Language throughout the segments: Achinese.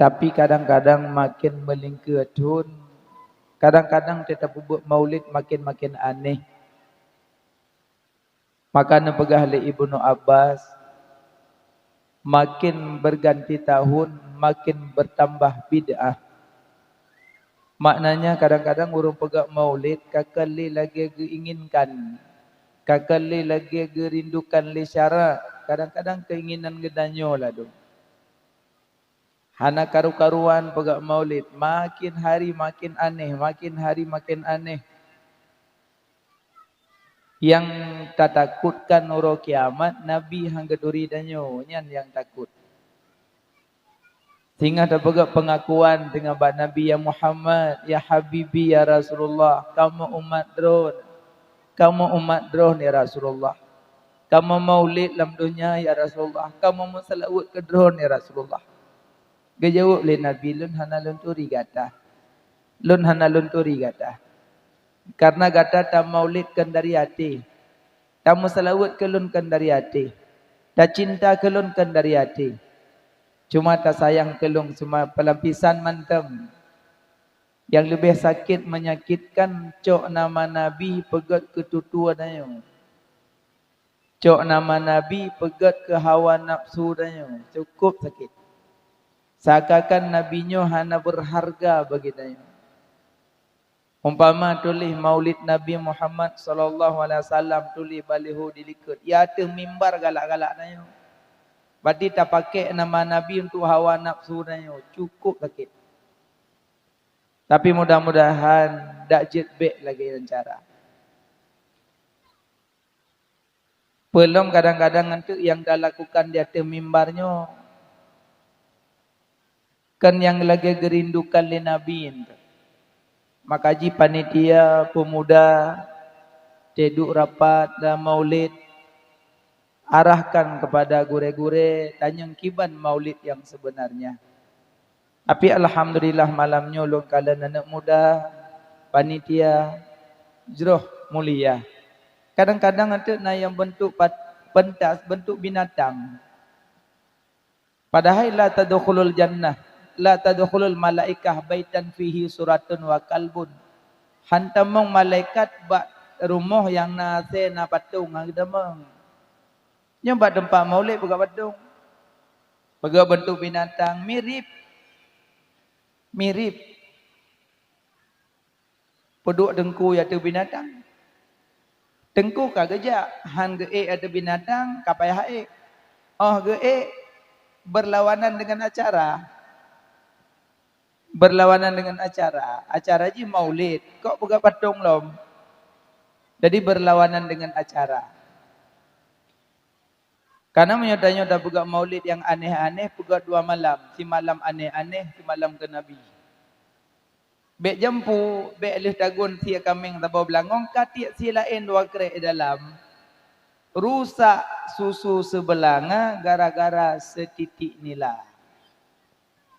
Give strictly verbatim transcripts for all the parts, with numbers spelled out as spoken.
Tapi kadang-kadang maken meulingkeue thon, kadang-kadang teutap peubuet maulid maken-maken aneh. Maka neupeugah lé Ibnu Abbas, "Makin berganti tahun, makin bertambah bid'ah." Maknanya, kadang-kadang ureuëng peugah maulid ka kali lagée geuinginkan, ka kali lagée geurindukan lé syara, kadang-kadang keinginan geutanyoe ladum. Hana karu-karuan peugah maulid, makin hari makin aneh, makin hari makin aneh. Nyang tatakutkan uroe kiamat, Nabi han geuturi tanyoe, nyan nyang takot. Singoh tapeugah peungakuan teungoh bak Nabi, "Ya Muhammad, ya Habibi, ya Rasulullah, kamoe umat droen, kamoe umat droen, ya Rasulullah. Kamoe maulid lam donya, ya Rasulullah, kamoe meuseulaweuet keu droen, ya Rasulullah." Geujaweueb lé Nabi, "Lôn hana lôn turi gata. Lôn hana lôn turi gata. Kareuna gata tamaulid kon dari até. Tameuseulaweuet keu lôn kon dari até. Tacinta keu lôn kon dari até. Cuma tasayang keu lôn cuma peulapisan mantong. Nyang leubeh sakét menyakitkan, cok nama Nabi peugét keu tutoe tanyoe. Cok nama Nabi peugét keu hawa nafsu tanyoe. Cukôp sakét. Seakan-akan Nabi nyoe hana beurharga bagi tanyoe." Umpama tuléh Maulid Nabi Muhammad sallallahu alaihi wasallam tuléh baliho di likot, ya ateueh mimbar galak-galak tanyoe. Berarti tapakék nama Nabi untuk hawa nafsu tanyoe, cukôp sakét. Tapi mudah-mudahan dak jeuet bék lagée nyan cara. Peulom kadang-kadang ngon teuk nyang talakukan di ateueh mimbar nyoe, kon nyang lagée geurindukan lé Nabi nyan. Maka jih panitia peumuda teuduek rapat dan maulid, arahkan kepada gurée-gurée tanyong kiban maulid nyang sebenarnya. Tapi alhamdulillah malam nyoe lôn kalon aneuëk muda, panitia, jroh mulia. Kadang-kadang anteuk na nyang beuntuk pat-, pentas, beuntuk binatang. Padahai la tadkhulul jannah, la tadkhulul malaikah baitan fihi suratun wa kalbun. Han tamong malaikat bak rumoh nyang na asée na patong, han tamong. Nyoe bak teumpat maulid peugah patong. Peugah beuntuk binatang, mirip. Mirip. Peuduek teungku ateueh binatang. Teungku ka geujak, han geuék ateueh binatang, ka payah ék. Óh geuék, berlawanan dengan acara. Berlawanan dengan acara. Acara jih maulid, kok peugah patong lom. Jadi berlawanan dengan acara. Karena meunyoe tanyoe tapeugah maulid nyang aneh-aneh, peugah dua malam, simalam aneh-aneh, simalam keu Nabi. Bék jampu, bék lheueh tagun sie kaméng saboh beulangong, ka tiek sie laén dua krek di dalam. Rusak susu seubeulanga gara-gara seutitik nila.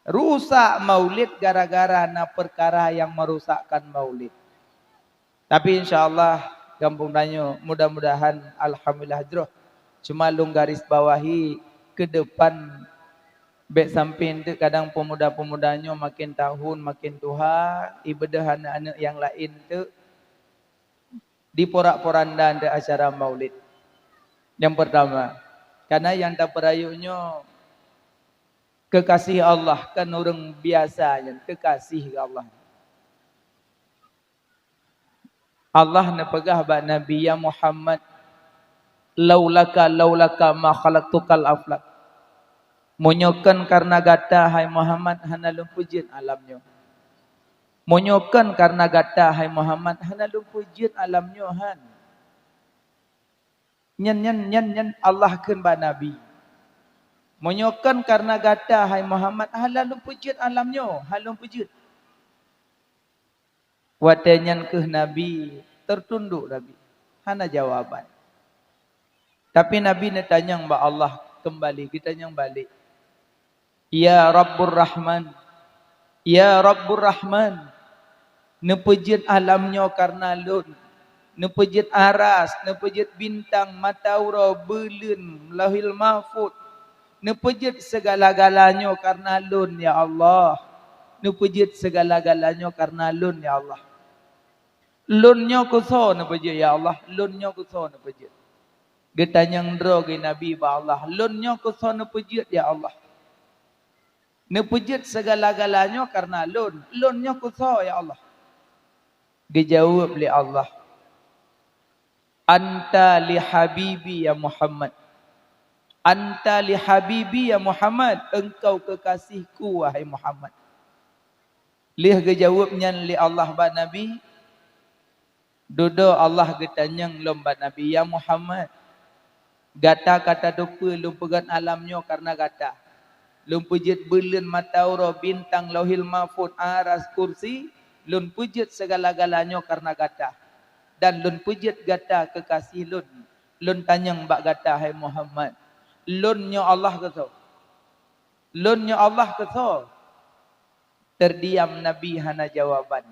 Rusak maulid gara-gara na peukara nyang meurusakkan maulid. Tapi insya Allah gampông tanyoe mudah-mudahan alhamdulillah jroh. Cuma lôn garis bawahi keu depan bék sampoe teuk kadang peumuda-peumuda nyoe maken tahun maken tuha, ibeudôh aneuëk-aneuëk nyang laén teuk diporak-poranda teuk acara maulid. Nyang peurtama, karena nyang tapeurayeuk nyoe keukaséh Allah, kon ureuëng biasa nyan, keukaséh keu Allah. Allah neupeugah bak Nabi, "Ya Muhammad, laulaka, laulaka ma khalaqtukal aflak." Meunyoe kon kareuna gata, hai Muhammad, hana lôn peujeuet alam nyoe. Meunyoe kon kareuna gata, hai Muhammad, hana lôn peujeuet alam nyoe, han. Nyan, nyan, nyan, nyan Allah kheun bak Nabi. Meunyoe kon kareuna gata, hai Muhammad, hana lôn peujeuet alam nyoe, hana lôn peujeuet. Watée nyan kheueh Nabi teutundok Nabi, hana jawaban. Tapi Nabi neutanyong bak Allah keumbali, geutanyong balek, "Ya Rabbur Rahman, ya Rabbur Rahman, neupeujeuet alam nyoe kareuna lôn, neupeujeuet aras, neupeujeuet bintang, mata uroe, buleuen, Lauhil Mahfuz, Neupeujeuet seugala-gala nyoe kareuna Lôn, ya Allah. Neupeujeuet seugala-gala nyoe kareuna Lôn, ya Allah. Lôn nyoe keu soe neupeujeuet, ya Allah? Lôn nyoe keu soe neupeujeuet? Geutanyong droe geuh Nabi bak Allah, "Lôn nyoe keu soe neupeujeuet, ya Allah?" Neupeujeuet seugala-gala nyoe kareuna Lôn. Lôn nyoe keu soe, ya Allah? Geujaweueb lé Allah, "Anta li habibi ya Muhammad. Anta li habibi ya Muhammad. Engkau kekasihku, wahai Muhammad." Lheueh geujaweueb nyan lé Allah bak Nabi, dudoe Allah geutanyong lom bak Nabi, "Ya Muhammad, gata ka tateupeue Lôn peugét alam nyoe kareuna gata. Lôn peujeuet buleuen, mata uroe, bintang, Lauhil Mahfuz, Aras, Kursi, Lôn peujeuet seugala-gala nyoe kareuna gata. Dan Lôn peujeuet gata kekasih Lôn. Lôn tanyong bak gata, hai Muhammad, Lôn nyoe Allah keu soe? Lôn nyoe Allah keu soe?" Teudiam Nabi hana jawaban.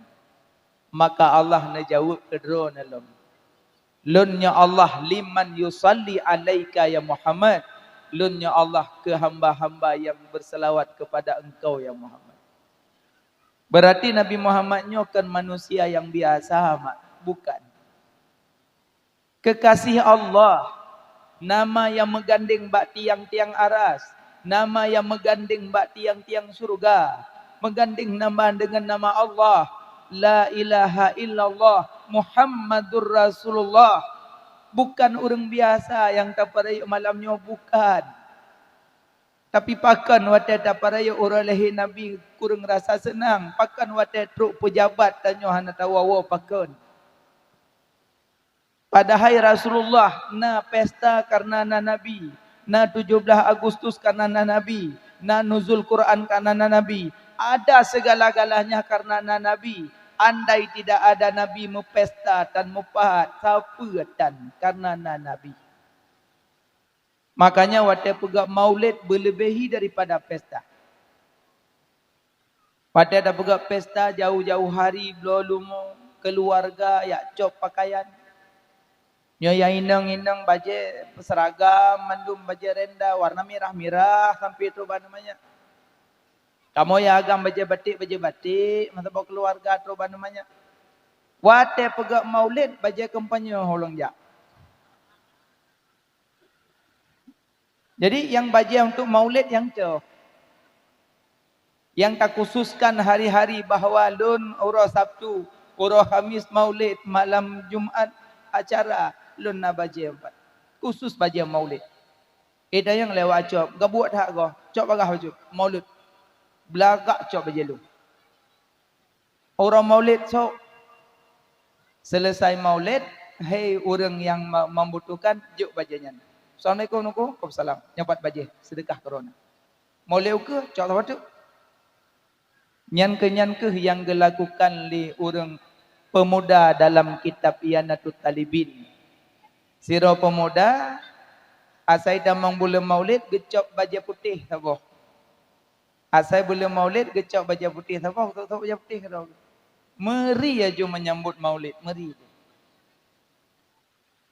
Maka Allah neujaweueb keu droeneuh lom, "Lôn nyoe Allah liman yusalli alaika ya Muhammad. Lôn nyoe Allah keu hamba-hamba nyang beuseulaweuet keupada engkau ya Muhammad." Beurati Nabi Muhammad nyoe kon manusia nyang biasa mak? Bukan. Kekasih Allah, nama nyang meugandeng bak tiang-tiang aras, nama nyang meugandeng bak tiang-tiang syeuruga, meugandeng nama deungon nama Allah, "La ilaha illallah Muhammadur Rasulullah." Bukan ureuëng biasa nyang tapeurayeuk malam nyoe, bukan. Tapi pakon watée tapeurayeuk uroe lahé Nabi kureueng rasa seunang, pakon watée trok peujabat tanyoe hana tawoe-woe, pakon? Padahai Rasulullah na pesta kareuna na Nabi, na tujoh blaih Agustus kareuna na Nabi, na Nuzul Quran kareuna na Nabi, ada seugala-galanya kareuna na Nabi. Andai tidak ada Nabi meupesta dan meupahat, sapeue tan kareuna na Nabi. Makanya watée peugét maulid beuleubehi daripada pesta. Watée tapeugét pesta, jauh-jauh hari bloe leumo, keuluwarga jak cok pakaian. Nyoe nyang inong-inong bajée seragam mandum, bajée renda warna mirah-mirah sampoe trok bak aneuk manyak. Kamoe nyang agam bajée batik, bajée batik, meusaboh keuluwarga trok bak aneuk manyak. Watée peugét maulid, bajée kampanye holong jak. Jadi nyang bajée untuk maulid nyang cok. Nyang takhususkan hari-hari bahwa lôn uroe Sabtu, uroe Khamis maulid, malam Jumat acara, lôn na bajée pat. Khusus bajée maulid. Itanyong lewat cok, gabuek that goh, cok bagaih bajée maulid. Beulagak cok bajée lôn. Uroe maulid sok. Seuleusai maulid, hai ureuëng nyang ma-, membutuhkan, jok bajée nyan. "Assalamualaikum, Teungku." "Waalaikumsalam." Nyoe pat bajée, seudeukah keu droeneuh. Maulid ukeue, cok saboh teuk. Nyan keuh, nyan keuh nyang geulakukan lé ureuëng peumuda dalam kitab I'anatut Thalibin. Sidroe peumuda, asai tamong buleuen maulid, geucok bajée putéh saboh. Asai buleuen maulid, geucok bajée putéh saboh, geucok bajée putéh keudroe. Meuri laju menyambut maulid, meuri.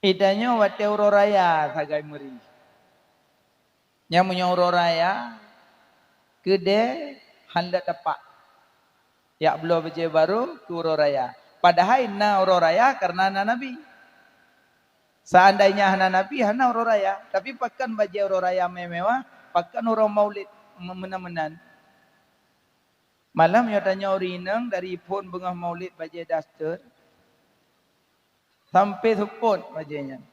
Itanyoe watée uroe raya sagai meuri. Nyang meunyoe uroe raya, keudée hán leuet tapak. Jak bloe bajée barô keu uroe raya. Padahai na uroe raya kareuna na Nabi. Seandainya hana Nabi, hana uroe raya. Tapi pakon bajée uroe raya mewah-mewah, pakon uroe maulid me-, meunan-meunan. Malam nyoe tanyoe ureuëng inong dari phon beungoh maulid bajée daster, sampoe seupôt bajée nyan.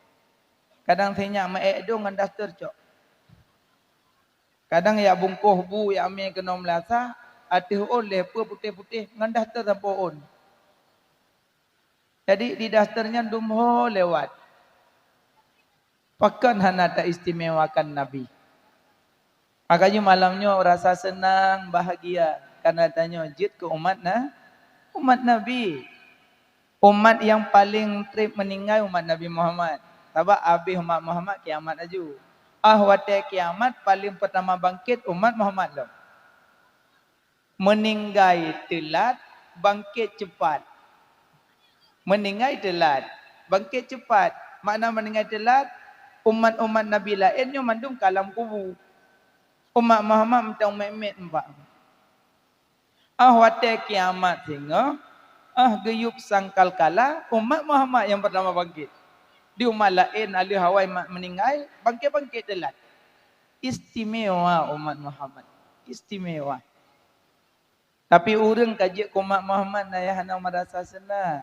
Kadang sinyak meuék dong ngon daster cok. Kadang jak bungkôh bu jak mé keunoe meulasah, ateueh ôn lhée peue putéh-putéh ngon daster sampoe ôn. Jadi di daster nyan dum ho lewat. Pakon hana taistimewakan Nabi? Makajih malam nyoe rasa seunang, bahagia, kareuna tanyoe jeuet keu umat na-, umat Nabi. Umat nyang paleng treb meuninggai umat Nabi Muhammad. Sabab abéh umat Muhammad, kiamat laju. Ah watée kiamat, paleng peurtama bangkét umat Muhammad lom. Meuninggai teulat, bangkét ceupat. Meuninggai teulat, bangkét ceupat. Makna meuninggai teulat, umat-umat Nabi laén nyoe mandum ka lam kubu. Umat Muhammad mantong mét-mét bak. Ah watée kiamat singoh, ah geuyueb sangkal kala, umat Muhammad nyang pertama bangkit. Di umat laén aleuh awai ma-, meuninggai, bangkit-bangkit teulat. Istimewa umat Muhammad. Istimewa. Tapi ureuëng ka jeuet keu umat Muhammad na nyang hana meurasa seunang.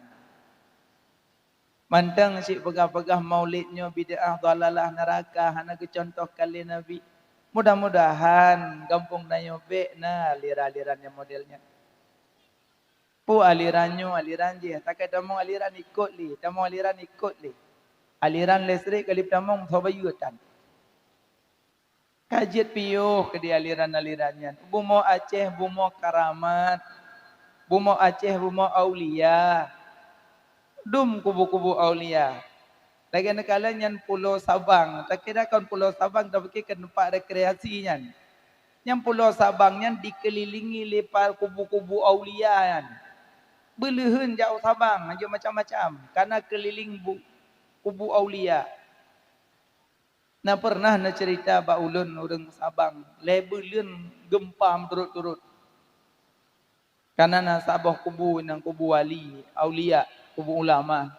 Mantong cit peugah-peugah maulid nyoe bid'ah, dhalalah, neuraka, hana geucuntoh ka lé Nabi. Mudah-mudahan gampông tanyoe bék na aliran-aliran nyang model nyan. Peue aliran nyoe, aliran jih, takée tamong aliran ikot lé, tamong aliran ikot lé. Aliran listrik ka lheueh tamong, soe bayeue tan. Ka jeuet piôh keudéh aliran-aliran nyan. Bumoe Aceh, bumoe karamat. Bumoe Aceh, bumoe aulia. Dum kubu-kubu aulia. Lagée neukalon nyan Pulo Sabang. Takira kon Pulo Sabang, tapi keu teumpat rekreasi nyan. Nyan Pulo Sabang nyan dikeulilingi lé pa-, kubu-kubu aulia nyan. Beuleuheun jak u Sabang, hanjeuet macam-macam. Kana keuliling bu-, kubu aulia. Na pernah neuceurita bak ulôn ureuëng Sabang, lhée buleuen geumpa meuturot-turot. Kana na saboh kubu, nyan kubu wali, aulia, kubu ulama.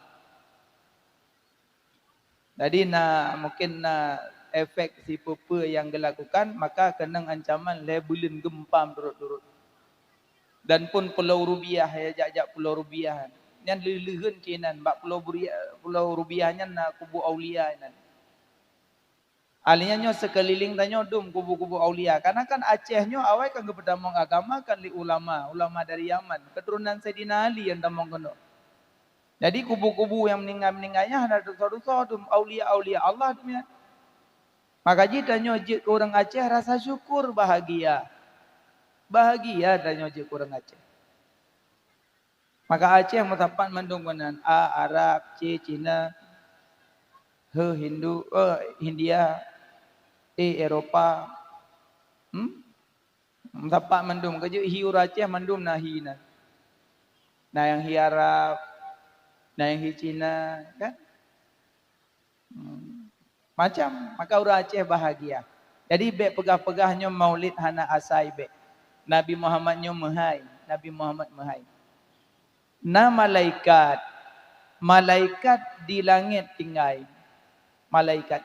Jadi na, mungkin na efek sipeue-peue nyang geulakukan, maka keunong ancaman lhée buleuen geumpa meuturot-turot. Dan pun Pulo Rubiah, ya, jak-jak Pulo Rubiah. Nyan leuh-leuheun cit nan, bak Pulo Buria-, Pulo Rubiah nyan na kubu aulia nan. Akhirnya nyoe seukeulileng tanyoe dum kubu-kubu aulia. Karena kan Aceh nyoe awai kan geupeutamong agama kan lé ulama, ulama dari Yaman, keuturonan Saidina Ali nyang tamong keunoe. Jadi kubu-kubu nyang meuninggai-meuninggai nyan hana desya-desya dum, aulia-aulia Allah dum nyan. Maka jih tanyoe jeuet keu ureuëng Aceh rasa syukur, bahagia. Bahagia tanyoe jeuet keu ureuëng Aceh. Maka Aceh meusapat mandum keunan, A, Arab, C, Cina, H, Hindu, eh, India, E, Eropa. Hmm? Meusapat mandum. Ka jeuet hi ureuëng Aceh mandum na hi na. Na nyang hi Arab, na nyang hi Cina, kan? Hmm. Macam, maka ureuëng Aceh bahagia. Jadi bék peugah-peugah nyoe maulid hana asai bék. Nabi Muhammad nyoe meuhai, Nabi Muhammad meuhai. Na malaikat, malaikat di langét tinggai. Malaikat.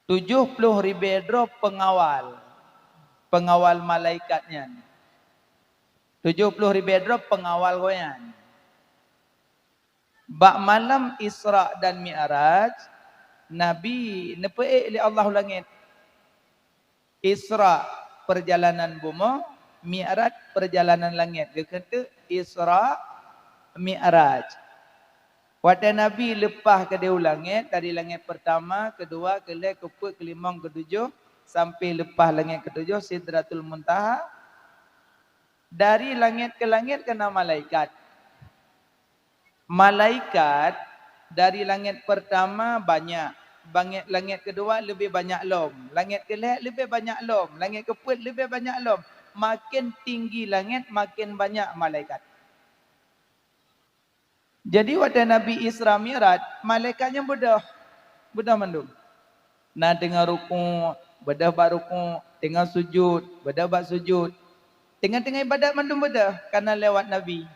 Tujoh ploh ribée droe peungawal, peungawal malaikat nyan. Tujoh ploh ribée droe peungawal gobnyan. Bak malam Isra dan Mi'raj, Nabi neupeuék lé Allah u langét. Isra, peurjalanan bumoe, Mi'raj, peurjalanan langét. Geukheun teuk Isra, Mi'raj. Watée Nabi leupah keudeh u langét, dari langét peurtama, keudua, keulhée, keupeuet, keulimong, keutujoh, sampoe leupah langét keutujoh, Sidratul Muntaha, dari langét keu langét ka na malaikat. Malaikat dari langét peurtama banyak, bangét-, langét keudua leubeh banyak lom, langét keulhée leubeh banyak lom, langét keupeuet leubeh banyak lom. Maken tinggi langét, maken banyak malaikat. Jadi, watée Nabi Isra Mi'raj, malaikat nyan beudôh, beudôh mandum. Na teungoh rukuk, beudôh bak rukuk, teungoh sujut, beudôh bak sujut. Teungoh-teungoh ibadat mandum beudôh, kana lewat Nabi.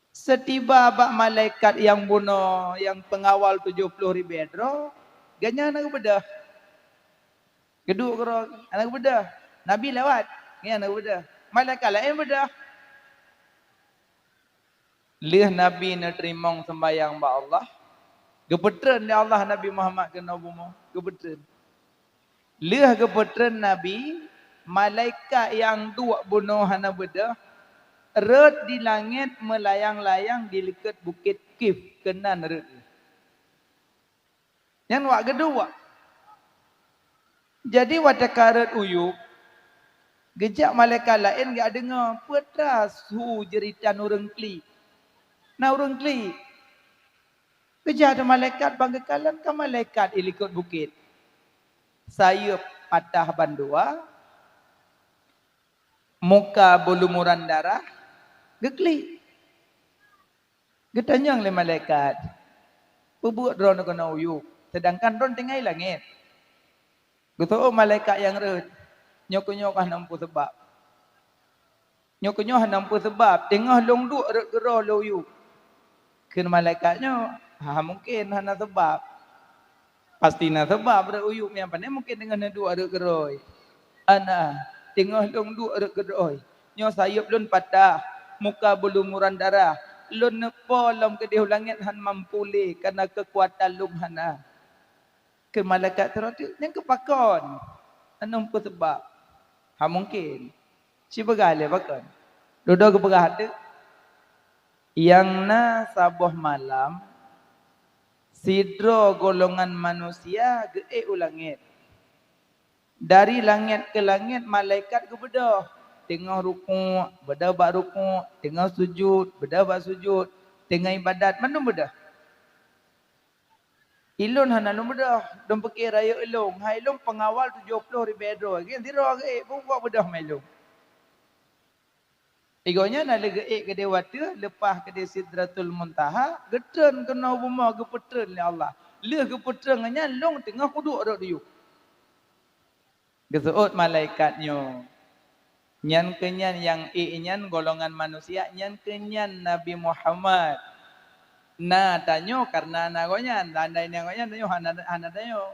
Seutiba bak malaikat nyang bunoe, nyang peungawal tujoh ploh ribée droe, gobnyan hana geubeudôh. Geuduek keudroe, hana geubeudôh. Nabi lewat, gobnyan hana geubeudôh. Malaikat laén beudôh. Lheueh Nabi neuteurimong seumbahyang bak Allah, geupeutreun lé Allah Nabi Muhammad keunoe bumoe, geupeutreun. Lheueh geupeutreun Nabi, malaikat nyang duek bunoe hana beudôh, rhot di langét meulayang-layang di likot Bukét Kif, keunan rhot. Nyan wak geuduek. Jadi, watée ka rhot u yup, geujak malaikat laén geudeungoe peue teuma su jeuritan ureuëng klik. Na ureuëng klik. Geujak teuk malaikat ban geukalon ka malaikat i likot bukét. Sayeuep patah bandua, muka beulumuran darah, geuklik. Geutanyong lé malaikat, "Peue buet droeneuh keunoe u yup, seudangkan droeneuh tinggai langét?" Geuseuôt malaikat nyang rhot, "Nyoe keunyoe ka hana peue seubab. Nyoe keunyoe hana peue seubab, teungoh lôn duek rot keudroe lôn yub." Kheun malaikat nyoe, "Ha mungken hana seubab. Pasti na seubab rot u yub, nyang pane mungken teungoh neuduek rot keudroe. Hana, teungoh lôn duek rot keudroe. Nyoe sayeuep lôn patah, muka beulumuran darah. Lôn neupo lom keudeh u langét hana mampu lé, kareuna keukuatan lôn hana." Kheun malaikat sidroe teuk, "Nyan keuh pakon? Hana peue seubab." "Ha mungken." "Sipeugah lé pakon?" Dudoe geupeugah teuk, "Nyang na saboh malam, sidroe golongan manusia geuék u langét. Dari langét keu langét malaikat geubeudôh, teungoh rukuk, beudôh bak rukuk, teungoh sujut, beudôh bak sujut, teungoh iébadat, mandum beudôh. Ulôn hana lôn beudôh, lôn piké rayeuk lôn, hai lôn peungawal tujoh ploh ribée droe, geuh sidroe geuék, peue beudôh ma lôn." Igoe nyan na lheueh geuék keudeh u ateueh, leupah keudeh Sidratul Muntaha, geutreun keunoe bumoe, geupeutreun lé Allah. Lheueh geupeutreun nyan lôn teungoh kuduek rot u yub. Geuseuôt malaikat nyoe, "Nyan keuh nyan nyang ék nyan golongan manusia, nyan keuh nyan Nabi Muhammad. Na tanyoe kareuna na gobnyan, seandai na gobnyan tanyoe hana, hana tanyoe."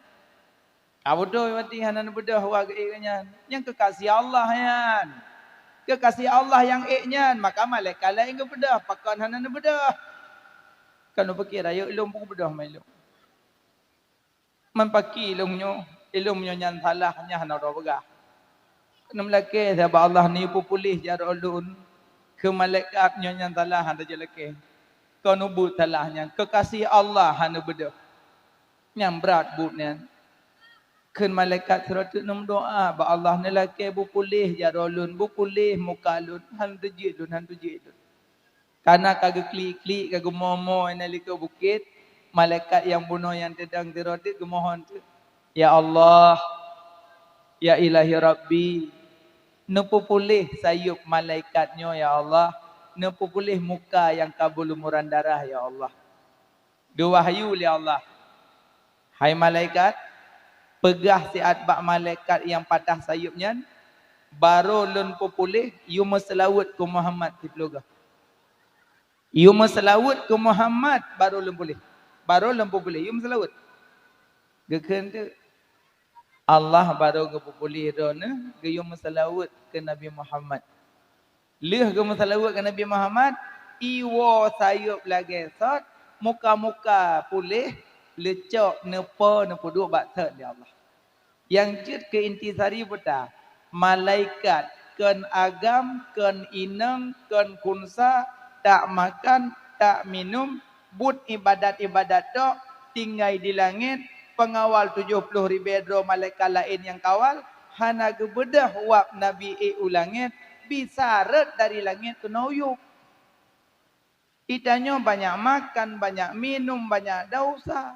Ka beutôi berarti hana neubeudôh wa geuék nyan. Nyan keuh kasih Allah nyan. Keuh kasih Allah nyang ék nyan, maka malaikat laén geubeudôh, pakon hana neubeudôh. Kan lôn piké rayeuk lôn peue beudôh ma lôn. Man pakri lôn nyoe, lôn nyoe nyan salah, nyan hana droe peugah. Keuneuk meulakée sabab Allah neupeupuléh jaroe lôn, keu malaikat nyoe nyan salah hana jilakée. Kon ubeuet salah nyan, keu kasih Allah hana beudôh. Nyang brat buet nyan. Kheun malaikat sidroe teuk neumeudoá bak Allah, "Neulakée beupuléh jaroe lôn, beupuléh muka lôn, han teujeuet lôn, han teujeuet lôn." Kana ka geuklik-klik, ka geumo-mo inan likot bukét, malaikat nyang bunoe nyang teudong sidroe teuk geumohon teuk, "Ya Allah, ya Ilahi Rabbi, neupeupuléh sayeuep malaikat nyoe ya Allah, neupeupuléh muka nyang ka beulumuran darah ya Allah." Geuwahyu lé Allah, "Hai malaikat, peugah siat bak malaikat nyang patah sayeuep nyan, 'Barô lôn peupuléh, yue meuseulaweuet keu Muhammad siploh goe. Yue meuseulaweuet keu Muhammad, barô lôn puléh. Barô lôn peupuléh, yue meuseulaweuet.'" Geukheun teuk, Allah barô geupeupuléh droeneuh, geuyue meuseulaweuet keu Nabi Muhammad. Lheueh geumeuseulaweuet keu Nabi Muhammad, iwoe sayeuep lagée sot, muka-muka puléh, leucok neupo neupeuduek bak sot lé Allah. Nyang jeuet keu intisari buta, malaikat, kon agam, kon inong, kon khunsa, tak makan, tak minum, buet iébadat-iébadat tok, tinggai di langét, peungawal tujoh ploh ribée droe malaikat laén nyang kawal, hana geubeudôh wab Nabi ék u langét, bisa rhot dari langét keunoe u yup. Geutanyoe banyak makan, banyak minum, banyak desya.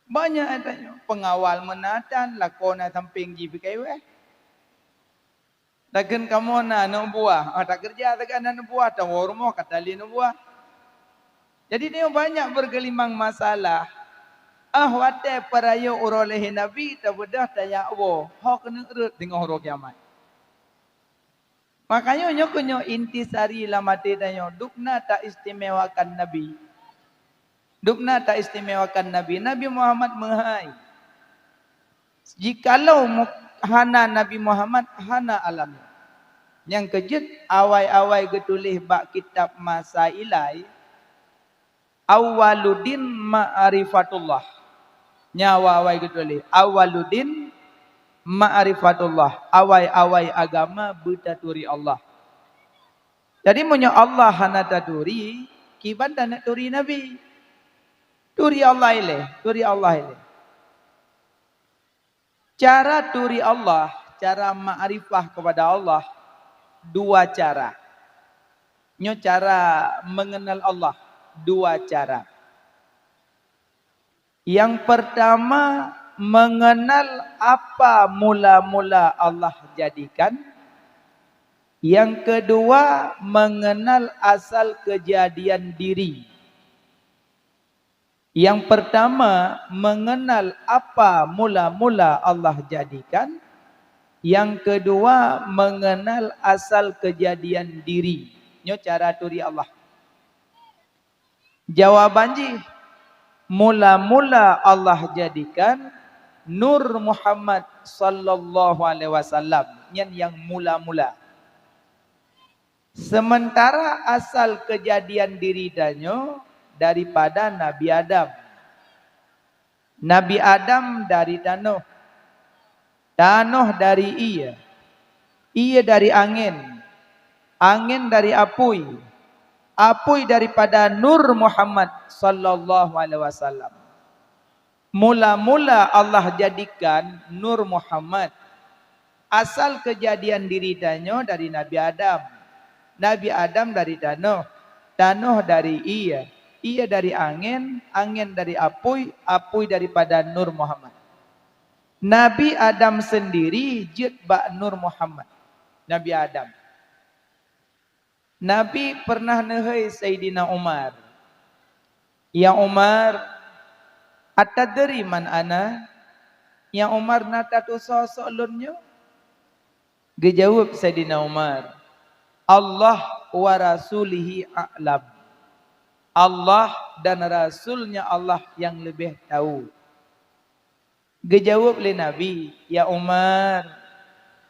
Banyak geutanyoe. Peungawal meunatan, lakoe na sampéng jih pih ka iweh. Takheun kamoe na aneuk buah, ah, takeureuja sagai na aneuk buah, tawoe rumoh ka talé aneuk buah. Jadi, tanyoe banyak beugeulimang masalah. Ah, watée peurayeuk uroe lahé Nabi, tabeudôh tajak woe, ho keuneuk rhot teungoh uroe kiamat. Makanya nyoe keuh nyoe intisari lam até tanyoe, dubna taistimewakan Nabi. Dubna taistimewakan Nabi. Nabi Muhammad meuhai. Jikalau mu-, hana Nabi Muhammad, hana alam nyoe. Nyang keujeuet, awai-awai geutuléh bak kitab masa ilai, "Awwaluddin ma'rifatullah." Nyan awai-awai geutuléh, "Awwaluddin ma'rifatullah." Awai-awai agama beutaturi Allah. Jadi, meunyoe Allah hana taturi, kiban taneuk turi Nabi. Turi Allah ilée, turi Allah ilée. Cara turi Allah, cara makrifah kepada Allah, dua cara. Nyoe cara mengenal Allah, dua cara. Yang pertama, mengenal apa mula-mula Allah jadikan. Yang kedua, mengenal asal kejadian diri. Yang pertama, mengenal apa mula-mula Allah jadikan. Yang kedua, mengenal asal kejadian diri. Nyoe cara turi Allah. Jawaban jih, mula-mula Allah jadikan Nur Muhammad sallallahu alaihi wasallam. Nyan nyang mula-mula. Sementara asal kejadian diri tanyoe daripada Nabi Adam. Nabi Adam dari tanoh, tanoh dari ié, ié dari angén, angén dari apui, apui daripada Nur Muhammad sallallahu alaihi wasallam. Mula-mula Allah jadikan Nur Muhammad. Asal kejadian diri tanyoe dari Nabi Adam. Nabi Adam dari tanoh, tanoh dari ié, ié dari angén, angén dari apui, apui daripada Nur Muhammad. Nabi Adam sendiri jeuet bak Nur Muhammad. Nabi Adam. Nabi pernah neuhôi Saidina Umar, "Ya Umar, atadri man ana?" Ya Umar, na tatusoe soe lôn nyoe? Geujaweueb Saidina Umar, "Allah wa rasulihi a'lam." Allah dan Rasulnya Allah yang lebih tahu. Geujaweueb lé Nabi, "Ya Umar,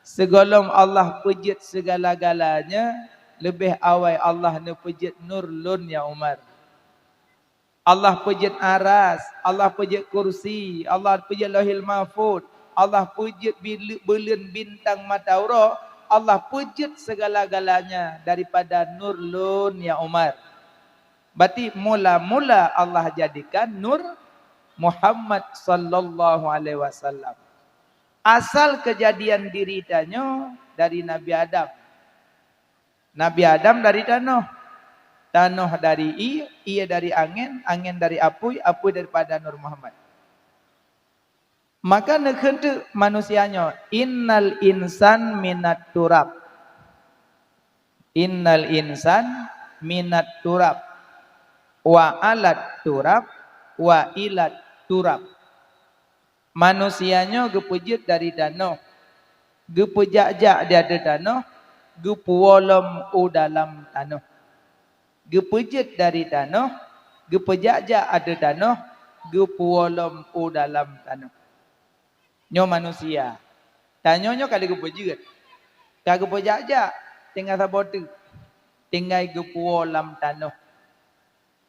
sigohlom Allah peujeuet segala-galanya, leubeh awai Allah neupeujeuet nur lôn, ya Umar. Allah peujeuet aras, Allah peujeuet kursi, Allah peujeuet Lauhil Mahfud, Allah peujeuet bile-, buleuen bintang mata uroe, Allah peujeuet segala-galanya daripada nur lôn, ya Umar." Berarti mula-mula Allah jadikan Nur Muhammad sallallahu alaihi wasallam. Asal kejadian diri tanyoe dari Nabi Adam. Nabi Adam dari tanoh. Tanoh dari ié, ié dari angén, angén dari apui, apui daripada Nur Muhammad. Maka neukheun teuk manusia nyoe, "Innal insan minat turab." "Innal insan minat turab, wa alat turab, wa ilat turab." Manusia nyoe geupeujeuet dari tanoh, geupeujak-jak di ateueh tanoh, geupuwoe lom u dalam tanoh. Geupeujeuet dari tanoh, geupeujak-jak ateueh tanoh, geupuwoe lom u dalam tanoh. Nyoe manusia. Tanyoe nyoe ka lheueh geupeujeuet. Ka geupeujak-jak, tinggai saboh teuk. Tinggai geupuwoe lam tanoh.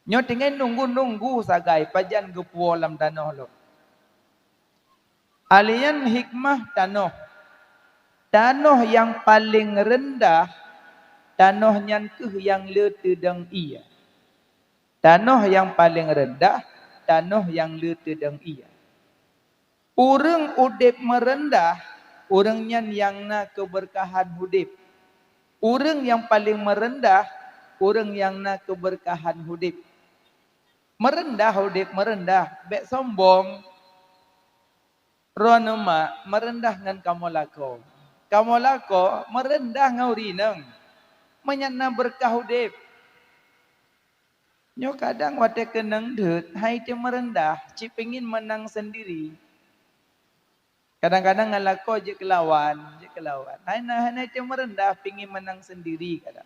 Nyoe tinggai nunggu-nunggu sagai pajan geupuwoe lam tanoh lom. Alian hikmah tanoh. Tanoh nyang paleng reundah, tanoh nyan kheueh nyang le teudong ié. Tanoh nyang paleng reundah, tanoh nyang le teudong ié. Ureuëng udeb meureundah, ureuëng nyan nyang na keubeurkahan udeb. Ureuëng nyang paleng meureundah, ureuëng nyang na keubeurkahan udeb. Meureundah udeb, meureundah, bék sombong. Droeneuh mak meureundah ngon kamoe lakoe. Kamoe lakoe meureundah ngon ureuëng inong. Meunyan na beureukat udeb. Nyoe kadang watée keunong deuet, hai teuh meureundah, cit pingin meunang seundiri. Kadang-kadang ngon lakoe jeuet keulawan, jeuet keulawan. Hai na, hai na teuh meureundah, pingin meunang seundiri kadang.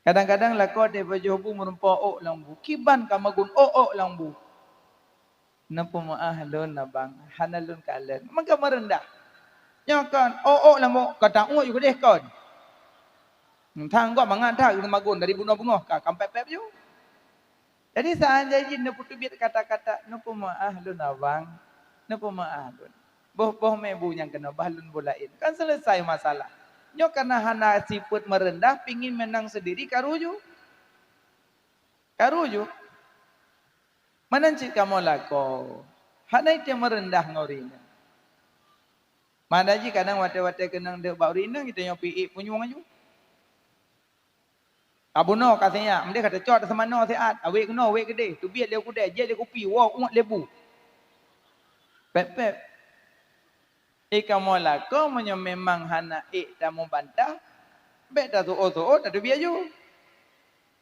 Kadang-kadang lakoe teuh pajoh bu meurumpok ôk lam bu. Kiban ka magun ôk-ôk lam bu. Neupeumeuáh lôn abang, hana lôn kalon. Meuka meureundah. Nyoe kon, ôk-ôk lam bu, ka ta-ôk ju keudeh kon. Tang gob mangat that magun dari bunoe beungoh ka kampet-pet ju. Jadi, seuanjai jih neupeuteubiet kata-kata, "Neupeumeuáh lôn abang, neupeumeuáh lôn. Boh-boh mé bu nyang keunoe, bah lôn bu laén." Kan selesai masalah. Nyoe kana hana sifeuet meureundah, pingin meunang seundiri, karu ju. Karu ju. Meunan cit kamoe lakoe. Hana item meureundah ngon ureuëng inong. Mada jih kadang watée-watée keunong deuek bak ureuëng inong, geutanyoe piék punyueng aju. Ka bunoe ka siat, meudeh ka teucok seumanoe siat, awét keunoe, awét keudeh, teubiet lé keudeh, jieb lé kupi, woe uet lé bu. Pép-pép. Eh, kamoe lakoe meunyoe memang hana ék tameubantah, bék tasuoh-suoh tateubiet ju.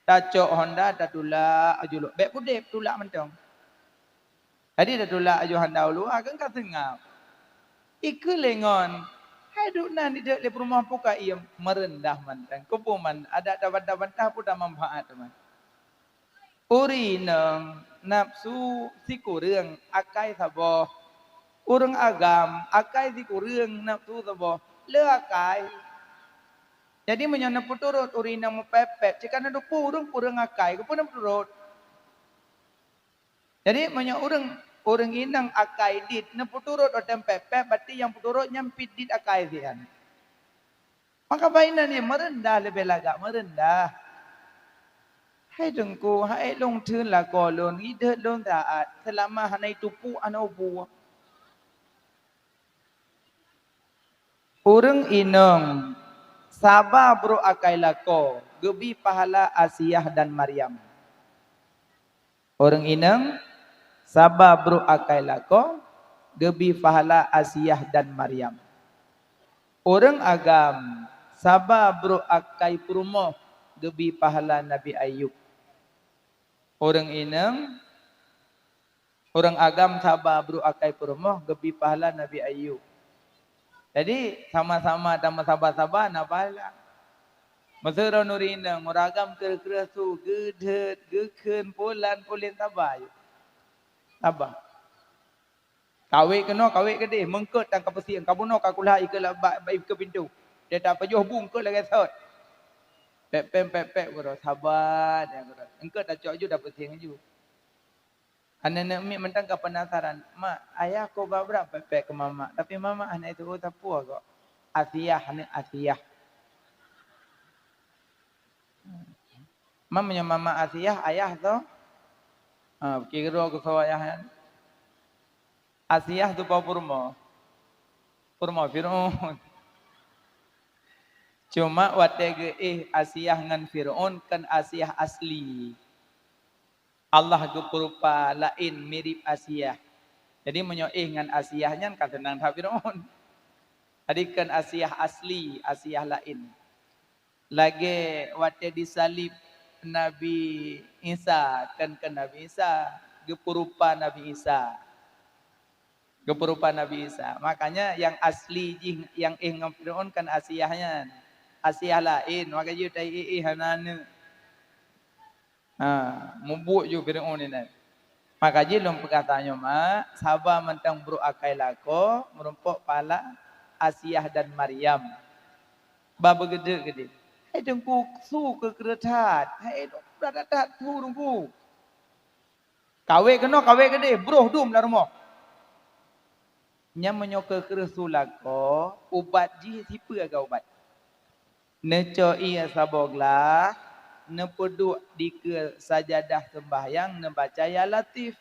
Tacok honda, tatulak aju luwa. Bék pudeb, tulak mantong. Jadi tatulak aju honda u luwa, kan ka seungab. Ikeu lé ngon, hai duek nan idék lé peurumoh puka iem, meureundah mantong. Keupeue man, adak tabantah-bantah peue tamanfaat teuma. Ureuëng inong nafeusu sikureueng akai saboh. Ureuëng agam akai sikureueng nafeusu saboh. Le akai. Jadi meunyoe neupeuturot ureuëng inong meupép-pép, cit ka na dupeue ureuëng, ureuëng akai, keupeue neupeuturot. Jadi meunyoe ureuëng, ureuëng inong akai dit neupeuturot watée pép-pép, berarti nyang peuturot nyan pih dit akai sian. Maka bak inan nyan meureundah leubeh lagak meureundah. Hai Teungku, hai lôn theun lakoe lôn, idék lôn taát, seulama hana jitupuk hana ubua. Ureuëng inong saba brok akai lakoe, geubi pahala Asiah dan Maryam. Ureuëng inong saba brok akai lakoe, geubi pahala Asiah dan Maryam. Ureuëng agam saba brok akai peurumoh, geubi pahala Nabi Ayub. Ureuëng inong, ureuëng agam saba brok akai peurumoh, geubi pahala Nabi Ayub. Jadi sama-sama tameusaba-saba na pahala. Meuseu droeneuh ureuëng inong, ureuëng agam kreueh-kreueh su, geudeuet, geukheun, pulan, pulen, saba aju. Saba. Kawét keunoe, kawét keudeh, meungkot tan ka peusieng, ka bunoe ka kulah ikeue la-, ba-, ba-, ikeue pintoe. Dia tapajoh bu eungkot lagée sot. Pép-pép, pép-pép, gurôe, saba, ya gurôe. Eungkot tacok ju, tapeusieng ju. Aneuk-aneuk miet mantong ka penasaran, "Mak, ayah kok brat-brat pép-pép keu mamak, tapi mamak hana jiteupeue sapeue kok?" Asiah, aneuk Asiah. Mam, meunyoe mamak Asiah, ayah soe? Ha, kiroe keu soe ayah nyan. Asiah tu po peurumoh. Peurumoh Fir'aun. Cuma watée geuéh Asiah ngon Fir'aun kon Asiah asli. Allah geupeurupa laén mirip Asiah. Jadi meunyoe éh ngon Asiah nyan ka seunang that Fir'aun. Jadi kon Asiah asli, Asiah laén. Lagée watée disalib Nabi Isa, kon, kon Nabi Isa, geupeurupa Nabi Isa. Geupeurupa Nabi Isa. Makanya nyang asli jih nyang éh ngon Fir'aun kon Asiah nyan. Asiah laén, maka jih ta éh-éh hana aneuk. Ha, mubuet ju Fir'aun inan. Maka jih lôn peugah tanyoe mak, saba mantong brok akai lakoe, meurumpok pahala Asiah dan Maryam. Ba beugeudeuk keudeh. Hai Teungku su keu kreueh that, hai that-that su Teungku. Kawét keunoe, kawét keudeh, broh dum lam rumoh. Nyan meunyoe keu kreueh su lakoe, ubat jih sipeue agak ubat. Neucok ié saboh glah, neupeuduek dikeue sajadah seumbahyang, neubaca Ya Latif.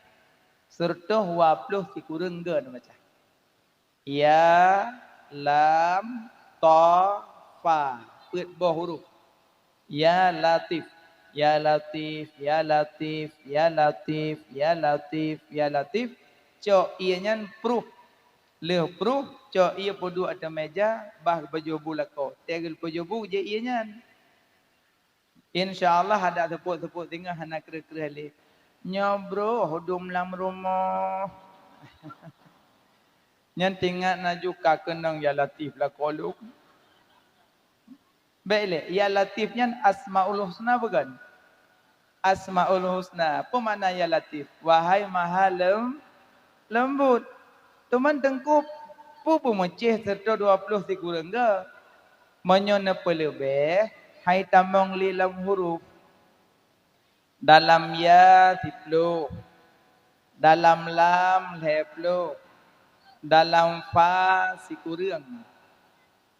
Seureutoh dua ploh sikureueng go neubaca. Ya, lam, ta, fa. Peuet boh huruf. Ya Latif, Ya Latif, Ya Latif, Ya Latif, Ya Latif, Ya Latif. Cok ié nyan pruh. Lheueh pruh, cok ié peuduek ateueh meja, bah peujoh bu lakoe. Teuh peujoh bu jih ié nyan. Insya Allah adak seupôt-seupôt singoh hana kreueh-kreueh lé. Nyoe broh dum lam rumoh. Nyan tingat na ju ka keunong Ya Latif lakoe lôn. Bék lé, Ya Latif nyan Asmaul Husna bukan? Asmaul Husna. Peue makna Ya Latif? Wahai Maha Lem-, Leumbot. Teuma Teungku, peue beumeucéh seureutoh dua ploh sikureueng go? Meunyoe neupeuleubeh, hai tamong lé lam huruf. Dalam ya siploh, dalam lam lhée ploh, dalam fa sikureueng,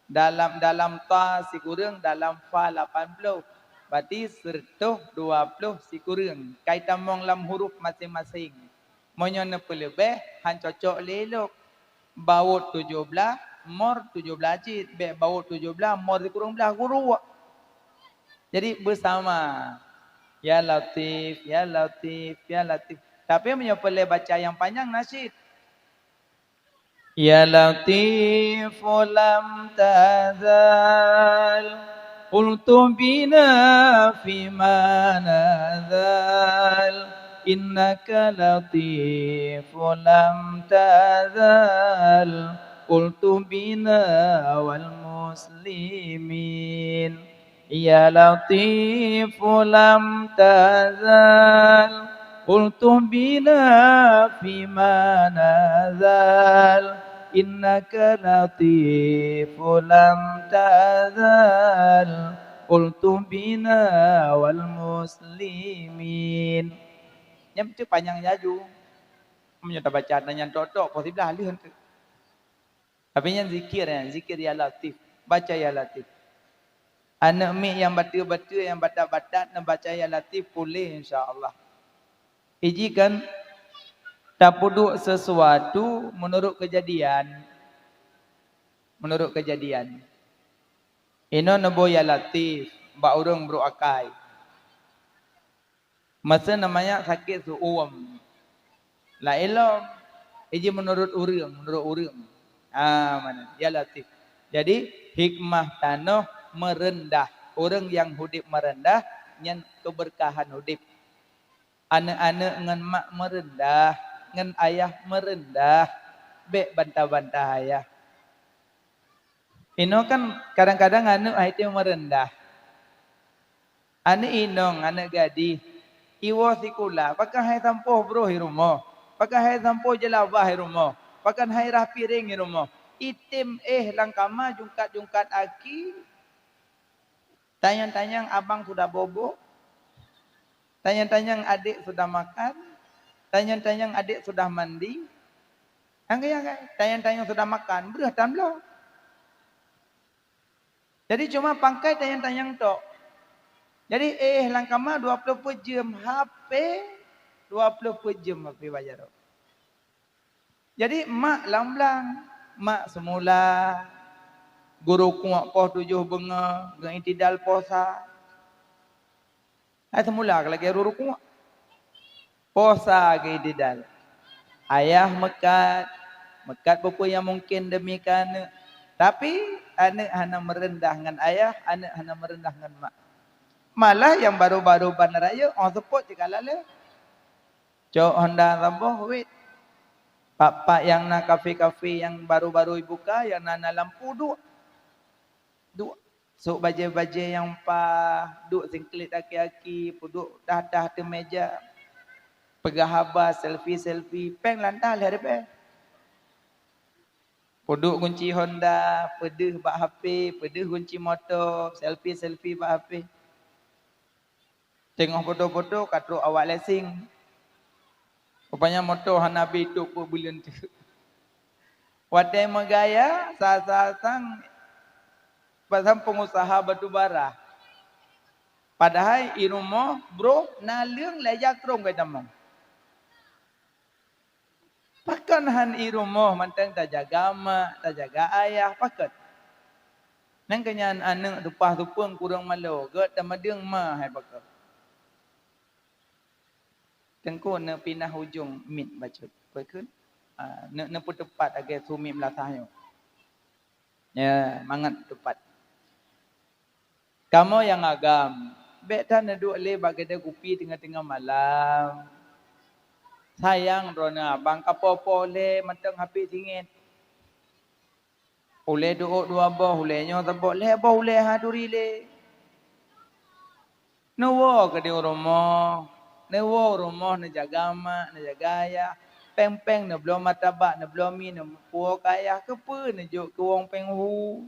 dalam, dalam ta sikureueng, dalam fa lapan ploh. Berarti seureutoh dua ploh sikureueng. Kai tamong lam huruf maséng-maséng. Meunyoe neupeuleubeh, han cocok lé lok. Bawot tujoh blaih, mor tujoh blaih cit, bék bawot tujoh blaih, mor sikureueng blaih, guruk. Jadi beusama. Ya Latif, Ya Latif, Ya Latif. Tapi meunyoe peureulée baca nyang panyang na cit. Ya Latif lam tazal قل تبنا فيما نزال إنك لطيف لم تزل قل تبنا والمسلمين يا لطيف لم تزل قل تبنا فيما نزال إنك لطيف لم تزل قل تبنا والمسلمين Nyan tu panyang laju. Meunyoe tabaca nyan tok-tok poh siblaih lheueh tu. Tapi nyan zikir nyan, zikir ya Latif. Baca ya Latif. Aneuk miet nyang bateue-bateue, nyang batat-batat neubaca ya Latif puléh insya Allah. Iji kan tapeuduek sesuatu meunurot keujadian. Meunurot keujadian. Inoe neuboh ya Latif bak ureuëng brok akai. Masa namanya sakét seuuem. Laén lom, iji meunurot ureuëng, meunurot ureuëng. Ah, mana? Ya Latif. Jadi, hikmah tanoh meureundah. Ureuëng nyang udeb meureundah, nyan keubeurkahan udeb. Aneuk-aneuk ngon mak meureundah, ngon ayah meureundah, bék bantah-bantah ayah. Inoe kan kadang-kadang aneuk hai teuh meureundah. Aneuk inong, aneuk gadih, iwoe sikula, pakon hai sampoe broh i rumoh, pakon hai sampoe jeulabah i rumoh, pakon hai rhah piréng i rumoh. Item éh lam kama jungkat-jungkat aki, Tanyong-tanyong abang sudah bobok. Tanyong-tanyong adek sudah makan. Tanyong-tanyong adek sudah mandi. Anggai-anggai. Tanyong-tanyong sudah makan, breuh tan bloe. Jadi cuma pangkai tanyong-tanyong tok. Jadi éh lam kama dua ploh peuet jeuem, H P dua ploh peuet jeuem H P bak jaroe. Jadi mak lam blang, mak seumula geurukuek poh tujoh beungoh, geuiktidal poh sa. Hai seumula lagée geurukuek. Poh sa geuiktidal. Ayah meukat, meukat peue-peue nyang mungken demi keu aneuk. Tapi aneuk hana meureundah ngon ayah, aneuk hana meureundah ngon mak. Malah nyang baru-baru ban rayeuk, oh seupôt cit ka lalée. Cok honda saboh wét. Pak-pak nyang na kafe-kafe nyang baru-baru ibuka, nyang na, na lampu duek. Duek. Sôk bajée-bajée nyang paih, duek singklet aki-aki, peuduek dah-dah ateueh meja. Peugah haba, selfie-selfie, péng lantah lhée ribée. Peuduek gunci honda, peudeuh bak H P, peudeuh gunci moto, selfie-selfie bak H P. Teungoh foto-foto ka trok awak lesing. Rupanya moto hana habéh trok peuet buleuen teuk. Watée meugaya, sa-sa sang pasang pengusaha batu bara. Padahai i rumoh broh naleueng lhée jakrong ka tamong. Pakon han i rumoh mantong tajaga mak, tajaga ayah, pakon? Nyan keuh nyan aneuk teupah teupeueng kureueng malo, gét tamadeueng ma hai pakon. Teungku neupinah ujong miet bacut. Pakon? Ah, neuk neupeuteupat lagée su miet meulasah nyoe. Ya, mangat teupat. Kamoe nyang agam, bék that neuduek lé bak keudée kupi teungoh-teungoh malam. Sayang droeneuh abang ka po-po lé mantong hapé singét. Ulée duek dua boh, ulée nyoe saboh, lhée boh ulée han turi lé. Neuwoe keudéh u rumoh, neuwoe u rumoh neujaga mak, neujaga ayah. Péng-péng neubloe martabak, neubloe mi, neupuwoe keu ayah. Keupeue neujok keu wong péng hu?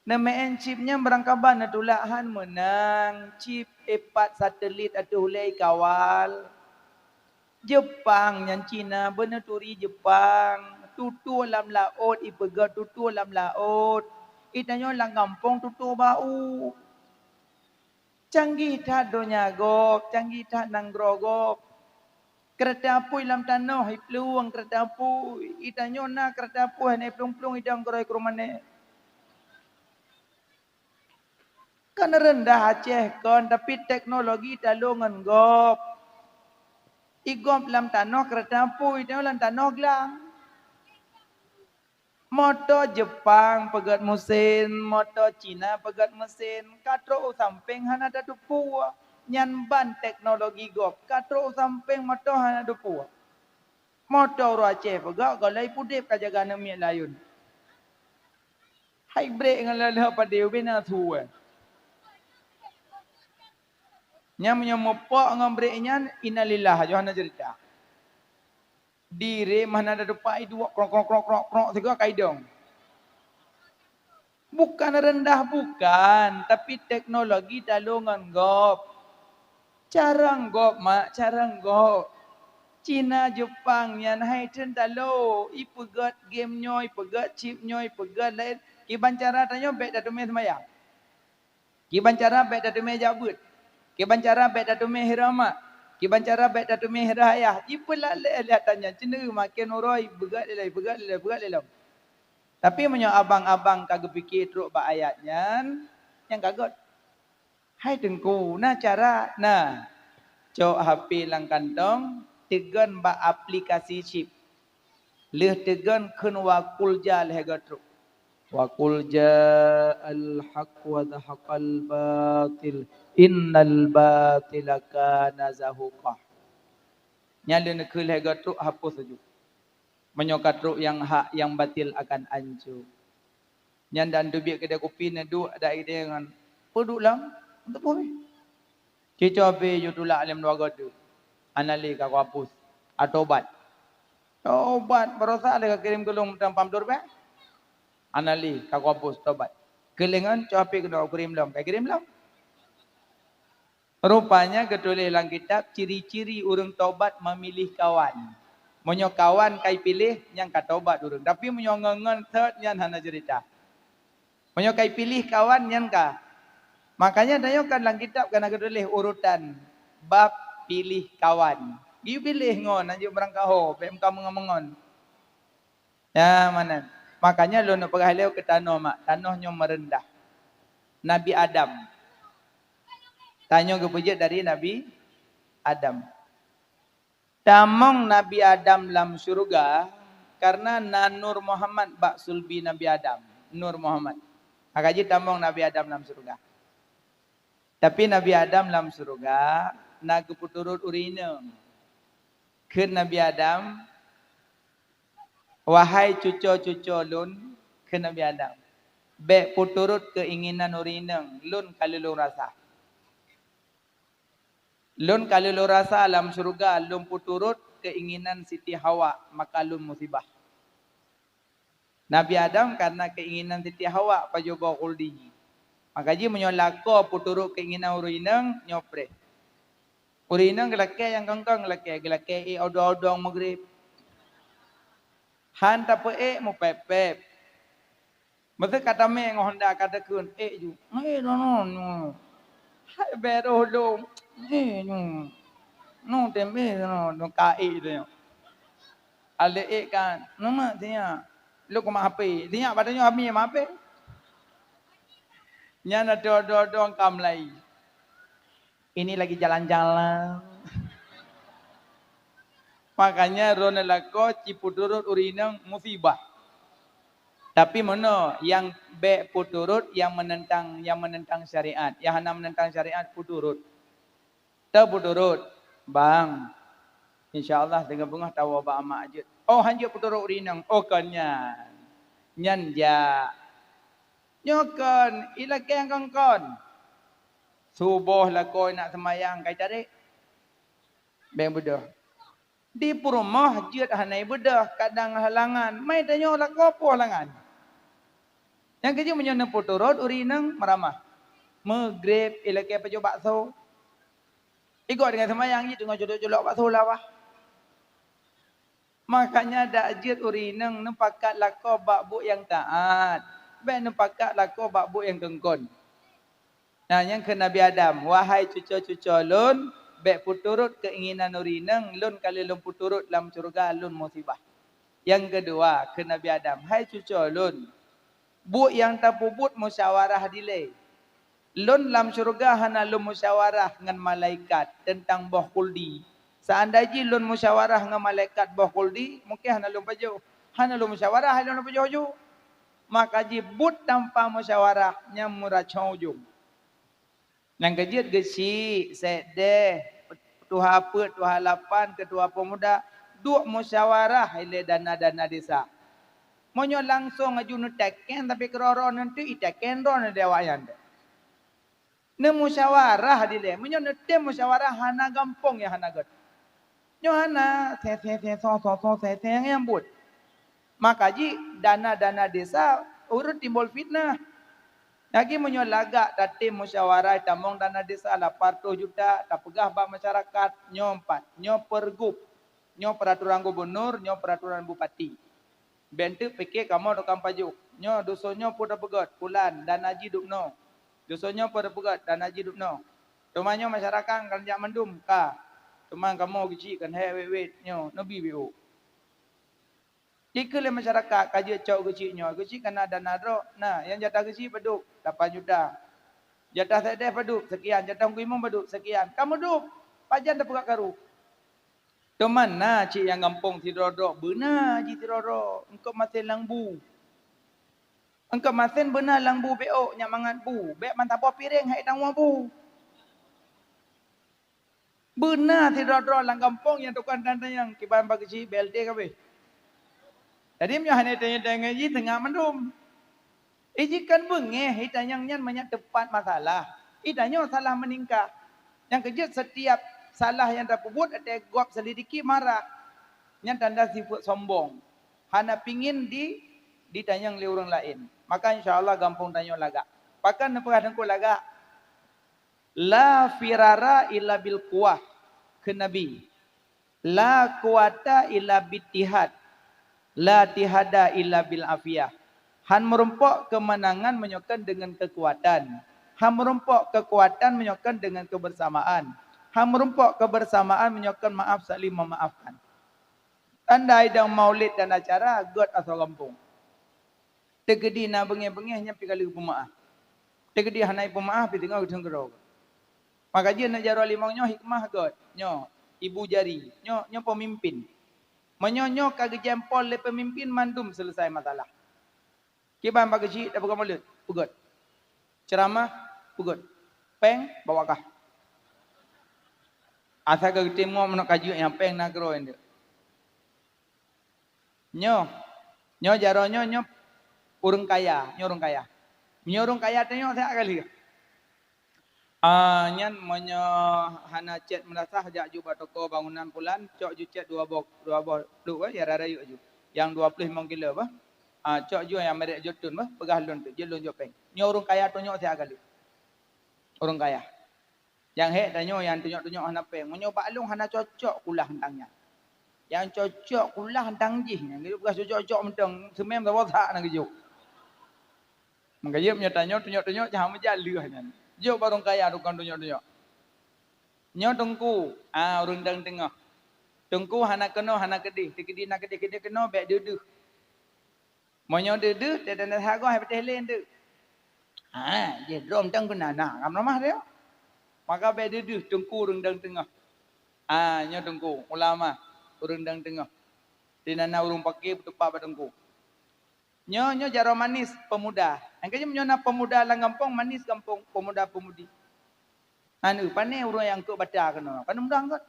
Neumeu'en chip nyan beurangkaban neutulak han meunang, chip ipat satelit ateueh ulée ikawal. Jeupang nyan Cina beuneuturi Jeupang, tutoe lam laôt ipeugét tutoe lam laôt, itanyoe lam gampông tutoe bak u. Canggih that donya gob, canggih that nanggroe gob. Keureuta apui lam tanoh iplueng keureuta apui. Itanyoe na keureuta apui hana iplueng-plueng idong keuroi krumanée. Kan reundah Aceh kon, tapi teknologi talo ngon gob. Igob lam tanoh keureuta apui, itanyoe lam tanoh glang. Moto Jepang peugét meusén, moto Cina peugét meusén, ka trok u sampéng hana tateupeue. Nyan ban teknologi gob, ka trok u sampéng moto hana tateupeue. Moto ureueng Aceh peugét, gohlom pudeb ka jaga aneuk miet layun. Hai brek ngon laloe padé ubé na su, eh. Nyan meunyoe meupok ngon brek nyan, innalillah, Yohana cerita. Dirém hana tatupat iduek krok, krok, krok, krok, krok, sigoe ka idong. Bukan rendah, bukan, tapi teknologi talo ngon gob. Carông gob, mak, carông gob. Cina, Jepang nyan hai treun talo, ipeugét game nyoe, ipeugét chip nyoe, ipeugét laén. Kiban cara tanyoe bék tateumé seumayang. Kiban cara bék tateumé jak beuet. Kiban cara bék tateumé hirah mak. Kiban cara bék tateumé hirah ayah. Jipeulalé lé ata nyan, ceundeue maken uroe, ipeugét lé lom, ipeugét lé lom, ipeugét lé lom. Tapi meunyoe abang-abang ka geupike trok bak ayat nyan, nyan ka gét. Hai Teungku, na cara? Na. Cok H P lam kantong, teugon bak aplikasi chip. Lheueh teugon kheun wa qul ja lhèe goe trok. Wa qul ja'al haq wa zahaqal batil, innal batila kana zahuqa. Nyan lheueh neukheun lhèe goe trok hapus laju. Meunyoe ka trok nyang hak, nyang batil akan anco. Nyan dan teubiet keudè kupi neuduek dak idéh ngon, "Peue duek lom?" "Untuk peue?" "Cicok pih ju tulak lom dua goe teuk." "Hana lé, ka kuhapus. Atobat." "Tobat, baroesa lé kakirém keu lôn meuteumpat pam dua ribèe." "Hana lé, ka kuhapus, tobat." "Keulengan, cok H P keunoe, kakirém lom." "Kakirém lom." Rupanya geutuléh lam kitab ciri-ciri ureuëng tobat memilih kawan. Meunyoe kawan ka ipiléh, nyan ka tobat ureuëng. Tapi meunyoe ngon-ngon thot, nyan hana cerita. Meunyoe ka ipiléh kawan, nyan ka. Makanya tanyoe kan lam kitab ka na geutuléh urutan bab piléh kawan. Geupiléh ngon, hanjeuet meurangkaho, bék meukameungon-meungon. Ya, mana? Makanya lôn peugah lé keu tanoh mak, tanoh nyoe meureundah. Nabi Adam. Tanyoe geupeujeuet dari Nabi Adam. Tamong Nabi Adam lam syeuruga karena na Nur Muhammad bak sulbi Nabi Adam. Nur Muhammad. Maka jih tamong Nabi Adam lam syeuruga. Tapi Nabi Adam lam syeuruga na geupeuturot ureuëng inong. Kheun Nabi Adam, "Wahai cuco-cuco lôn," kheun Nabi Adam, "bék peuturot keuinginan ureuëng inong, lôn ka lheueh lôn rasa. Lôn ka lheueh lôn rasa lam syeuruga lôn peuturot keuinginan Siti Hawa, maka lôn musibah." Nabi Adam karena keuinginan Siti Hawa pajoh boh khuldi. Maka jih meunyoe lakoe peuturot keuinginan ureuëng inong, nyoe preh. Ureuëng inong geulakée nyang kong-kong geulakée, geulakée ék odong-odong Maghrib. Han tapeuék mupép-pép. Meuseu ka tamé ngon honda ka takheun, ék ju. Ék nonon nyoe. Hai bék roh lom. Ék nyoe. Nyoe tem ék nonon ka ék tu nyoe. Alé ék kan, "Nyoe mak sinyak." Lôn keumat H P. Sinyak bak tanyoe hami mak H P. Nyan na odong-odong ka meulai. Ini lagi jalan-jalan. Makanya droeneuh lakoe ci peuturot ureuëng inong musibah. Tapi meunoe nyang bék peuturot nyang meunentang, nyang meunentang syariat. Nyang hana meunentang syariat peuturot. Tapeuturot, "Bang, insya Allah teungoh beungoh tawoe bak amak jeuet." "Oh, hanjeuet peuturot ureuëng inong." "Oh, kon nyan. Nyan jak." "Nyoe kon, ilakée nyang kon-kon." Suboh lakoe nak seumayang kai tarék. Bék beudôh. Di peurumoh jeuet hana ibeudôh, kadang halangan. Mai tanyoe lakoe peue halangan. Nyang keujeuet meunyoe neupeuturot ureuëng inong meuramah. Maghrib ilakée pajoh bakso. Igoe deungon seumayang jih teungoh culok-culok bakso lam bak. Makanya dak jeuet ureuëng inong neupakat lakoe bak buet nyang taát. Bék neupakat lakoe bak buet nyang kon-kon. Nah, nyang kheun Nabi Adam, "Wahai cuco-cuco lôn, bék peuturot keuinginan ureuëng inong, lôn ka lheueh lôn peuturot lam syeuruga lôn musibah." Nyang keudua, kheun Nabi Adam, "Hai cuco lôn, buet nyang tapeubuet musyawarah dilée. Lôn lam syeuruga hana lôn musyawarah ngon malaikat teuntang boh khuldi. Seandai jih lôn musyawarah ngon malaikat boh khuldi, mungken hana lôn pajoh. Hana lôn musyawarah, hai lôn peujoh ju. Maka jibuet tanpa musyawarah, nyan meuracon ujong. Nyang keujeuet geuchik, sék deh, tuha peuet, tuha lapan, keutua pemuda, duek musyawarah ilée dana-dana desa. Meunyoe langsong aju neuteken, tapi keudroe-droe neunteuk iteken droe neuh di awaknyan. Neumusyawarah dilée. Meunyoe neutem musyawarah hana gampông nyang hana gét. Nyoe hana, se-se-se, so-so-so, se-se nyang, nyang buet. Maka jih dana-dana desa ureuëng timbul fitnah. Lagi meunyoe lagak tatem musyawarah tamong dana desa lapan reutôh juta, tapeugah bak masyarakat, nyoe empat, nyoe pergub, nyoe peraturan gubunur, nyoe peraturan bupati. Bék teuk pike kamoe tukang pajoh. Nyoe dusun nyoe peue tapeugét, pulan, dana jih dubnoe. Dusun nyoe peue tapeugét, dana jih dubnoe. Teuma nyoe masyarakat kan jak mandum ka. Teuma kamoe geuchik kan hék wét-wét nyoe, neubi biôk. Dikeue lé masyarakat ka jeuet cok geuchik nyoe, geuchik kana dana droe, na nyang jatah geuchik padub, lapan juta. Jatah sedeh padub, sekian, jatah ungkuimong padub, sekian. Ka meudup, pajan tapeugah karu. Teuma na cit nyang gampông sidroe-droe, beuna jih sidroe-droe, eungkôt masen lam bu. Eungkôt masen beuna lam bu bék ôk, nyak mangat bu, bék meusaboh piréng hai tangoe bu. Beuna sidroe-droe lam gampông nyang tukang tanyong, kiban bak geuchik B L T kabeh. Jadi meunyoe hana tanyong-tanyong jih teungoh mandum. Iji kan beungéh, itanyong nyan manyak teumpat masalah. Itanyoe salah meuningkah. Nyang keujeuet setiap salah nyang tapeubuet ateueh gob selidiki marah. Nyan tanda sifeuet sombong. Hana pingin di, ditanyong lé ureuëng laén. Maka insya Allah gampông tanyoe lagak. Pakon neupeugah teungku lagak? La firara illa bil quwah, kheun Nabi. La quwata illa bittihad. La tihada illa bil afiyah. Han meurumpok keumeunangan meunyoe kon deungon keukuatan. Han meurumpok keukuatan meunyoe kon deungon keubeursamaan. Han meurumpok keubeursamaan meunyoe kon maaf saling memaafkan. Tanda idong maulid dan acara gét asoe gampông. Teukeudi na beungéh-beungéh nyan pih ka lheueh peumeu'ah. Teukeudi hana peumeu'ah pih teungoh geuteun keudroe. Maka jeuet na jaroe limong nyoe hikmah gét. Nyoe ibu jari. Nyoe, nyoe peumimpin. Meunyoe nyoe ka geujempol lé peumimpin, mandum seuleusai masalah. Kiban bak geuchik tapeugah mulod, peugét. Ceuramah, peugét. Péng, bawa kah. Asai ka geutem ngon meunoe ka jeuet nyang péng na keudroe nyoe. Nyoe, nyoe jaroe nyoe, nyoe ureuëng kaya, nyoe ureuëng kaya. Nyoe ureuëng kaya tanyoe siat ka lheueh. Ah, nyan meunyoe hana cét meunasah jak ju bak toko bangunan pulan, cok ju cét dua boh, dua boh pluek, eh, ya rara yuk ju. Yang dua puluh limong kilo bah. Ah, cok ju yang merek Jotun bah, peugah lôn tu, jeuet lôn jok péng. Nyoe ureuëng kaya tunyok siat ka lheueh. Ureuëng kaya. Nyang hék tanyoe nyang tunyok-tunyok hana péng. Meunyoe bak lôn hana cocok kulah tang nyan. Nyang cocok kulah tang jih nyan. Geuyue peugah cocok-cocok mantong, seumem saboh that na geujok. Maka jeuet meunyoe tanyoe tunyok-tunyok, jangan meujan lheueh nyan. Jok bak ureuëng kaya tukang tunyok-tunyok. Nyoe teungku, ah, ureuëng dang teungoh. Teungku hana keunoe, hana keudeh. Teukeudi na keudeh-keudeh keunoe, bék deuh-deuh. Meunyoe deuh-deuh, teuh tanda sagoe hai patéh lé teuk. Ha, jih drom tang keunan na, lam rumah dia. Maka bék deuh-deuh teungku ureuëng dang teungoh. Ah, nyoe teungku, ulama, ureuëng dang teungoh. Di na na ureuëng paké beutupat bak teungku. Nyoe, nyoe jaroe manis peumuda. Nyang keujeuet meunyoe na peumuda lam gampông, manis gampông, peumuda-peumudi. Aneuk pane ureuëng nyang keu bata keunoe, kan mudah kot.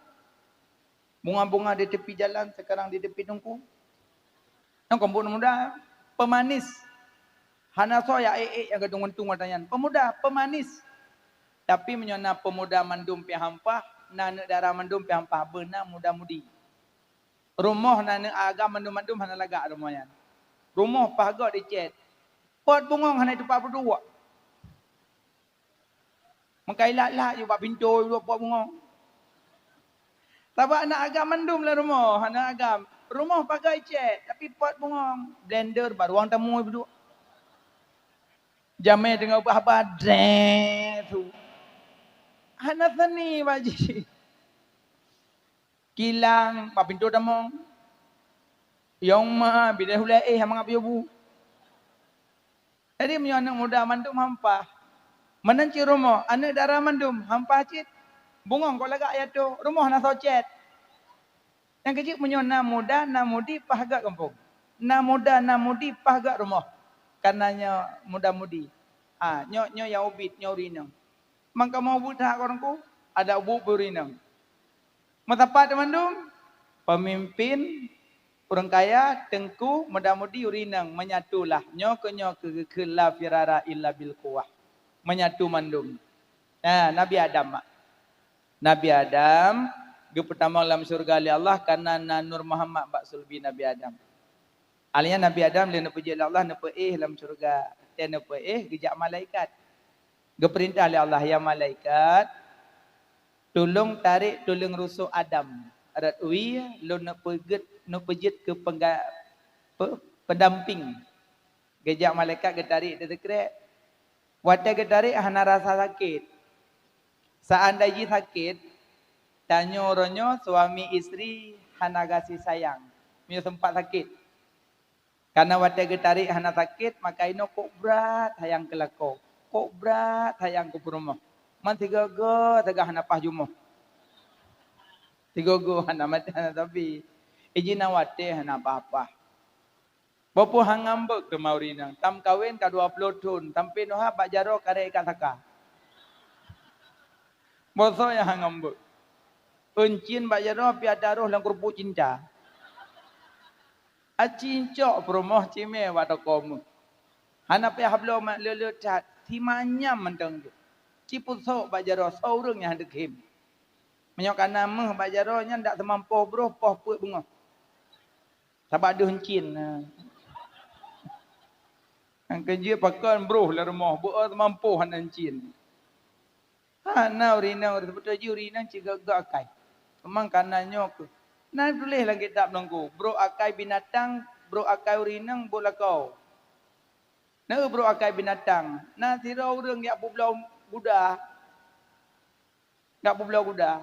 Bunga-bunga di tepi jalan, sekarang di tepi teungku. Nyang keumbun muda, pemanis. Hana soe ya ék-ék nyang gadong untung ata nyan. Pemuda, pemanis. Tapi meunyoe na pemuda mandum pih hampah, na aneuk dara mandum pih hampah, beuna muda-mudi. Rumoh na aneuk agam mandum-mandum hana lagak rumoh nyan. Rumoh pahat gét dicet. Pot bungong hana itupat peuduek. Meukai lak-lak ju bak pintoe dua pot bungong. Sabab aneuk agam mandum lam rumoh, aneuk agam. Rumoh pagai cét, tapi pot bungong, blender bak ruang tamu peuduek. Jamé teungoh ubah haba, dreng, su. Hana seni bak jih. Kilang bak pintoe tamong. Yong ma bidai hulai éh mangat piôh bu. Jadi meunyoe aneuk muda mandum hampah, meunan cit rumoh, aneuk dara mandum hampah cit, bungong kok lagak ya toh, rumoh na soe cét. Nyang keujeuet meunyoe na muda, na mudi, pahat gét gampông. Na muda, na mudi, paih gak rumoh. Kana nyoe muda-mudi. Ah, nyoe, nyoe nyang ubit, nyoe ureueng inong. Mang kamoe ubit that, Teungku? Adak ubit ureueng inong. Meusapat mandum, pemimpin, ureueng kaya, teungku, muda-mudi, ureueng inong, menyatulah. Nyoe keuh, nyoe keuh geukheun la firara illa bil quwwah. Menyatu mandum. Nah, Nabi Adam mak. Nabi Adam geupeutamong lam syeuruga lé Allah karena na Nur Muhammad bak sulbi Nabi Adam. Akhirnya Nabi Adam lé neupeujeuet lé Allah, neupeuéh lam syeuruga. Watèe neupeuéh, geujak malaikat. Geupeurintah lé Allah, "Ya malaikat, tulông tarek tuleueng rusok Adam rot wie, lôn neupeugét, neupeujeuet keu pengga-, pe-, pendamping." Geujak malaikat, geutarek di sikrek. Watèe geutarek hana rasa sakét. Seandai jih sakét, tanyoe uroe nyoe suami istri hana gaséh sayang. Meunyoe sempat sakét. Karena watèe geutarek hana sakét, maka inoe kok brat sayang keu lakoe, kok brat sayang keu peurumoh. Man sigoe-goe sagai hana paih jumoh. Sigoe-goe hana maté, hana sabe. Iji na watèe hana paih-paih. Boh peue han ngambek teuma ureueng inong, tameukawen ka dua ploh thon, sampoe neuhah bak jaroe karek ikat saka. Boh soe nyang han ngambek? Euncien bak jaroe pih ata roh lam keurupuk cinta. Aci cok peurumoh cimé bak toko méuh. Hana payah bloe mak le-le that, simanyam mantong jeuet. Ci peusok bak jaroe soe ureueng nyang han teukhém. Meunyoe kana méuh bak jaroe nyan dak seumampoh broh poh peuet beungoh. Sabab deuh euncien na. Nyang keujeuet pakon broh lam rumoh, beu seumampoh hana euncien. Hana ureueng inong, seubeutôi jih ureueng inong cit gak-gak akai. Memang kana nyoe keuh. Na tuléh lam kitab Teungku, brok akai binatang, brok akai ureueng inong, buet lakoe. Na brok akai binatang, na sidroe ureueng jak peubloe guda. Jak peubloe guda.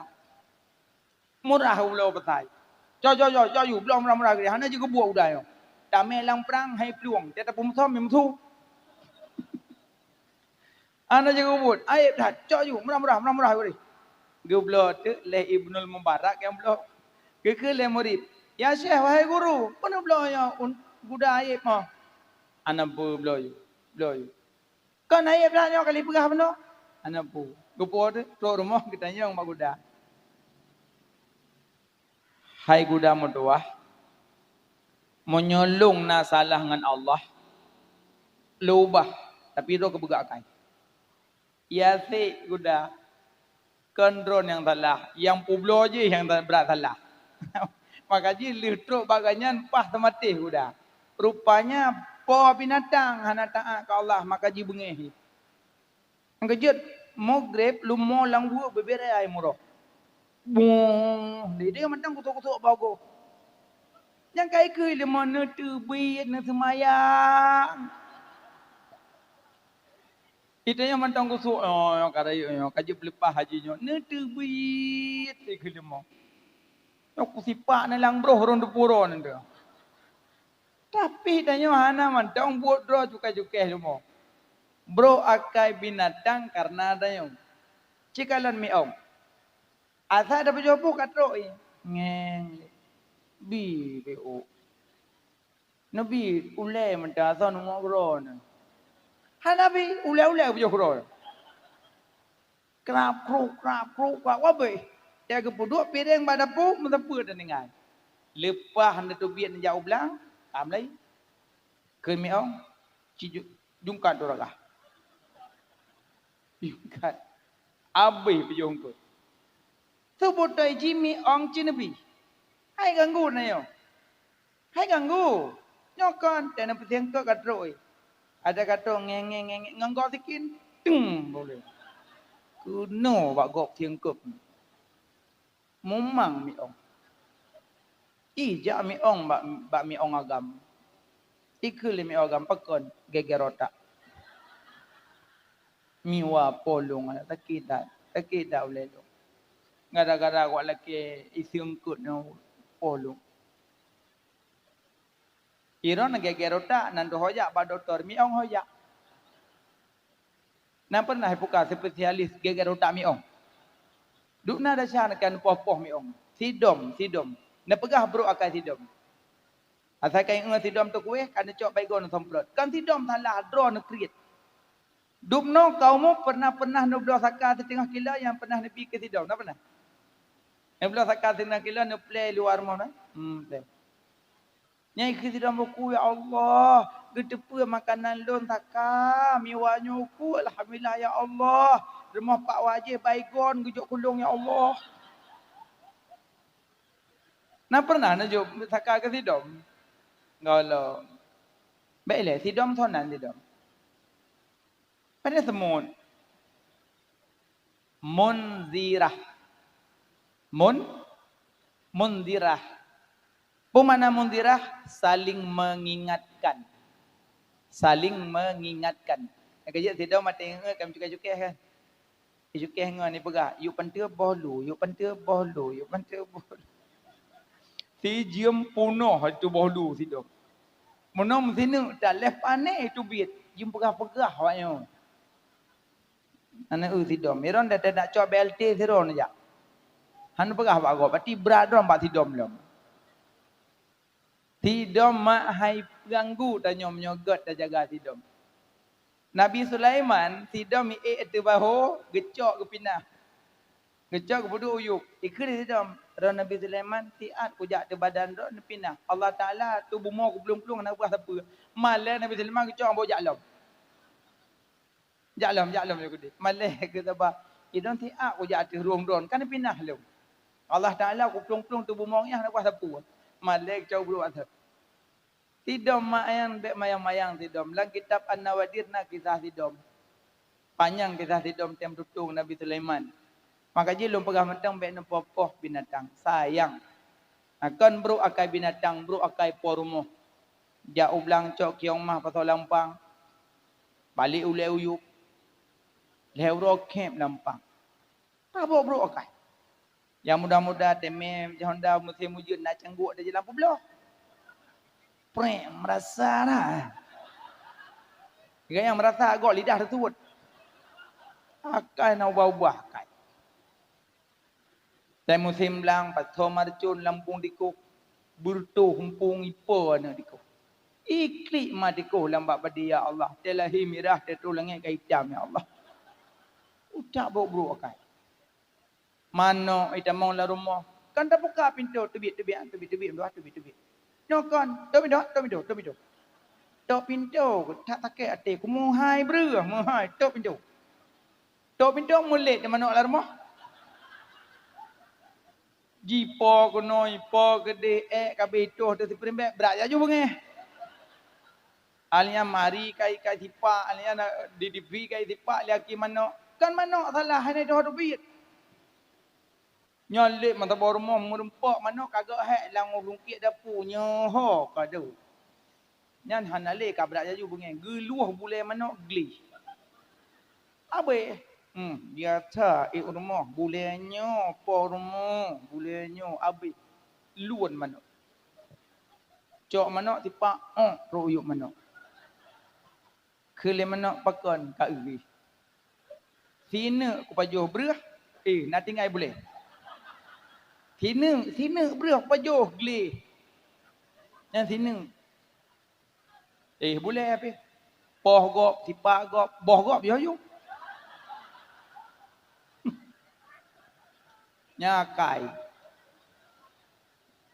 Murah ubloe peutai. Cok, cok, cok, cok yue, bloe murah-murah geude. Hana jeuet geubuet guda nyoe. Tamè lam prang hai plueng, tiep-tiep peumeusom meusu. Hana jeuet geubuet, aéb that. Cok yue, murah-murah, murah-murah geude. Geubloe teuk lé Ibnul Mubarak nyang bloe. Geukheun lé murit, "Ya Syekh, wahai guru, peue neubloe nyoe un-, guda aéb moh?" "Hana peue, bloe yue, bloe yue." "Kon aéb that nyoe ka lheueh peugah bunoe?" "Hana peue." Geupoh teuk, trok rumoh geutanyong bak guda. "Hai guda meutuwah, meunyoe lôn na salah ngon Allah, lôn ubah, tapi droe keupeugah akai." "Ya sik guda, kon droe nyang salah, nyang peubloe jih nyang brat salah." Maka jih lheueh trok bak gobnyan paih teumatéh guda. Rupanya po binatang hana taát keu Allah, maka jih beungéh. Nyang keujeuet, Maghrib leumo lam weuek bubé raya murah. Boh, dideh mantong kusok-kusok bak gob. Nyang ka ikheun leumo neuteubiet, neuseumayang. Itanyong mantong kusok, "Oh, nyoe ka rayeuk nyoe, ka jeuet peuleupah haji nyoe." Neuteubiet ikheun leumo. Nyoe kusipak neulang broh rhon teupue uroe nyan teuh. Tapi tanyoe hana mantong buet droe cukai-cukai leumo. Brok akai binatang kareuna tanyoe. Cikalon miong. Asai tapajoh boh ka trok ie. Ngeng. Bi, bi, oh. Neubi ulée mantong asai neumok keudroe nyan. Hana bi, ulée-ulée pajoh keudroe. Krap, krup, krap, krup, krap, wabéh. Watée geupeuduek piréng bak dapu, meuteupeu teuningai. Leupah neuteubiet neujak u blang, ka meulayeue. Kheun miong, ci ju-, jungkat tu ragah. Jungkat. Abéh pajoh eungkôt. Seubeutôi jih miong ci neubi. Hai ganggu na nyoe. Hai ganggu. Nyoe kon, watée neupeusieng eungkôt ka trok ie. Ada ka trok ngeng, ngeng, ngeng, ngeng, ngon gob sikin. Teng, boleh. Keunoe bak gob sieng eungkôt. Mumang miong. Ih, jak miong bak, bak miong agam. Ikheun lé miong agam, pakon geger otak. Miwa polong, sakét that, sakét that ulée lôn. Gara-gara awak lakée isi eungkôt nyoe polong. Iron geger otak, nan tu ho jak bak dokto, miong ho jak. Na pernah ipuka spesialis geger otak miong? Duna desya neuka neupoh-poh miong. Sidom, sidom. Neupeugah brok akai sidom. Asai ka ingat sidom teukueh, ka neucok baygon neusemprot. Kan sidom salah, droe neukriet. Dubnoe kamoe pernah-pernah neubloe saka siteungoh kilo nyang pernah neubi keu sidom. Na pernah? Neubloe saka siteungoh kilo neuplè luwa rumoh na. Hmm, plè. Nyang ikheun sidom buku, "Ya Allah, geuteupeue makanan lôn saka, miwa nyoe ku, alhamdulillah ya Allah. Rumoh pak wajéh baygon geujok kulong ya Allah." Na pernah neujok saka keu sidom? Gohlom. Bèk lé, sidom sonan sidom. Pada semut. Munzirah. Mun, munzirah. Peue makna munzirah? Saling mengingatkan. Saling mengingatkan. Nyang keujeuet sidom maté ngeue kan cukai-cukai kan. Cukai ngon ipeugah, "Yuk panteue boh lu, yuk panteue boh lu, yuk panteue boh lu." Sijeuem punoh itu boh lu sidom. Meunoe meusineuk that lheueh pané itu biet, jeuem peugah-peugah awak nyoe. Aneuk eu sidom, iron dah nak cok B L T sidroe neujak. Hana peugah bak gob, berarti brat droe bak sidom lom. Sidom mak hai ganggu tanyoe meunyoe gèt tajaga sidom. Nabi Sulaiman, sidom iék ateueh bahô, geucok geupinah. Geucok geupeuduek u yup. Ikheun sidom, "Roh Nabi Sulaiman, siat kujak ateueh badan droe neupinah. Allah Taala tuboh bumoe kuplueng-plueng hana peugah sapeue." Malèe Nabi Sulaiman geucok bak jak lom. Jak lom, jak lom, ya Gudé. Malèe keu saba. Idong siat kujak ateueh rueng droe, kan pinah lom. Allah Taala kuplueng-plueng tuboh bumoe nyan hana peugah sapeue. Malèe geucok bak jak lom. Sidom mak nyan bèk mayang-mayang sidom. Lam kitab An-Nawadir na kisah sidom. Panyang kisah sidom tem tutong Nabi Sulaiman. Maka jih lôn peugah mantong bèk neupoh-poh binatang. Sayang. Nah, kon brôk akai binatang, brôk akai po rumoh. Jak u blang cok kiong mah pasoe lampang. Balek ulèe u yup. Lhèe uroe khép lampang. Tabôk brôk akai. Nyang muda-muda teumé Honda musém ujeuen na cangguek di jalan peubloe. Prek, meurasa na. Gaya meurasa agok lidah teusuet. Akai na ubah-ubah akai. Watèe musém blang, pasoe marcon lam pung dikoh, beureutoh humpung ipo aneuk dikoh. Iklik ma dikoh lam bak padé, ya Allah, watèe lahé mirah, watèe troh langèt ka itam, ya Allah. Utak brôk-brôk akai. Manok itamong lam rumoh, kan tabuka pintoe, teubiet-teubiet, teubiet-teubiet, teubiet-teubiet. Nyoe kon, tok pintoe, tok pintoe, tok pintoe. Tok pintoe, that sakét até, kumeuhai breuh, meuhai, tok pintoe. Tok pintoe, mulét di manok lam rumoh. Jipo keunoe, jipo keudéh, ék ka abéh itoh teuh sipeurimbèk, brat laju beungéh. Alinyan mari kai-kai sipak, alinyan di TV kai sipak, lé aki manok. Kan manok salah, hana itoh teubiet. Nyoe lé meusaboh rumoh meureumpok manok ka geuhék lam lungkiek dapu nyoe ho ka deuh. Nyan hana lé ka brat laju beungéh, geuluwah bulèe manok gleh. Abéh, hmm, biasa ék rumoh bulèe nyoe, po rumoh bulèe nyoe, abéh luwon manok. Cok manok sipak, ôk, rôh u yup manok. Kheun lé manok pakon ka eu. Sineuk kupajoh breuh, eh, na tinggai bulèe. Sineuk, sineuk breuh kupajoh gleh. Nyan sineuk. Eh, bulèe pih. Poh gob, sipak gob, boh gob yoh yum. Nyan akai.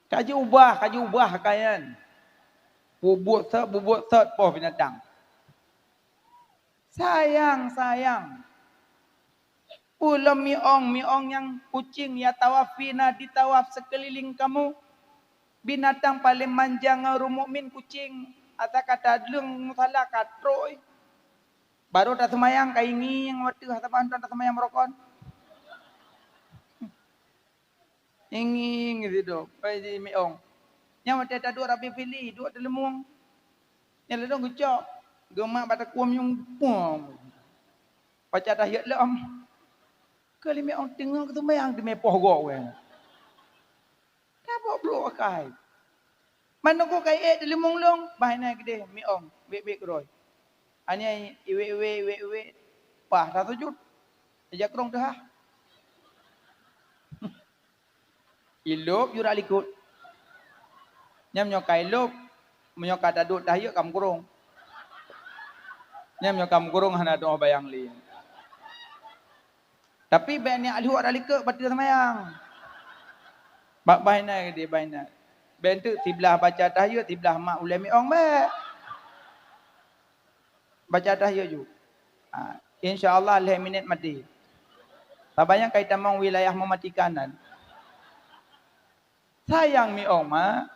Ka jiubah, ka jiubah akai nyan. Bubuet sot, bubuet sot poh binatang. Sayang, sayang. Peue lom miong, miong nyang kucing ya tawaf fina di tawaf seukeulileng kamoe. Binatang paleng manja ngon ureueng mukmin kucing, ata ka tadeueng musala ka trok. Barô taseumayang ka ingieng watèe hana mantong taseumayang meurokon. Ingieng sidroe, pai di miong. Nyang watèe taduek Rabiul Fili, duek teuleumong. Nyang ladôm geucok, geumat bak takue miong, puang. Pacat tahiet lom. Keu lé miong teungoh geuseumayang teumé poh gob wèe. Tabôk brôk akai. Manok ka ék teuleumong lôn, bah inan keudéh miong, wék-wék keudroe. Ania iwék-wék, iwék-wék, pah tasujut. Ija krông teuhah. Ilôb jurah likot. Nyam nyoe ka ilôb, Meunyoe ka taduek tahajud ka meukurong. Nyan meunyoe ka meukurong hana tu'oh bayang lé. Tapi bèk niat lheueh atra likot bateue seumayang. Bak baina geude baina. Bèk teuk siblah baca tahajud, siblah mak ulèe miong bèk. Baca tahajud ju. Ha, insya Allah lhèe minèt maté. Saban nyan ka itamong wilayah mematikan nyan. Sayang miong mak.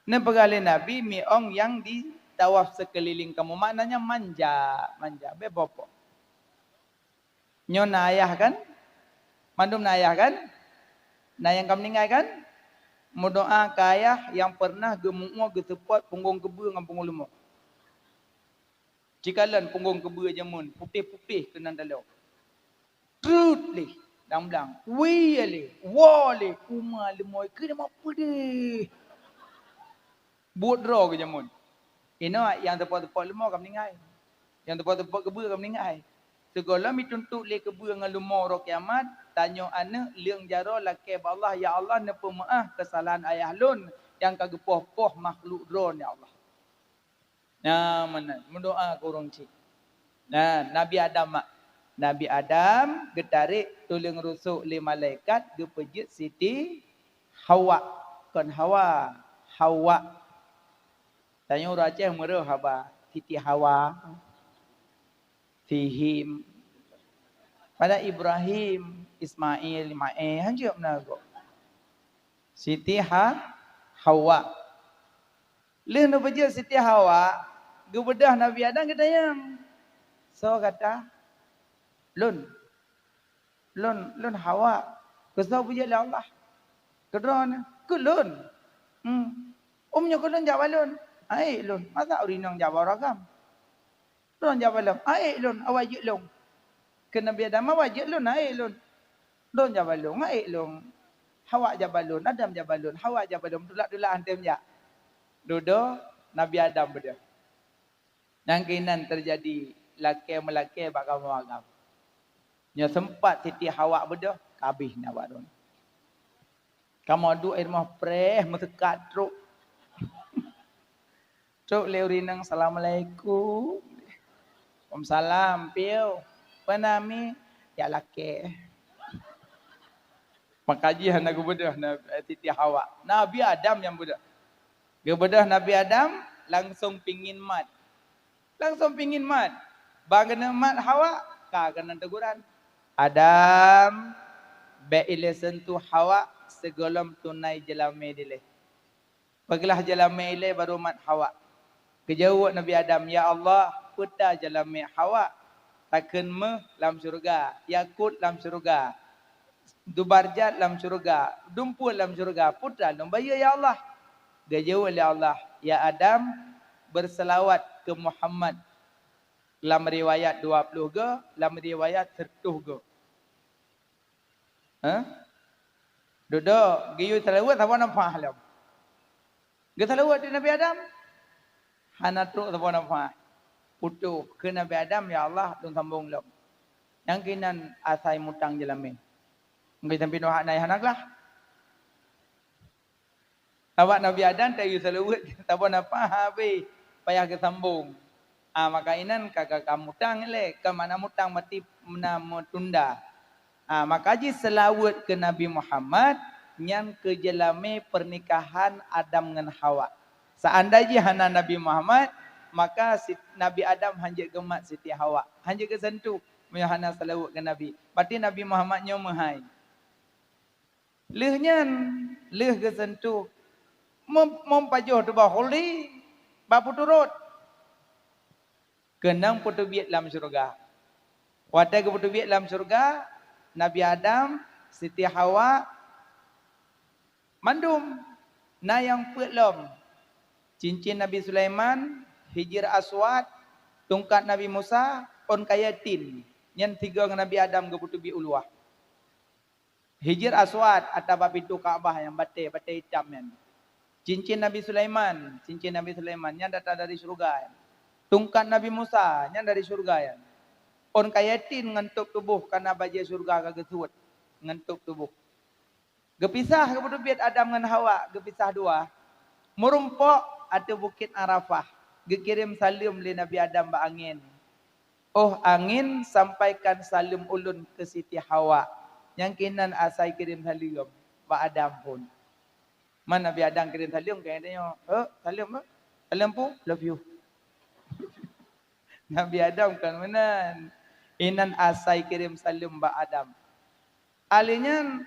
Neupeugah lé Nabi miong nyang di tawaf seukeuliléng kamoe, maknanya manja, manja, bèk boh-boh. Nyoe na ayah kan? Mandum na ayah kan? Na nyang ka meuninggai kan? Meudoa keu ayah nyang peureunah geumeu'ue geuseupôt punggong keubeue ngon punggong leumo. Cikalon punggong keubeue jameun, putéh-putéh keunan taloe. Treut lé, dang blang. Wie lé, woe lé, uma leumo keu leumo peudeh. Buet droe geujameun. Inoe nyang teupôt-teupôt leumo ka meuninggai. Nyang teupôt-teupôt keubeue ka meuninggai. Sigohlom jituntok lé keubeue ngon leumo uroe kiamat, tanyoe aneuk leueng jaroe lakèe bak Allah, "Ya Allah, neupeumeu'ah keusalahan ayah lôn nyang ka geupoh-poh makhluk droen, ya Allah." Nyan meunan, meudoa keu ureueng chik. Nah, Nabi Adam mak. Nabi Adam geutarek tuleueng rusok lé malaikat geupeujeuet Siti Hawa. Kon Hawa, Hawa. Tanyoe ureueng Aceh meureuh haba, Siti Hawa, Sihim. Pada Ibrahim, Ismail, Maé, hanjeuet meunan gob. Siti Ha-, Hawa. Lheueh neupeujeuet Siti Hawa, geubeudôh Nabi Adam geutanyong, "Soe gata?" "Lôn." "Lôn, lôn Hawa." "Keu soe peujeuet lé Allah?" "Keu droeneuh." "Keu lôn?" "Hmm." "Oh, meunyoe keu lôn jak bak lôn." "Hana ék lôn. Masa ureueng inong jak bak ureueng agam?" "Droeneuh jak bak lôn." "Hana ék lôn, awai jeuet lôn." "Keu Nabi Adam awai jeuet lôn, hana ék lôn." "Droeneuh jak bak lôn, hana ék lôn. Hawa jak bak lôn, Adam jak bak lôn, Hawa jak bak lôn, tulak-tulak han tem jak." Dudoe Nabi Adam beudôh. Nyang keunan teujadi lakèe meulakèe bak kamoe agam. Nyoe seumpat Siti Hawa beudôh, ka abéh na bak droeneuh. Kamoe duek di rumoh preh meuseukat trok. Trok lé ureueng inong, "Assalamualaikum." "Waalaikumsalam, piôh." "Peue na mi?" "Jak lakèe." Maka jih hana geubeudôh na, eh, Siti Hawa. Nabi Adam nyang beudôh. Geubeudôh Nabi Adam langsong pingin mat. Langsong pingin mat. Ban keuneuk mat Hawa, ka keunan teguran. "Adam, bèk ilèe seuntuh Hawa sigohlom tunai jeulamé dilèe." Peuglah jeulamé ilèe barô mat Hawa. Geujaweueb Nabi Adam, "Ya Allah, peue ta jeulamé Hawa? Takheun méuh lam syeuruga, yakut lam syeuruga, zubarjat lam syeuruga, dumpue lam syeuruga, peue ta lôn bayeue ya Allah?" Geujaweueb lé Allah, "Ya Adam, beuseulawat keu Muhammad." Lam riwayat dua ploh goe, lam riwayat sireutoh goe. Hah? Dudoe, geuyue seulaweuet saboh nafah lom. Geuseulaweuet di Nabi Adam, hana trok saboh nafah. Putôh, keu Nabi Adam, "Ya Allah, lôn sambong lom." Nyang keunan asai mutang jeulamé. Mungken sampoe nyoe hana, hana glah. Awak Nabi Adam tayue seulaweuet saboh nafah habéh payah geusambong. Ah, maka inan ka, ka, ka mutang ilèe, ka makna mutang berarti na meutunda. Ah, maka jih seulaweuet keu Nabi Muhammad nyan keu jeulamé peurnikahan Adam ngon Hawa. Seandai jih hana Nabi Muhammad, maka si, Nabi Adam hanjeuet geumat Siti Hawa, hanjeuet geuseuntuh meunyoe hana seulaweuet keu Nabi. Berarti Nabi Muhammad nyoe meuhai. Lheueh nyan, lheueh geuseuntuh, mem-, meupajoh teubah khuldi bak peuturot. Keunong peuteubiet lam syeuruga. Watèe geupeuteubiet lam syeuruga, Nabi Adam, Siti Hawa, mandum na nyang peuet lom. Cincin Nabi Sulaiman, Hijir Aswad, tungkat Nabi Musa, ôn kayèe tin. Nyan sigoe ngon Nabi Adam geupeuteubiet u luwa. Hijir Aswad ata bak pintoe Ka'bah nyang batèe, batèe itam nyan. Cincin Nabi Sulaiman, cincin Nabi Sulaiman nyan datang dari syeuruga nyan. Tungkat Nabi Musa nyan dari syeuruga nyan. Ôn kayèe tin ngon tôb tuboh, kana bajèe syeuruga ka geusuet ngon tôb tuboh. Geupisah, geupeuteubiet Adam ngon Hawa, geupisah dua. Meurumpok ateueh Bukét Arafah, geukirém saleuem lé Nabi Adam bak angén. "Oh angén, sampaikan saleuem ulôn keu Siti Hawa." Nyang keunan asai kirém saleuem bak Adam phon. Man Nabi Adam kirém saleuem, keu geutanyoe, "Eh, saleuem, eh? Saleuem peue?" "Love you." Nabi Adam kon meunan. Inan asai kirém saleuem bak Adam. Alheuh nyan,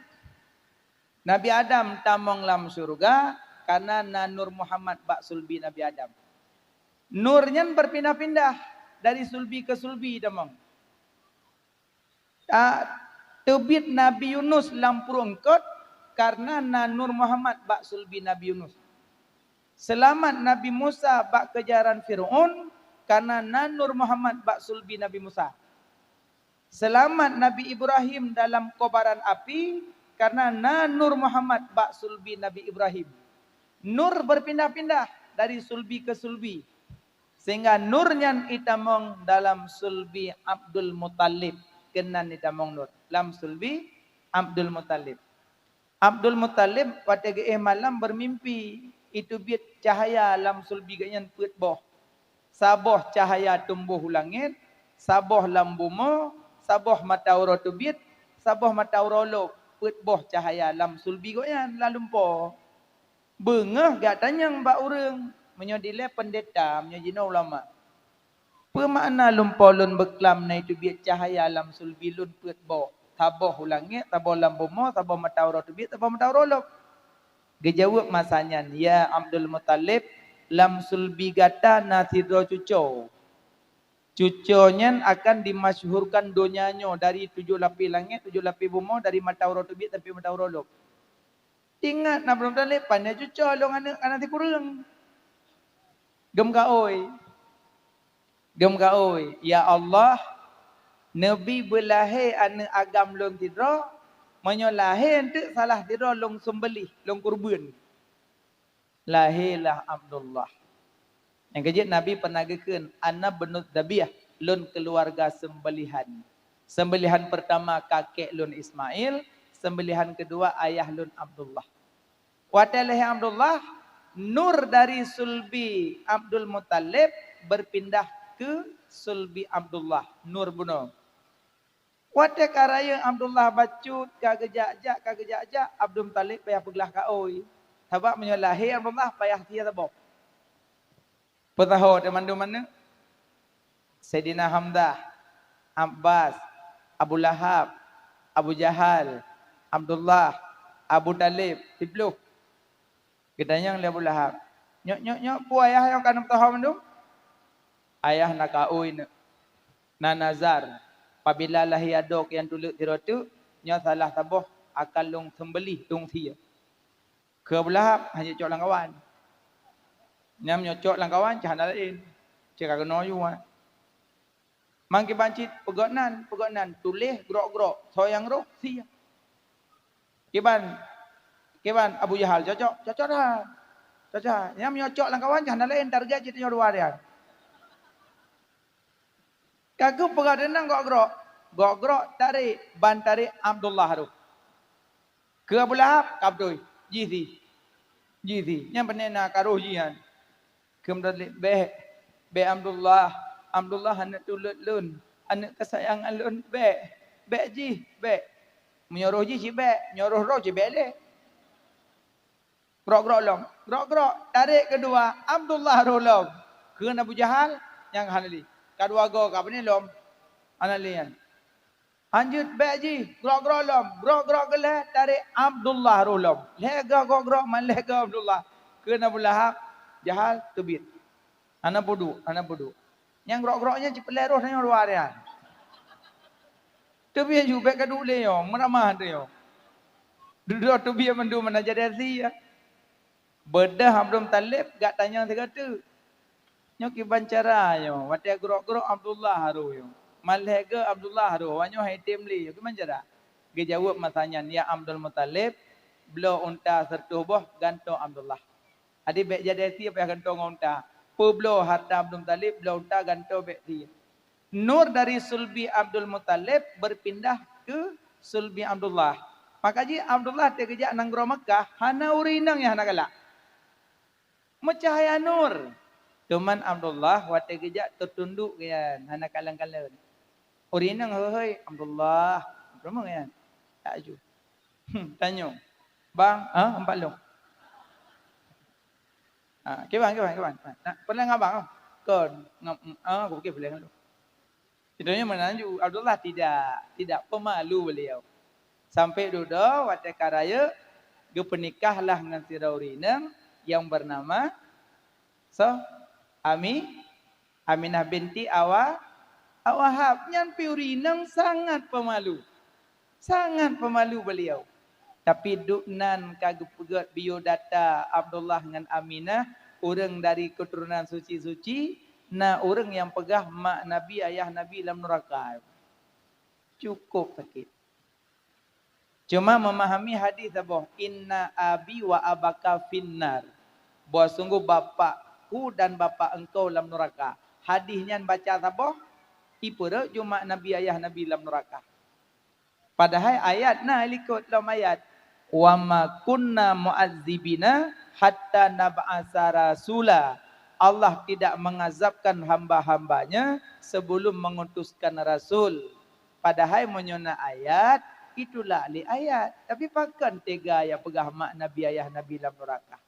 Nabi Adam tamong lam syeuruga kareuna na Nur Muhammad bak sulbi Nabi Adam. Nur nyan beupindah-pindah dari sulbi keu sulbi tamong. Ta-, teubiet Nabi Yunus lam pruet eungkot kareuna na Nur Muhammad bak sulbi Nabi Yunus. Seulamat Nabi Musa bak keujaran Fir'aun kareuna na Nur Muhammad bak sulbi Nabi Musa. Seulamat Nabi Ibrahim dalam kobaran api kareuna na Nur Muhammad bak sulbi Nabi Ibrahim. Nur beupindah-pindah dari sulbi keu sulbi, sehingga nur nyan itamong dalam sulbi Abdul Muthalib. Keunan itamong nur lam sulbi Abdul Muthalib. Abdul Muthalib watée geuéh malam beumimpi, iteubiet cahya lam sulbi geuhnyan peuet boh. Saboh cahya tumbôh u langét, saboh lam bumoe, saboh mata uroe teubiet, saboh mata uroe lôb, peuet boh cahya lam sulbi geuhnyan lam lumpoe. Beungéh geutanyong bak ureuëng, meunyoe dilée peundeta, meunyoe jinoe ulama. Peue makna lumpoe lôn beuklam na iteubiet cahya lam sulbi lôn peuet boh, saboh u langét, saboh lam bumoe, saboh mata uroe teubiet, saboh mata uroe lôb? Geujaweueb masa nyan, "Ya Abdul Muthalib, lam sulbi gata na sidroe cucoe. Cucoe nyan akan dimasyhurkan donya nyoe dari tujoh lapéh langét, tujoh lapéh bumoe, dari mata uroe teubiet sampoe mata uroe lôb." Ingat na Abdul Muthalib, "Pane cucoe lôn aneuëk, kana sikureueng." Geumeukaôi. Geumeukaôi, "Ya Allah, neubi beulahé aneuëk agam lôn sidroe, meunyoe lahé eunteuk salah sidroe lôn seumbeuléh, lôn keureubeuen." Lahé lah Abdullah. Nyang keujeuet Nabi pernah geukheun, "Ana bnu dzabiah, lôn keuluwarga seumbeulihan. Seumbeulihan peurtama kakek lôn Ismail, seumbeulihan keudua ayah lôn Abdullah." Watée lahé Abdullah, nur dari sulbi Abdul Muthalib beupindah keu sulbi Abdullah, nur bunoe. Watée ka rayeuk Abdullah bacut, ka geujak-jak, ka geujak-jak, Abdul Muthalib payah peuglah kaôi. Sabab meunyoe lahé Abdullah payah sie saboh. Peusaho teuh mandum aneuëk, Saidina Hamzah, Abbas, Abu Lahab, Abu Jahal, Abdullah, Abu Thalib, siploh. Geutanyong lé Abu Lahab, "Nyoe, nyoe, nyoe, peue ayah nyoe ka neupeusaho mandum?" "Ayah na kaôi neuk, na nazar, pabila lahé adoe nyang tuleuek sidroe teuk, nyoe salah saboh akan lôn seumbeuléh, lôn sie." Keu Abu Lahab, "Hana cok lam kawan. Nyang meunyoe cok lam kawan, cit hana laén. Cit ka keunoe yue." Mangkiban cit peugét nan, peugét nan, tuléh grok-grok, soe nyang roh, sie. Kiban, kiban Abu Jahal, "Cocok, cocok that. Cocok that. Nyang meunyoe cok lam kawan, cit hana laén, target cit nyoe dua nyan." Ka geupeugah deunang gok-grok. Gok-grok tarék, ban tarék Abdullah roh. Keu Abu Lahab, ka beutôi. Jih sie. Jih sie. Nyang pane na ka roh jih nyan. Keu Abdullah, "Bék, bék Abdullah. Abdullah aneuëk tuleuek lôn. Aneuëk keusayangan lôn. Bék. Bék jih. Bék." Meunyoe roh jih cit bék. Meunyoe roh droe cit bék lé. Grok-grok lom. Grok-grok. Tarék keudua, Abdullah roh lom. Kheun Abu Jahal, nyang hana lé. Ka dua goe ka beuneh lom. Hana lé nyan. Hanjeuet bék jih, grok-grok lom. Grok-grok keu lhée, tarék Abdullah roh lom. Lhée goe grok-grok, man lhée goe Abdullah. Kheun Abu Lahab, Jahal, teubiet. Hana peuduek, hana peuduek. Nyang grok-grok nyan cit peureulée roh tanyoe dua nyan. Teubiet ju bék ka duek lé nyoe, meuramah teuh nyoe. Dudoe teubiet mandum hana jadi sie. Beudôh Abdul Muthalib, geutanyong sigoe teuk, "Nyoe kiban cara nyoe, watée grok-grok Abdullah roh nyoe, man lhée goe Abdullah roh, awak nyoe han item lé, nyoe kiban cara?" Geujaweueb masa nyan, "Ya Abdul Muthalib, bloe unta sireutôh boh, gantoe Abdullah." Jadi bék jadi sie payah gantoe ngon unta. Peubloe hareuta Abdul Muthalib, bloe unta gantoe bék sie. Nur dari sulbi Abdul Muthalib beupindah keu sulbi Abdullah. Maka jih Abdullah teuk geujak nanggroe Makkah, hana ureuëng inong nyang hana galak. Meucahya nur. Teuma Abdullah watée geujak teutunduk nyan, hana kalon-kalon. Ureuëng inong heuhai, "Abdullah." Abdullah nyan. Tak aju. Hmm, tanyong. "Bang, ha, empat lông." Ha, kiban, kiban, kiban. Ha, nak pernah ngabang? Kon, ngam, ah, aku fikir boleh ngalung. Itu nyan meunanju Abdullah tidak, tidak pemalu beliau. Sampai dudoe watée ka rayeuk, geupeunikahlah ngon sidroe ureuëng inong yang bernama so, Ami, Aminah binti Awa, Awa Wahab. Nyan pi ureuëng inong sangat pemalu. Sangat pemalu beliau. Tapi dubnan ka geupeugét biodata Abdullah ngon Aminah, ureuëng dari keuturonan suci-suci, na ureuëng nyang peugah mak Nabi, ayah Nabi lam neuraka. Cukup sakét. Cuma memahami hadis saboh, "Inna abi wa abaka finnar." Bahwa sungguh bapakku dan bapak engkau lam neuraka. Hadis nyan baca saboh, ipeureuet ju mak Nabi, ayah Nabi lam neuraka. Padahai ayat na likot lom ayat, "Wa ma kunna mu'adzibina hatta nab'asa rasula." Allah tidak mengazabkan hamba-hambanya sebelum mengutuskan rasul. Padahai meunyoe na ayat, itulah lé ayat. Tapi pakon tega ya peugah mak Nabi, ayah Nabi lam neuraka?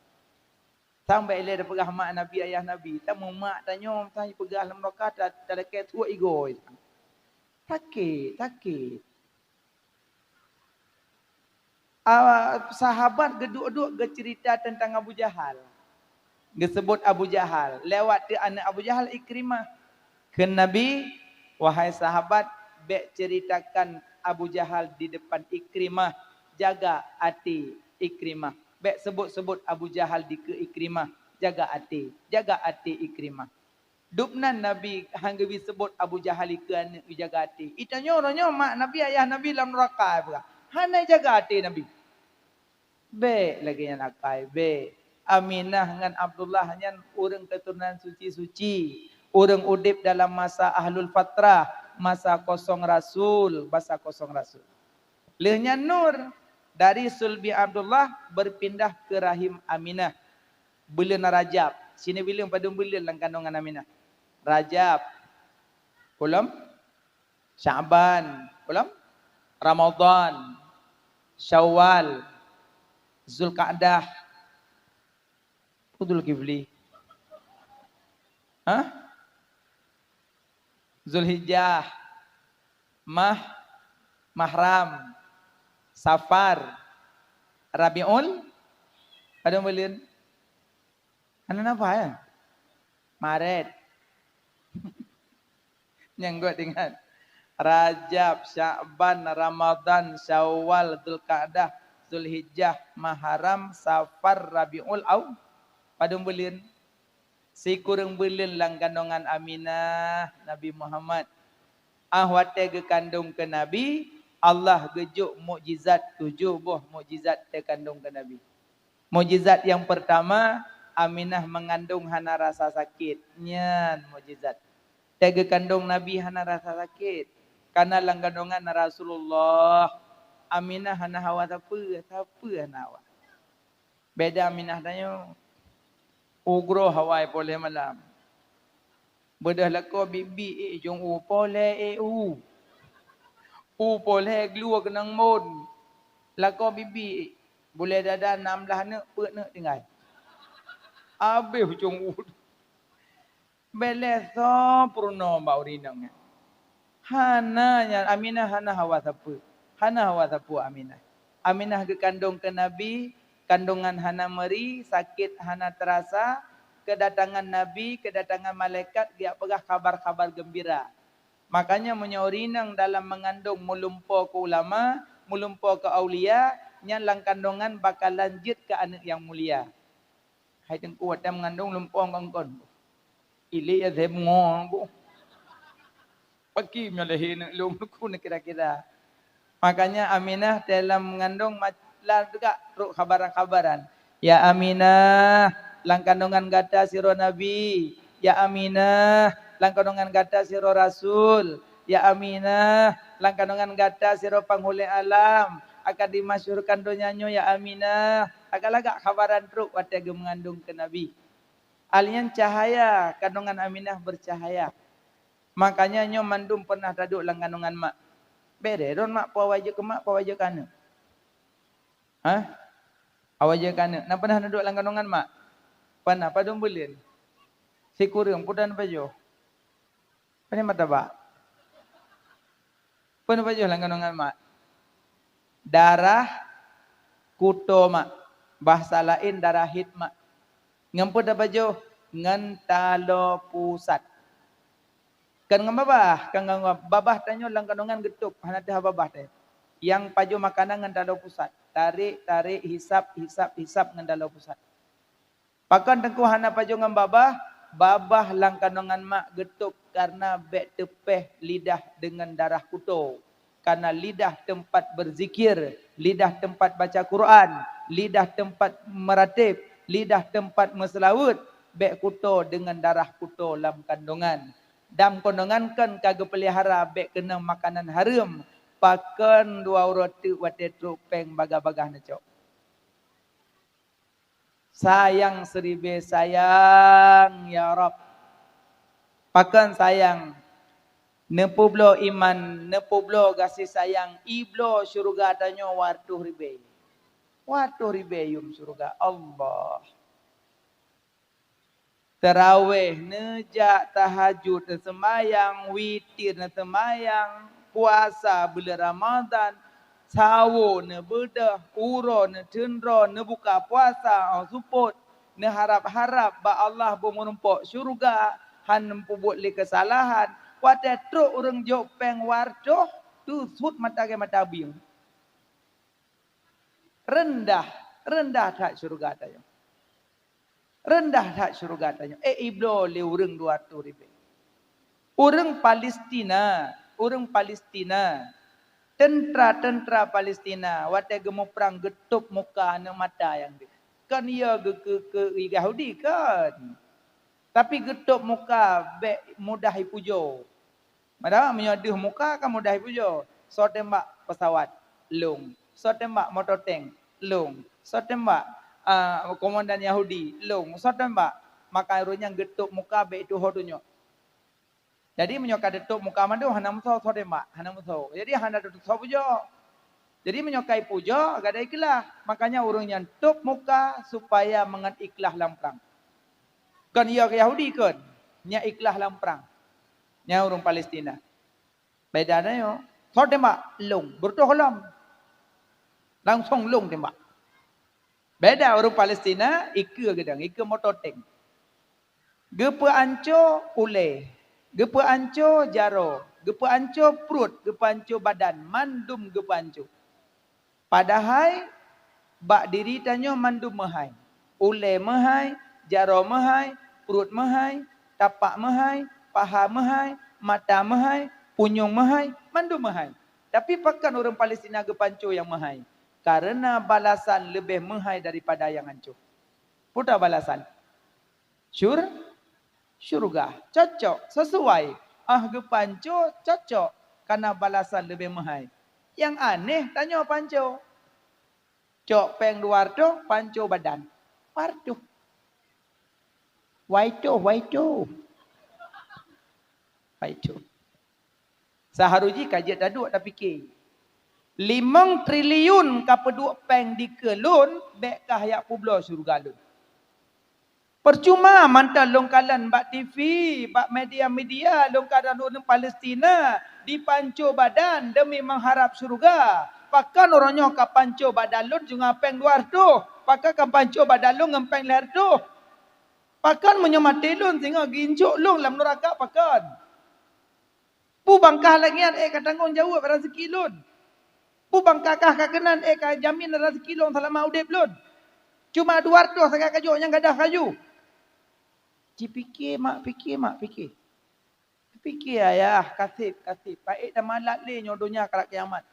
Sampai lé peugah mak Nabi, ayah Nabi, tamu mak tanyoe, tanya peugah lam neuraka, ta-, talakée tuek igoe. Sakét, sakét. Ah, sahabat geuduek-duek geucerita tentang Abu Jahal. Geusebut Abu Jahal. Lewat teu aneuk Abu Jahal, Ikrimah. Kheun Nabi, "Wahai sahabat, bék ceritakan Abu Jahal di depan Ikrimah. Jaga até Ikrimah. Bék sebut-sebut Abu Jahal dikeue Ikrimah. Jaga até, jaga até Ikrimah." Dubnan Nabi han geubi sebut Abu Jahal ikeue aneuk, ijaga até. Itanyoe uroe nyoe mak Nabi, ayah Nabi lam neuraka, peugah, hana ijaga até Nabi. Bék lagée nyan akai, bék. Aminah ngon Abdullah nyan ureuëng keuturonan suci-suci, ureuëng udeb dalam masa ahlul fatrah, masa kosong rasul, masa kosong rasul. Lheueh nyan nur dari sulbi Abdullah berpindah ke rahim Aminah. Buleuen Rajab. Sinoe buleuen padum buleuen lam kandongan Aminah. Rajab. Kulom. Sya'ban. Kulom. Ramadhan. Syawal. Zulkaadah. Fudul Kifli. Hah? Zulhijjah, Mah, Mahram, Safar, Rabiul, padum buleuen? Hana napa ya? Maret. Nyang gok ingat. Rajab, Sya'ban, Ramadan, Syawal, Zulkaadah, Zulhijjah, Mahram, Safar, Rabiul Au-, padum buleuen? Sikureueng buleuen lam kandongan Aminah Nabi Muhammad. Ah watée geukandong keu Nabi, Allah geujok mukjizat, tujoh boh mukjizat teukandong keu Nabi. Mukjizat nyang peurtama, Aminah meungandong hana rasa sakét. Nyan mukjizat. Teuk geukandong Nabi hana rasa sakét. Kana lam kandongan Rasulullah. Aminah hana hawa sapeue, sapeue hana hawa. Beda Aminah tanyoe. Ugroe hawa i poh lhée malam. Beudôh lakoe bibi, eh, jong u poh lhée, eh, u. U poh lhée glue keunong mon. Lakoe bibi, eh, bulée dada nam blaih neuk, peuet neuk tinggai. Abéh ujong u. Bék lé soe peurunoe bak ureuëng inong nyan. Hana nyan, Aminah hana hawa sapeue. Hana hawa sapeue Aminah. Aminah geukandong keu Nabi, kandongan hana meuri, sakét hana teurasa, keudatangan Nabi, keudatangan malaikat geujak peugah kabar-kabar geumbira. Makanya meunyoe ureuëng inong dalam meungandong meulumpoe keu ulama, meulumpoe keu aulia, nyan lam kandongan bakalan jeuet keu aneuëk nyang mulia. Hai teungku, watée meungandong lumpoe ngon kon. Ilée ya lhée beungoh bu. Paki meunyoe lhée neuk lôn, ku neuk kira-kira. Makanya Aminah dalam meungandong ma-, la teuka trok khabaran-khabaran. Ya Aminah, lam kandongan gata sidroe nabi. Ya Aminah, lam kandongan gata sidroe rasul. Ya Aminah, lam kandongan gata sidroe panghulée alam, akan dimasyhurkan donya nyoe, ya Aminah. Lagak-lagak khabaran trok watée geumeungandong keu Nabi. Alian cahaya kandungan Aminah bercahaya. Makanya nyoe mandum pernah taduek lam kandungan mak. Bere ron mak, peue awai jeuet keu mak, peue awai jeuet keu aneuk. Hah? Awai jeuet keu aneuk. Na pernah taduek lam kandungan mak? Pernah, padum buleuen? Sikureueng, peue na pajoh? Pane martabak? Peue na pajoh lam kandungan mak? Darah kuto mak. Bahasa laén darah haid mak. Ngon peue tapajoh? Ngon taloe pusat. Kon ngon babah, kon ngon babah tanyoe lam kandungan geutôb, hana teuhah babah tanyoe. Nyang pajoh makanan ngon taloe pusat. Tarék, tarék, hisab, hisab, hisab ngon taloe pusat. Pakon teungku hana pajoh ngon babah? Babah lam kandungan mak geutôb kareuna bék teupéh lidah deungon darah kuto. Kareuna lidah teumpat beuzikir, lidah teumpat baca Quran, lidah teumpat meuratéb, lidah teumpat meuseulaweuet, bék kuto deungon darah kuto lam kandungan. Lam kandungan kon ka geupeulihara bék keunong makanan hareuem, pakon dua uroe teuk watée trok péng bagah-bagah neucok. Sayang seuribée sayang, ya Rabb. Pakon sayang? Neupeubloe iman, neupeubloe gaséh sayang, ibloe syeuruga tanyoe watôh ribée. Watôh ribée yum syeuruga Allah. Tarawéh, neujak tahajud, neuseumayang witir, neuseumayang puasa buleuen Ramadhan, sawo neubeudôh, uroe neuteundroe, neubuka puasa óh seupôt, neuharab-harab bak Allah beumeurumpok syeuruga, han neupeubuet lé keusalahan. Watée trok ureuëng jok péng watôh, teusut mata gée mata bieng. Reundah, reundah that syeuruga tanyoe. Reundah that syeuruga tanyoe. Eh, ibloe lé ureuëng dua reutôh ribée. Ureuëng Palestina, ureuëng Palestina, teuntra-teuntra Palestina, watée geumuprang geutôb muka aneuk mata nyang deuh. Kon yo geu-, keu, keu Yahudi kon. Tapi geutôb muka bék mudah ipujoe. Padahai meunyoe deuh muka kan mudah ipujoe. Soe tembak pesawat, lông. Soe tembak moto tank, lông. Soe tembak, ah, komandan Yahudi, lông. Soe tembak. Maka ureuëng nyan geutôb muka bék tuho tunyok. Jadi meunyoe ka teutôb muka mandum hana meusoe soe tembak, hana meusoe. Jadi hana teutôb soe pujoe. Jadi meunyoe ka ipujoe, gata ikhlas. Makanya ureuëng nyan tôb muka supaya mangat ikhlas lam prang. Kon yo Yahudi kon, nyan ikhlas lam prang. Nyan ureuëng Palestina. Beda na yo. Soe tembak, lông, beureutoh lom. Langsong lông tembak. Beda ureuëng Palestina, ikeue geudang, ikeue moto tank. Geupeuanco ulée, geupeuanco jaroe, geupeuanco pruet, geupeuanco badan, mandum geupeuanco. Padahai bak diri tanyoe mandum meuhai. Ulée meuhai, jaroe meuhai, pruet meuhai, tapak meuhai, paha meuhai, mata meuhai, punyueng meuhai, mandum meuhai. Tapi pakon ureuëng Palestina geupanco nyang meuhai? Kareuna balasan leubeh meuhai daripada nyang anco. Peue balasan? Syur-, syurga. Cocok, sesuai. Ah geupanco, cocok. Kareuna balasan leubeh meuhai. Nyang aneh, tanyoe panco. Cok péng dua reutôh, panco badan. Dua reutôh. Waitoh, waitoh. Waitoh. Seuharôh jih ka jeuet taduek tapike. Limong triliun ka peuduek péng dikeue lôn, bék kah jak peubloe syeuruga lôn. Peucuma mantong lôn kalon bak T V, bak media-media lôn kalon ureuëng Palestina dipanco badan deumi meuharab syeuruga. Pakon uroe nyoe ka panco badan lôn singoh péng dua reutôh? Pakon ka panco badan lôn ngon péng lhée reutôh? Pakon meunyoe maté lôn singoh geuincok lôn lam nuraka pakon? Peue bangkah lagée nyan ék ka tanggong jaweueb raseuki lôn? Peue bangkah kah ka keunan ék ka jamin raseuki lôn seulama udeb lôn? Cuma dua reutôh sagai kajok nyang gadôh kaju. Cipike mak, pike mak, pike. Pike ayah, kaseb, kaseb. Paét tamalat lé nyoe donya kalak kiamat.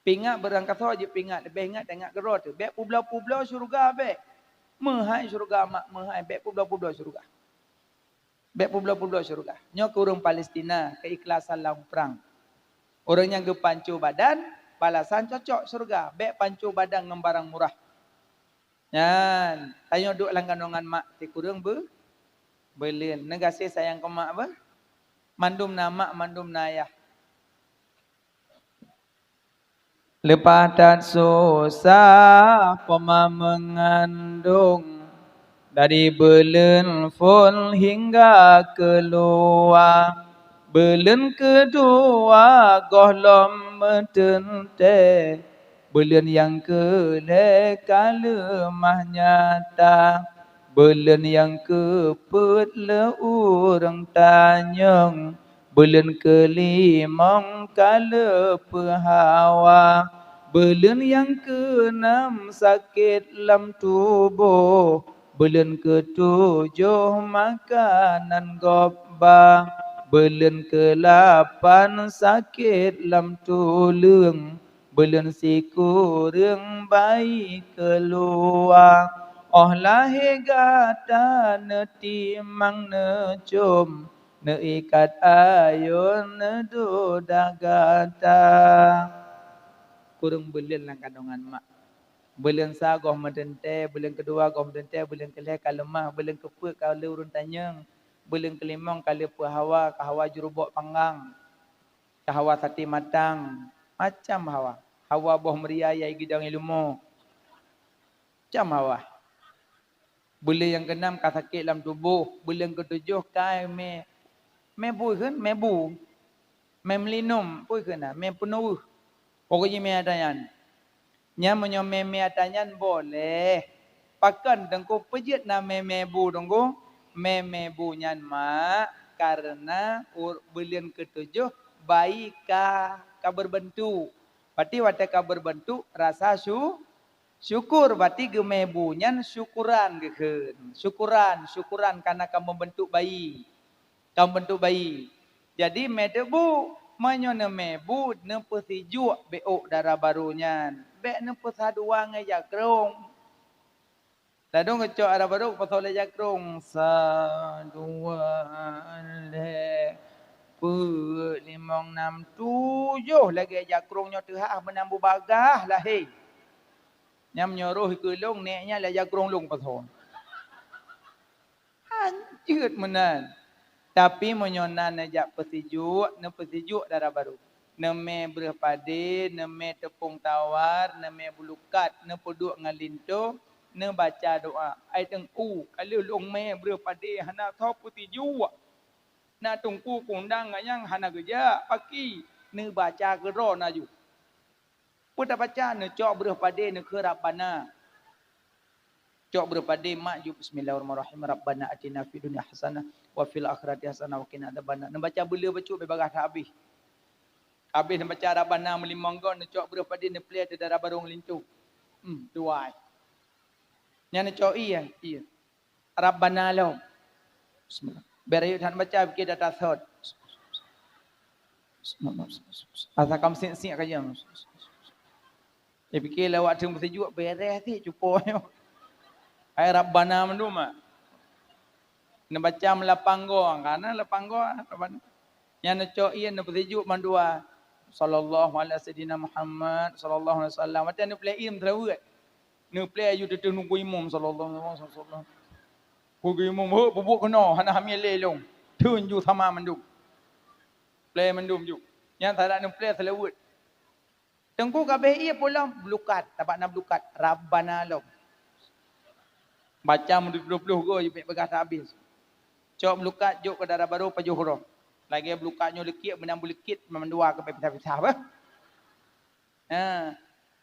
Pingat beurangkasoe jeuet pingat, leubeh ingat teuingat keudroe teuh. Bék peubloe-peubloe syeuruga bék. Meuhai syeuruga mak, meuhai. Bék peubloe-peubloe syeuruga. Bék peubloe-peubloe syeuruga. Nyoe keu ureuëng Palestina, keuikhlasan lam prang. Ureuëng nyang geupanco badan, balasan cocok syeuruga. Bék panco badan ngon barang murah. Nyan, tanyoe duek lam kandongan mak sikureueng beu-, beuleuen. Neugaséh sayang keu mak beuh. Mandum na mak, mandum na ayah. Leupah that susah poma meungandong, dari beuleuen phon hingga keuluwa. Beuleuen keudua gohlom meuteuntée, beuleuen nyang keulhée ka leumah nyata. Beuleuen nyang keupeuet lé ureuëng tanyong, beuleuen keulimong ka leupeuhawa. Beuleuen nyang keunam sakét lam tuboh, beuleuen keutujoh makanan gob ba. Beuleuen keulapan sakét lam tuleueng, beuleuen sikureueng bayi keuluwa. Óh lahé gata neutimang neucom, neuikat ayôn neuduek gata. Kureueng beuleuen lam kandongan mak. Beuleuen sa goh meuteuntée, beuleuen keudua goh meuteuntée, beuleuen keulhée ka leumah, beuleuen keupeuet ka lheueh ureuëng tanyong, beuleuen keulimong ka lheueh peuhawa, ka hawa jurubok panggang, ka hawa saté matang, macam hawa. Hawa boh meuria yai gidong ileumo. Macam hawa. Beuleuen nyang keunam ka sakét lam tuboh, beuleuen keutujoh ka mé, mé bui kheun, mé bu. Mé meulinum, peue kheun na, mé peunuweuh. Pokok jih mé ata nyan. Nyan meunyoe mé-mé ata nyan boleh. Pakon Teungku peujeuet na mé-mé bu Teungku? Mé-mé bu nyan mak, kareuna u-, beuleuen keutujoh bayi ka, ka beureubeuntôk. Berarti watée ka beureubeuntôk rasa su-, syukur, berarti geumé bu nyan syukuran geukheun. Syukuran, syukuran kareuna ka meubeuntuk bayi. Ka meubeuntuk bayi. Jadi mé teuk bu, meunyoe neumé bu, neupeusijuek bék ôk dara barô nyan. Bék neupeusadua ngon jakrong. Ladôm geucok dara barô geupasoe lé jakrong. Sa, dua, lhée, peuet, limong, nam, tujoh lagée jakrong nyoe teuhah meunan bubagaih lahé. Nyang meunyoe roh keu lôn, nék nyan lé jakrong lôn pasoe. Hanjeuet meunan. Tapi meunyoe na neujak peusijuek, neupeusijuek dara barô. Neumé breueh padé, neumé teupông tawar, neumé bulukat, neupeuduek ngon linto, neubaca doa. Ai teungku, ka lheueh lôn mé breueh padé hana soe peusijuek. Na teungku kundang ngon nyang hana geujak, paki, neubaca keudroe na ju. Peue tabaca, neucok breueh padé neukheun Rabbana. Cok breueh padé mak ju, Bismillahirrahmanirrahim. Rabbana atina fid dunya hasanah wa fil akhirati hasanah wa qina adzabannar. Neubaca beuleu bacut bèk bagaih that habéh. Habéh neubaca Rabbana meulimong goe, neucok breueh padé neuplè di dara barô linto. Hmm, dua. Nyan neucok ié, ié. Rabbana lom. Bismillah. Bèk rayeuk that baca, pike data thot. Asa kam siek-siek ka jam. Dia pike lewat teung peusijuek, beres sih cupo nyoe. Hai Rabbana mandum ah. Neubaca meulapang goe, kana lapang goe, Rabbana. Nyan neucok ié neupeusijuek mandua. Sallallahu ala sayyidina Muhammad, sallallahu alaihi wasallam. Watèe neuplè ié meuteureuet. Neuplè aju teuteun nunggu imum sallallahu alaihi wasallam. Nunggu imum, "Hok, peubuet keunoe, hana hamil lé lôn." Teun ju sama mandum. Plè mandum ju. Nyan sarat neuplè seulaweuet. Teungku ka abéh ié pulang, beulukat, tabak na beulukat, Rabbana lom. Baca meudua ploh goe, bèk peugah that habéh. Cok beulukat, jok keu dara barô, pajoh uroe. Lagèe beulukat nyoe leukiek, meunan beuleukit, mandua keu bèk pisah-pisah, bah. Ha.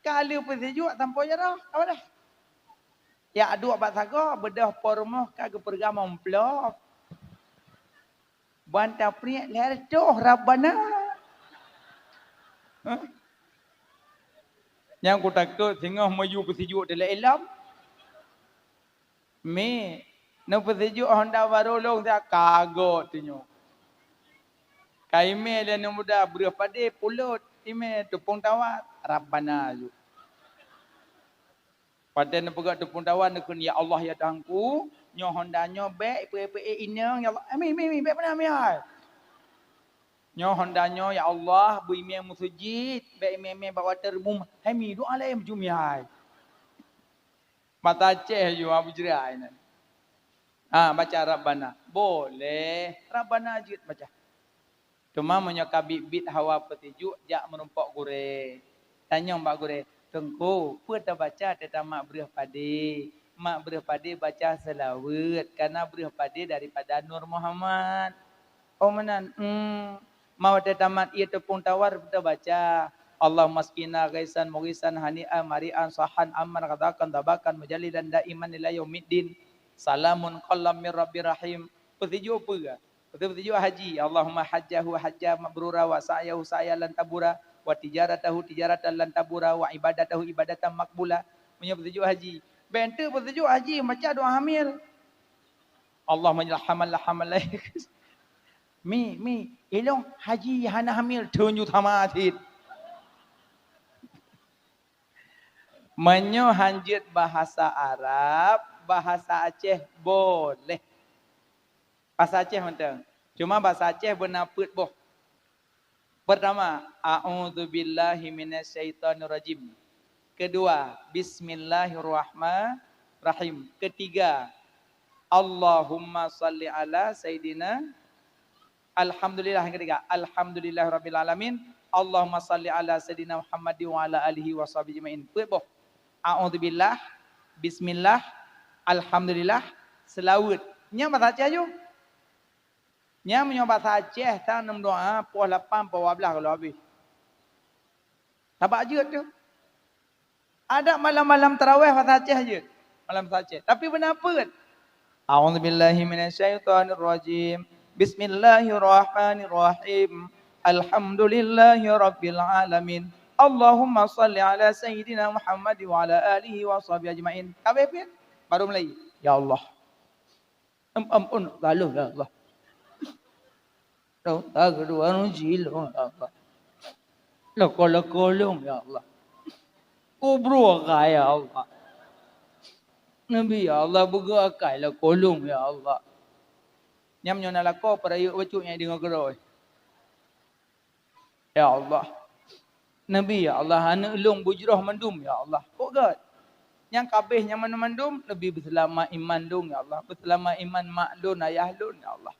Ka lheueh peusijuek sampoe jaroe, apa dah? Jak duek bak sagoe, beudôh po rumoh ka geupeureuga meuamplop. Ban tapriek lhèe reutôh Rabbana. Hah? Nyang kutakot singoh meuyue peusijuek teulat ilom. Mi, neupeusijuek honda barô lôn siat ka gèt teunyoe. Ka imè lé aneuk muda breueh padé pulot, imè teupông tawar, Rabbana ju. Watèe neupeugah teupông tawar neukheun, "Ya Allah, ya Tuhanku, nyoe honda nyoe bèk ipeuék-peuék inong, ya Allah." "Mi, mi, mi, bèk meunan, mi hai. Nyoe honda nyoe, ya Allah, beu imè meuseujid, bèk imè-imè bak watèe reubum." "Hai mi, doa lé meucumi hai." Mata Aceh ju ha bujra nyan. Ha, baca Rabbana. Boleh. Rabbana jeuet baca. Teuma meunyoe ka biet-biet hawa peusijuek, jak meurumpok gurée. Tanyong bak gurée, "Teungku, peue tabaca teutamat breueh padé?" "Mat breueh padé baca seulaweuet, kareuna breueh padé daripada Nur Muhammad." "Oh, meunan." "Hmm." "Ma watée tamat ié teupông tawar peue tabaca?" "Allahumma asqina ghaisan mughisan hani'an mari'an sahan amman ghadaqan tabakan mujalilan daiman ila yaumiddin. Salamun qaulam mir rabbir rahim." Peusijuek peue? Peusijuek haji. "Allahumma hajjahu hajja mabrura wa sa'yahu sa'ya lan tabura wa tijaratahu tijaratan lan tabura wa ibadatahu ibadatan makbula." Meunyoe peusijuek haji. Bèk teuk peusijuek haji baca doa hamil. "Allahumma ij'al hamal hamal layak." Mi, mi, ilong haji hana hamil, tunjuk sama cit. Meunyoe hanjeuet bahasa Arab, bahasa Aceh boleh. Bahasa Aceh mantong. Cuma bahasa Aceh beuna peuet boh. Pertama, "A'udzubillahi minasyaitonirrajim." Kedua, "Bismillahirrahmanirrahim." Ketiga, "Allahumma shalli ala sayyidina." Alhamdulillah yang ketiga, "Alhamdulillahirabbil alamin. Allahumma shalli ala sayyidina Muhammad wa ala alihi wa sahbihi ajmain." Peuet boh. A'udzubillah, bismillah, alhamdulillah, seulaweuet. Nyan bahasa Aceh ju. Nyan meunyoe bahasa Aceh, tan neudoa poh lapan, poh dua belas ka lheueh habéh. Sabab jeuet tu. Adak malam-malam tarawih bahasa Aceh jeuet. Malam bahasa Aceh. Tapi beuna peuet. "A'udzubillahi minasyaitonirrajim. Bismillahirrahmanirrahim. Alhamdulillahirabbil alamin. Allahumma shalli ala sayyidina Muhammad wa ala alihi wa sahbihi ajmain." Ka habéh peuet. Baru mulai. Ya Allah. Em, ampun, galoh, ya Allah. Dosa keudua neuji lôn, ya Allah. Lakoe-lakoe lôn, ya Allah. Kubroe akai, ya Allah. Neubi, ya Allah, beugoe akai lakoe lôn, ya Allah. Nyan meunyoe na lakoe, peurayeuk bacut nyang deungoe keudroe. Ya Allah. Neubi, ya Allah, aneuk lôn beujroh mandum, ya Allah. Kok gét? Nyang ka abéh nyan mandum-mandum, neubi beuseulamat iman lôn, ya Allah. Beuseulamat iman mak lôn, ayah lôn, ya Allah.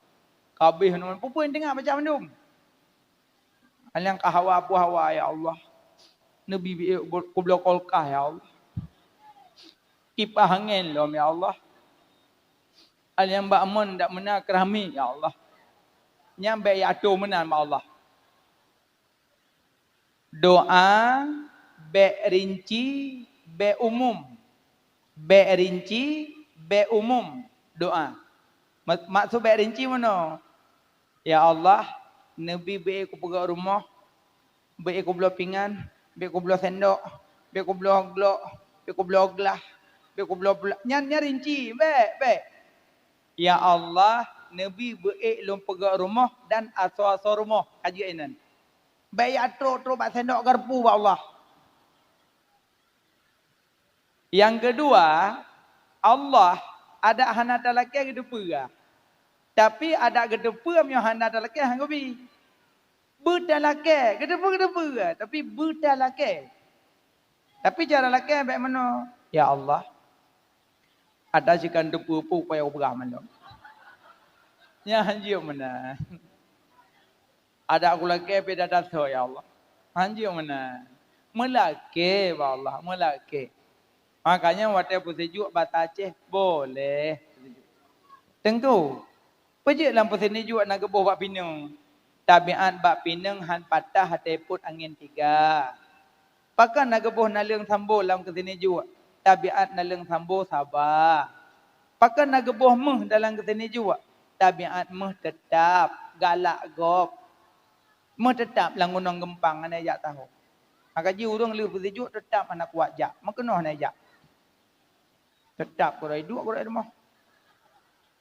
Ka abéh nyan, peue-peue nyang teuingat baca mandum. Nyang ka hawa peue hawa, ya Allah. Neubi bi-, kubloe kulkas, ya Allah. Kipah angén lom, ya Allah. Nyang bak mon dak meunan keurami, ya Allah. Nyan bèk jiatô meunan bak Allah. Doa bèk rinci, bèk umum. Bèk rinci, bèk umum doa. Mak-, maksud bèk rinci meunoe, "Ya Allah, neubi beu kupeugöt rumoh, beu kubloe pingan, beu kubloe sendok, beu kubloe glok, beu kubloe glah, beu kubloe pula-," nyan, nyan rinci, bèk, bèk. "Ya Allah, neubi beu lôn peugöt rumoh dan asoe-asoe rumoh," ka jeuet inan. Bèk jitrok-trok bak sendok garpu bak Allah. Nyang keudua, Allah adak hana talakèe geuteupeue. Tapi adak geuteupeue meunyoe hana talakèe han geubi. Beutalakèe, geuteupeue, geuteupeue, tapi beutalakèe. Tapi cara lakèe bèk meunoe, "Ya Allah, adak sikan teupeue-peue payah peugah malom." Nyan hanjeuet meunan. Adak kulakèe pih dada soe, ya Allah. Hanjeuet meunan. Meulakèe bak Allah, meulakèe. Makanya watèe peusijuek basa Aceh boleh. Teungku, peue jeuet lam peusijuek na geuboh bak pineung. Tabiat bak pineung han patah até pôt angén tiga. Pakon na geuboh naleueng sambo lam keusijuek? Tabiat naleueng sambo saba. Pakon na geuboh méuh dalam keusijuek? Tabiat méuh teutab galak gob. Méuh teutab lam gunong geumpang hana jak tahô. Maka jih ureueng lheueh peusijuek teutab hana kuat jak, meukeunong hana jak. Teutab keurai duek keurai rumoh.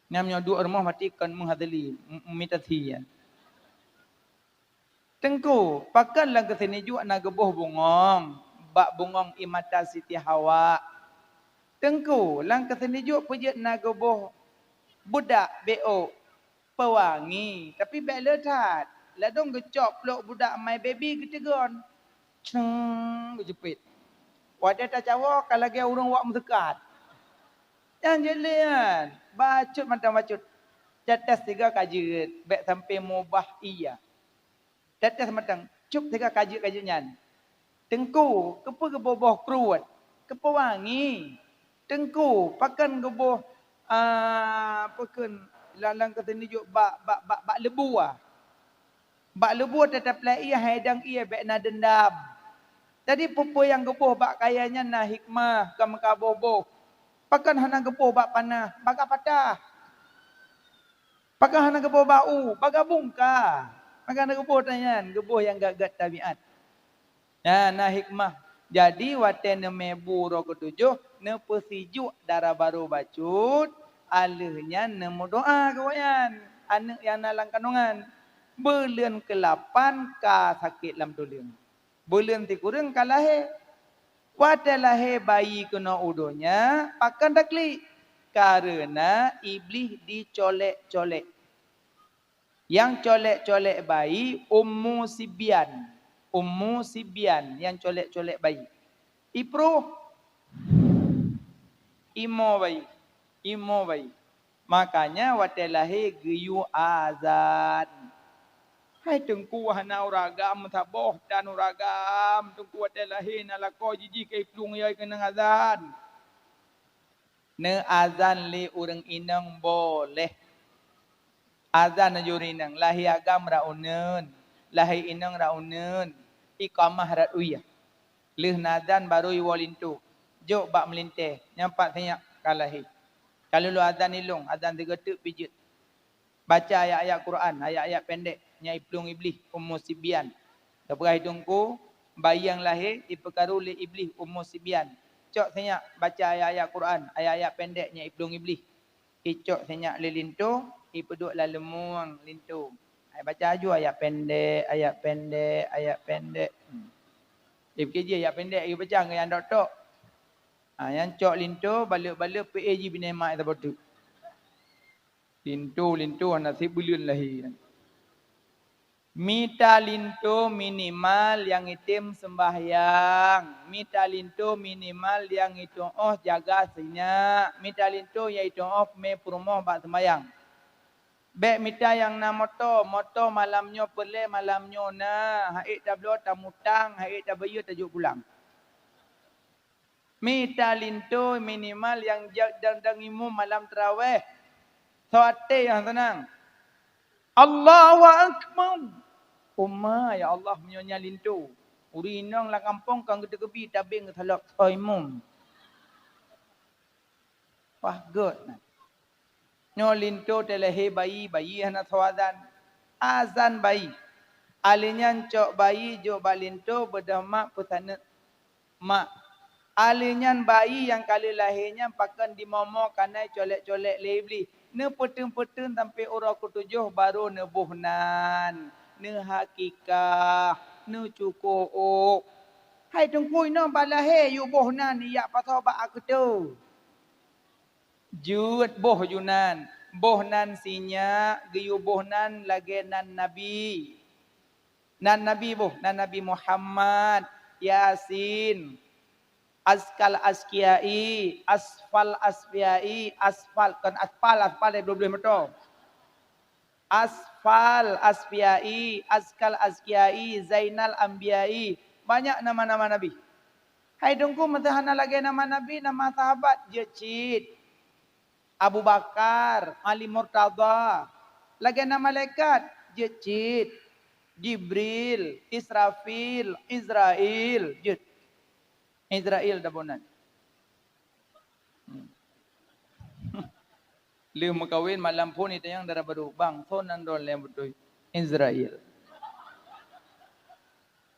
Nyan meunyoe duek rumoh, berarti kon meuhadli, m-, imitasi nyan. Teungku, pakon lam keusijuek na geuboh bungong, bak bungong imitasi Siti Hawa? Teungku, lam keusijuek peue jeuet na geuboh budak B O peuwangi, tapi bèk le that. Ladôm geucok plôk budak My Baby geuteugon. Ceng, geujeupet. Watèe tacawoe ka lagèe ureueng wak meuseukat. Nyang jeuet lé nyan, bacut mantong bacut. Tetes sigoe ka jeuet, bék sampoe mubah ie. Tetes mantong, cup sigoe ka jeuet-ka jeuet nyan. Teungku, keupeue geuboh-boh kruet? Keupeue wangi? Teungku, pakon geuboh, a, pakon lam-lam keuteunijok bak, bak, bak, bak leubue? Bak leubue teutap lé ie, hai dang ie bék na deundam. Jadi, peue-peue nyang geuboh bak kayèe nyan na hikmah, kon meukaboh-boh. Pakon hana geuboh bak panah, bagaih patah. Pakon hana geuboh bak u, bagaih bungka. Pakon hana geuboh tanyan, geuboh nyang gèt-gèt tabiat. Nyan na hikmah. Jadi, watèe neumè bu uroe keutujoh, neupeusijuek dara barô bacut, a lheueh nyan neumeudoa keu awaknyan, aneuk nyang na lam kanongan. Buleuen keulapan ka sakét lam tuleueng. Buleuen sikureueng ka lahé. Watèe lahé bayi keunoe u donya, pakon taklik? Kareuna Iblih jicolek-colek. Nyang colek-colek bayi Ummu Sibyan. Ummu Sibyan nyang colek-colek bayi. Ipruh. Imo bayi. Imo bayi. Makanya watèe lahé geuyue azan. Hai Teungku, hana uragam meusaboh tan uragam. Teungku, watèe lahé na lakoe jijih keu iplueng yai keunong azan. Neuazan lé ureueng inong boleh. Azan laju ureueng inong, lahé agam rot uneuen, lahé inong rot uneuen, iqamah rot ueh. Lheueh neuazan barô iwoe linto, jok bak meulintèe, nyan pat sinyak ka lahé. Ka lheueh azan ilong, azan sigoe teuk pih jeuet. Baca ayat-ayat Quran, ayat-ayat pendek nyang iplueng Iblih, Ummu Sibyan. Teupeugah Teungku, bayi nyang lahé ipeukaru lé Iblih, Ummu Sibyan. Cok sinyak baca ayat-ayat Quran, ayat-ayat pendek nyang iplueng Iblih. Icok sinyak lé linto, ipeuduek lam leumueng linto. Ai baca laju ayat pendek, ayat pendek, ayat pendek. Hmm. Ipike jih ayat pendek, ibaca ngon nyang tok-tok. Ha, nyang cok linto, baleuek-baleuek, peuéh jih binéh mak saboh teuk. Linto-linto hana sép buleuen lahé. Mita linto minimal nyang item seumbahyang. Mita linto minimal nyang itu'oh jaga sinyak. Mita linto nyang itu'oh mé peurumoh bak seumbahyang. Bék mita nyang na moto, moto malam nyoe peureulée, malam nyoe na, han ék tabloe tamutang, han ék tabayeue tajok pulang. Mita linto minimal nyang jak dang-dang imum malam tarawéh. Soe até nyang seunang? Allahu Akbar. Uma, ya Allah, meunyoe nyan linto. Ureueng inong lam gampông ka geuteukeubie tabeng geusalok soe imum. Wah, gét na. Nyoe linto teulahé bayi, bayi hana soe azan. Azan bayi. Alèh nyan cok bayi jok bak linto beudôh mak peusaneut mak. Alèh nyan bayi nyang ka lheueh lahé nyan pakon dimomo kanai colek-colek lé Iblih. Neupeuteun-peuteun sampoe uroe keutujoh barô neuboh nan, neuhakikah, neucuko ôk. Hai Teungku, inoe bak lahé yue boh nan, ijak pasoe bak akeuteue. Jeuet boh ju nan. Boh nan sinyak, geuyue boh nan lagée nan Nabi. Nan Nabi boh, nan Nabi Muhammad, Yasin, Azkal Azkiyai, Asfal Asfiyai, Asfal, kon Aspal, Aspal dari dua belas moto. Asfal Asfiyai, Azkal Azkiyai, Zainal Ambiyai. Banyak nama-nama Nabi. Hai Teungku, meusé hana lagée nama Nabi, nama sahabat jeuet cit. Abu Bakar, Ali Murtadha. Lagée nama malaikat jeuet cit. Jibril, Israfil, Izrail, jeuet. Izrail dah boh nan. Hmm. Lheueh meukawen malam phon itanyong dara barô, "Bang, soe nan droe lé beutôi?" "Izrail."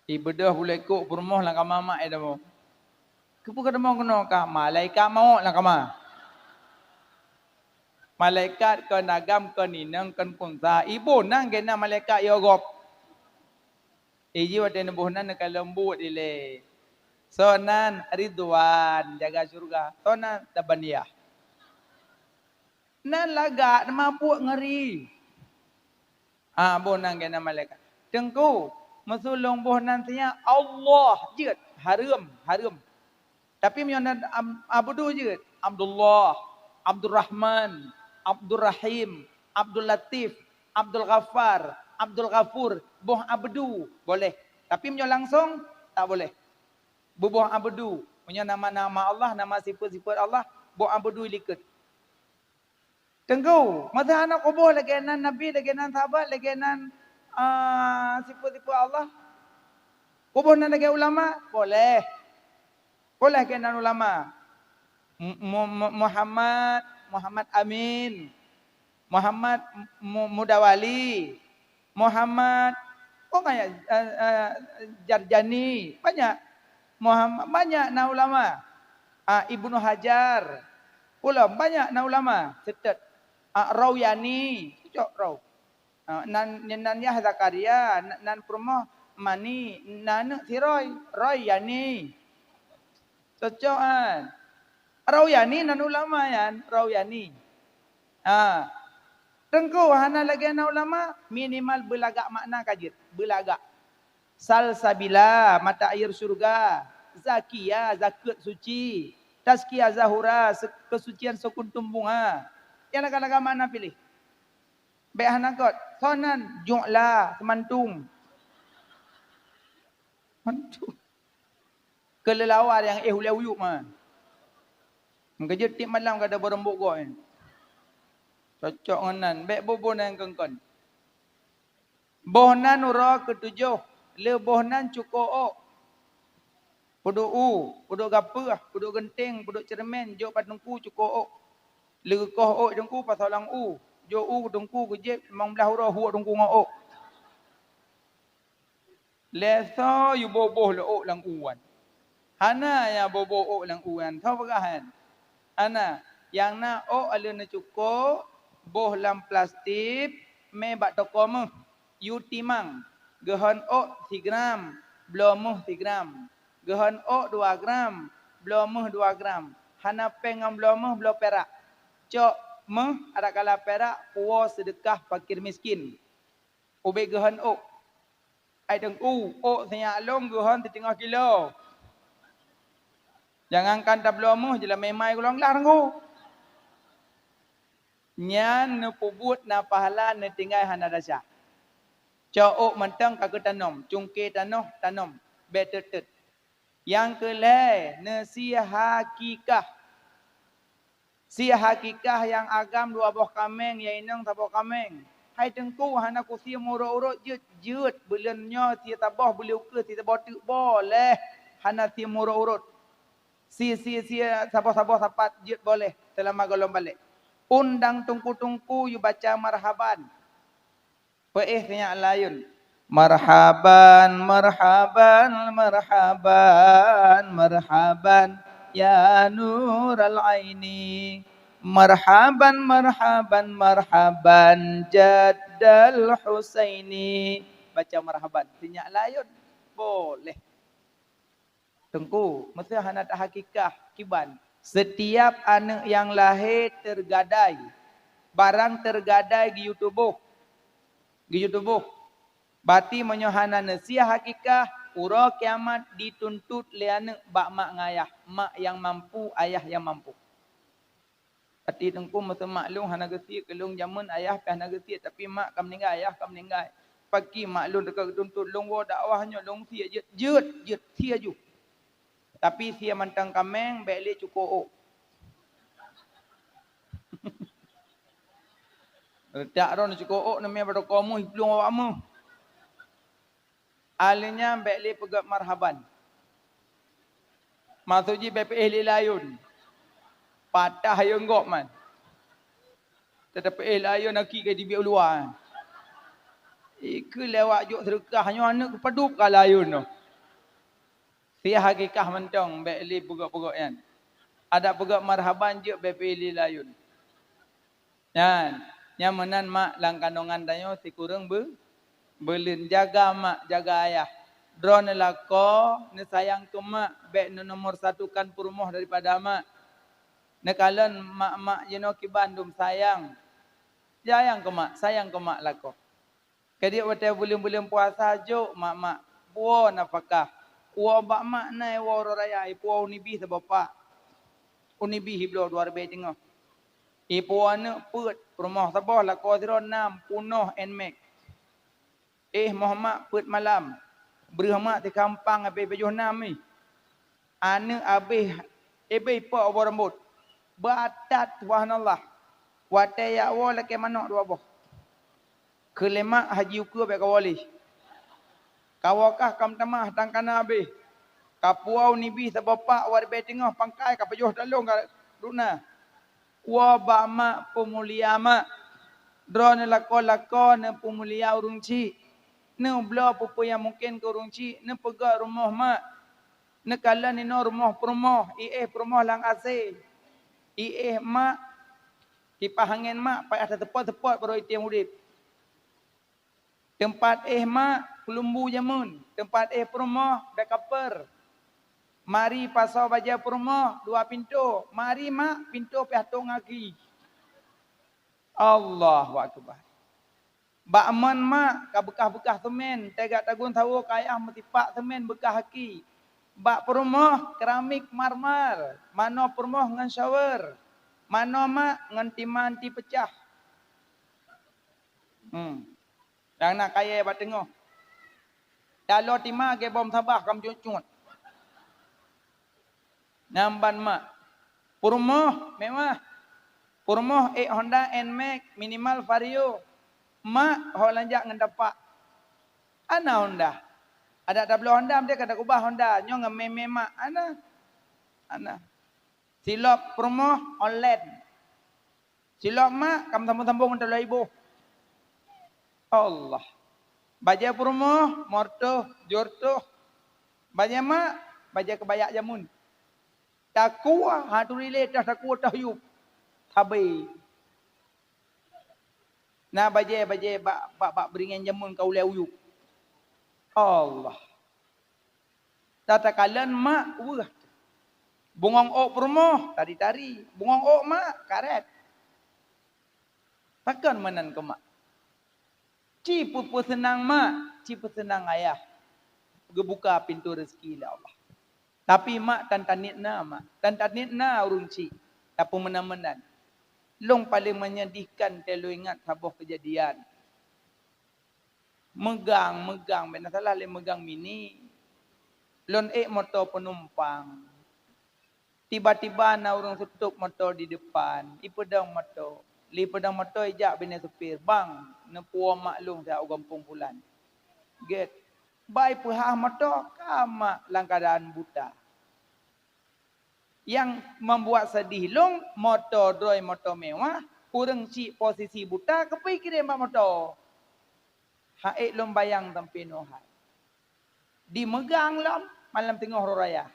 Ibeudôh bulée kok peurumoh lam kama mak, eh, damoe. "Keupeue ka damoe keunoe?" "Ka malaikat mawöt lam kama." Malaikat kon agam, kon inong, kon kunsa. Iboh nan geuh nan malaikat yo gob. Iji watée neuboh nan neukalon buet ilée. Soe nan? Ridwan, jaga syeuruga. Soe nan? Zabaniyah. Nan lagak, mabök, ngeuri. Ah, boh nan geuh nan malaikat. Teungku, meusulông boh nan sinyak Allah jeuet, hareuem, hareuem. Tapi meunyoe nan Am-, Abdu jeuet, Abdullah. Abdurrahman, Abdurrahim, Abdul Latif, Abdul Ghaffar, Abdul Ghafur, boh Abdu, boleh. Tapi meunyoe langsong, tak boleh. Beuboh Abdu. Meunyoe nama-nama Allah, nama sifeut-sifeut Allah, boh Abdu likot. Teungku, masa hana kuboh lagée nan Nabi, lagée nan sahabat, lagée nan, ah, sifeut-sifeut Allah? Kuboh nan lagée ulama? Boleh. Boleh lagée nan ulama. Mu-, mu-, mu-, Muhammad, Muhammad Amin, Muhammad Mu-, Mudawali, Muhammad, oh, banyak, eh, eh, Jarjani, banyak. Muhammad, banyak na ulama. Ah, Ibnu Hajar, ulama, banyak na ulama. Seutôt. Ah, Rauyani, cocok Rau. Ah, nan, nan Yah Zakaria, nan, nan peurumoh Mani, nan aneuk si Roy, Roy Yani. Cocok kan? Rauyani nan ulama nyan, Rauyani. Ha. Teungku hana lagée na ulama, minimal beulagak makna ka jeuet, beulagak. Salsabila, mata air syurga, Zakia, zakeuet suci, Tazkia Zahura, se-, keusucian seukuntum bunga. Nyang lagak-lagak makna piléh. Bék hana göt. Soe nan? Jok la, seumantung. Mantung. Keu leulawa nyang éh ulée uyuek man. Meukeujeuet tieb malam ka da bareumbok goe. Cocok ngon nan. Bék boh-boh nan keungkon. Boh nan uroe keutujoh. Le boh nan cukôp ôk. Peuduek u, peuduek gapeuh, peuduek geunteng, peuduek ceureumen, jok bak teungku cukôp ôk. Leukôh ôk teungku pasoe lam u. Jok u teungku keu jieb limong blaih uroe huok teungku ngon ôk. Lé soe yue boh-boh lé ôk lam u nyan? Hana nyang boh-boh ôk lam u nyan. Soe peugah nyan? Hana. Nyang na ôk aleuh neucukôp, boh lam plastik, mé bak toko méuh. Yue timang, geuhon ôk sigram, bloe méuh sigram. Geuhon ôk dua gram, bloe méuh dua gram. Hana péng ngon bloe méuh, bloe pirak. Cok méuh, adakala pirak, puwoe seudeukah fakir miskin. Ubé geuhon ôk. Hai teungku, ôk sinyak lôn geuhon siteungoh kilo. Jangankan tabloe méuh, jeulamé mai gulong glah teungku. Nyan neupeubuet na pahala, neutinggai hana desya. Cok ôk mantong ka geutanom, cungke tanoh tanom, bék teut-teut. Nyang keu lhée, neusie hakikah. Sie hakikah nyang agam dua boh kaméng, nyang inong saboh kaméng. Hai teungku, hana kusie meurot-rot jeuet, jeuet. Buleuen nyoe sie saboh, buleuen ukeue sie saboh teuk boleh, hana sie meurot-rot. Sie, sie, sie saboh-saboh sapat jeuet boleh seulama gohlom balek. Undang teungku-teungku yue baca marhaban. Peuéh sinyak layeuen. Marhaban, marhaban, marhaban, marhaban, ya nural aini. Marhaban, marhaban, marhaban, jaddal Husaini. Baca marhaban, sinyak layeuen. Boleh. Teungku, meusé hana tahakikah kiban. Setiap aneuëk nyang lahé teugadai, barang teugadai geuyue tuboh. Geuyue tuboh. Bati meunyoe hana neusie hakikah, uroe kiamat dituntut lé aneuëk bak mak ngon ayah, mak nyang mampu, ayah nyang mampu. Até teungku meuseumah lôn hana geusie, keu lôn jameun ayah pih hana geusie, tapi mak ka meuninggai, ayah ka meuninggai. Paki mak lôn teuka geutuntot lôn woe dakwah nyoe lôn sie jeuet, jeuet, jeuet sie ju. Tapi sie mantong kaméng bék lé cukôp ôk. Retak droe cukôp ôk neumé bak toko méuh, plueng awak méuh. Ahli nyan bék lé peugét marhaban. Maksud jih bék peuéh lé layôn. Patah ayôn gop man. Teutap peuéh layôn aki ka dibiet u luwa. Ikeu lewat jok seudeukah nyoe aneuëk geupadub ka layôn nyoe. Sie hakikah mantong bék lé peugét-peugét nyan. Adak peugét marhaban jeuet bék peuéh lé layôn. Nyan, nyang meunan mak lam kanongan tanyoe sikureueng beu-, beuleuen. Jaga mak, jaga ayah. Droeneuh lakoe neusayang keu mak, bék neunomor satukan peurumoh daripada mak. Neukalon mak-mak jinoe kiban dum sayang. Sayang keu mak, sayang keu mak lakoe. Keudiek watée buleuen-buleuen puasa jok mak-mak puwoe nafakah. Woe bak mak na woe uroe raya, ipuwoe u nibih saboh pak. U nibih ibloe dua ribée teungoh. Ipo aneuk peuet, peurumoh saboh lakoe sidroe nam peunoh Nmax. Eh, moh mak peuet malam. Breuh mak tikampang abéh pajoh nam ih. Aneuk abéh, abéh ipok boh rambot. Batat, subhanallah. Watée jak woe lakée manok dua boh. Keu lé mak haji ukeue bék kawoe lé. Kawoe kah kam tamah tangkana abéh. Kapuwoe nibih saboh pak wat bée teungoh pangkai kapajoh talong ka duna. Woe bak mak peumulia mak. Droeneuh lakoe-lakoe neupeumulia ureuëng chik. Neubloe peue-peue nyang mungken keu ureuëng chik, neupeugét rumoh mak. Neukalon inoe rumoh peurumoh, iéh peurumoh lam asé. Iéh mak, kipah angén mak payah taseupôt-seupôt baroe item udeb. Teumpat éh mak, keulumbu jameun. Teumpat éh peurumoh, bék kapeur. Mari pasoe bajée peurumoh, dua pintoe. Mari mak, pintoe pih atong aki. Allahu Akbar. Bak mon mak, ka beukah-beukah seumén, teuga tagun sawoe kayah meusipak seumén beukah aki. Bak peurumoh, keramik marmer, manoe peurumoh ngon shower, manoe mak ngon timan ti peucah. Hmm. Nyang na kayée bak teungoh. Daloe tima gée bom sabah kam cut-cut. Nyan ban mak. Peurumoh mewah. Peurumoh ék Honda Nmax, minimal Vario. Mak ho lanjak ngon tapak. Ana Honda. Adak tabloe Honda, meusti ka takubah Honda. Nyoe ngon mé-mé mak. Ana. Ana. Silop peurumoh online. Silop mak, kam sambong-sambong ngon taloe iboh. Allah. Bajée peurumoh, mortoh, jortoh. Bajée mak, bajée keubayak jameun. Takue, ha turi lé tah takue tah yup. Tabe. Na bajée-bajée bak, bak, bak beuringén jameun ka ulée uyup. Allah. Tatakalon mak weueh. Bungong ôk peurumoh, tari-tari. Bungong ôk mak, karet. Pakon meunan keu mak. Ci peupeuseunang mak, ci peuseunang ayah. Geubuka pintoe rezeki lé Allah. Tapi mak tan taniet na mak, tan taniet na ureuëng chik. Tapi meunan-meunan. Lôn paleng menyedihkan teuh lôn ingat saboh keujadian. Meugang, meugang, bék na salah lé meugang mini. Lôn ék moto peunumpang. Tiba-tiba na ureuëng seutôb moto di depan, ipeudong moto. Lé peudong moto ijak binéh supir, "Bang, neupuwoe mak lôn siat u gampông pulan." Gét. Bai peuhah moto, ka mak lam keuadaan buta. Nyang membuat sedih lôn, moto droe moto mewah, ureuëng chik posisi buta, keupeue kirém bak moto. Hak ék lôn bayang sampoe nyoe hai. Dimeugang lom malam teungoh uroe raya.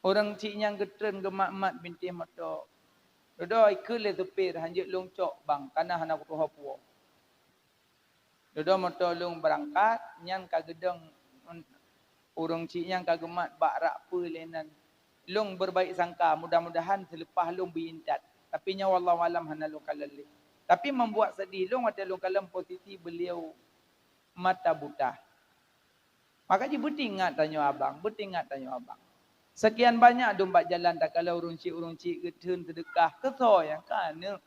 Ureuëng chik nyan geutreun geumat-mat bintéh moto. Dudoe ikheun lé supir, "Hanjeuet lôn cok bang, kana hana kutuho puwoe." Dudoe moto lôn beurangkat, nyan ka geudong ureuëng chik nyan ka geumat bak rak peue lé nan. Lôn beurbaik sangka, mudah-mudahan seuleupah lôn beuintat. Tapi nyoe wallahu alam hana lôn kalon lé. Tapi membuat sedih lôn watée lôn kalon posisi beliau mata buta. Maka jih beutingat tanyoe abang, beutingat tanyoe abang. Sekian banyak dum bak jalan takalon ureuëng chik-ureuëng chik geutheun seudeukah keu soe nyang ka aneuk.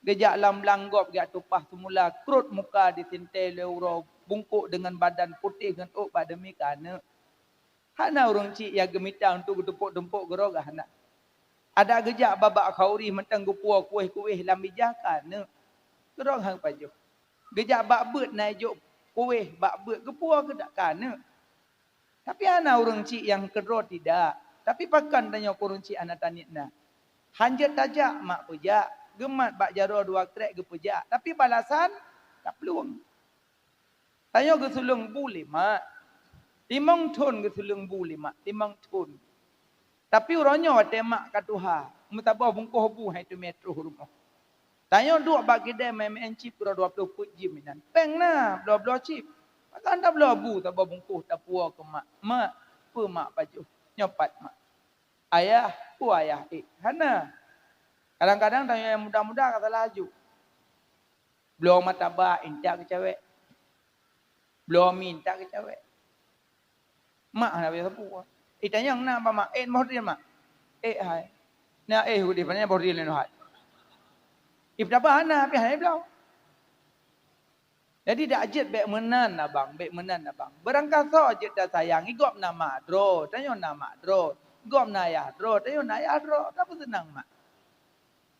Geujak lam blang gob geujak tupah seumula, krot muka disintée lé uroe, bungkôk deungon badan putéh ngon ôk bak demi keu aneuk. Hana ureuëng chik nyang geumita untuk geutumpôk-tumpôk geuroe gah hana. Adak geujak babak khauri mantong geupuwoe kuweh-kuweh lam ija keu aneuk. Geuroe han pajoh. Geujak bak beuet na ijok kuweh bak beuet geupuwoe keu dak keu aneuk. Tapi hana ureuëng chik nyang keudroe tidak. Tapi pakon tanyoe keu ureuëng chik hana taniet na. Hanjeuet tajak mak peujak, geumat bak jaroe dua krek geupeujak. Tapi balasan taplueng. Tanyoe geusuleueng bu lé mak. Limong thon geusuleueng bu lé mak, limong thon. Tapi uroe nyoe watée mak ka tuha, meusaboh bungkôh bu hai teumé troh rumoh. Tanyoe duek bak kidée meu'en-meu'en chip keudroe dua ploh peuet jim inan. Péng na, bloe-bloe chip. Maka tabloe bu saboh bungkôh tapuwoe keu mak. "Mak, peue mak pajoh? Nyoe pat mak." "Ayah, peue ayah ék?" Hana. Kadang-kadang tanyoe nyang muda-muda ka salah aju. Bloe martabak intat keucawek. Bloe mi intat keucawek. Mak hana beu sapeue. Itanyong na bak mak, "Ék moh teuh mak?" "Ék hai." Na éh udeh, pane boh ri lé hai. Ipeutabah hana, pih hana ibloe. Jadi dak jeuet bék meunan abang, bék meunan abang. Beurangkasoe jeuet tasayang, i gob na mak droe, tanyoe na mak droe. Gob na ayah droe, tanyoe na ayah droe. Ka peuseunang mak.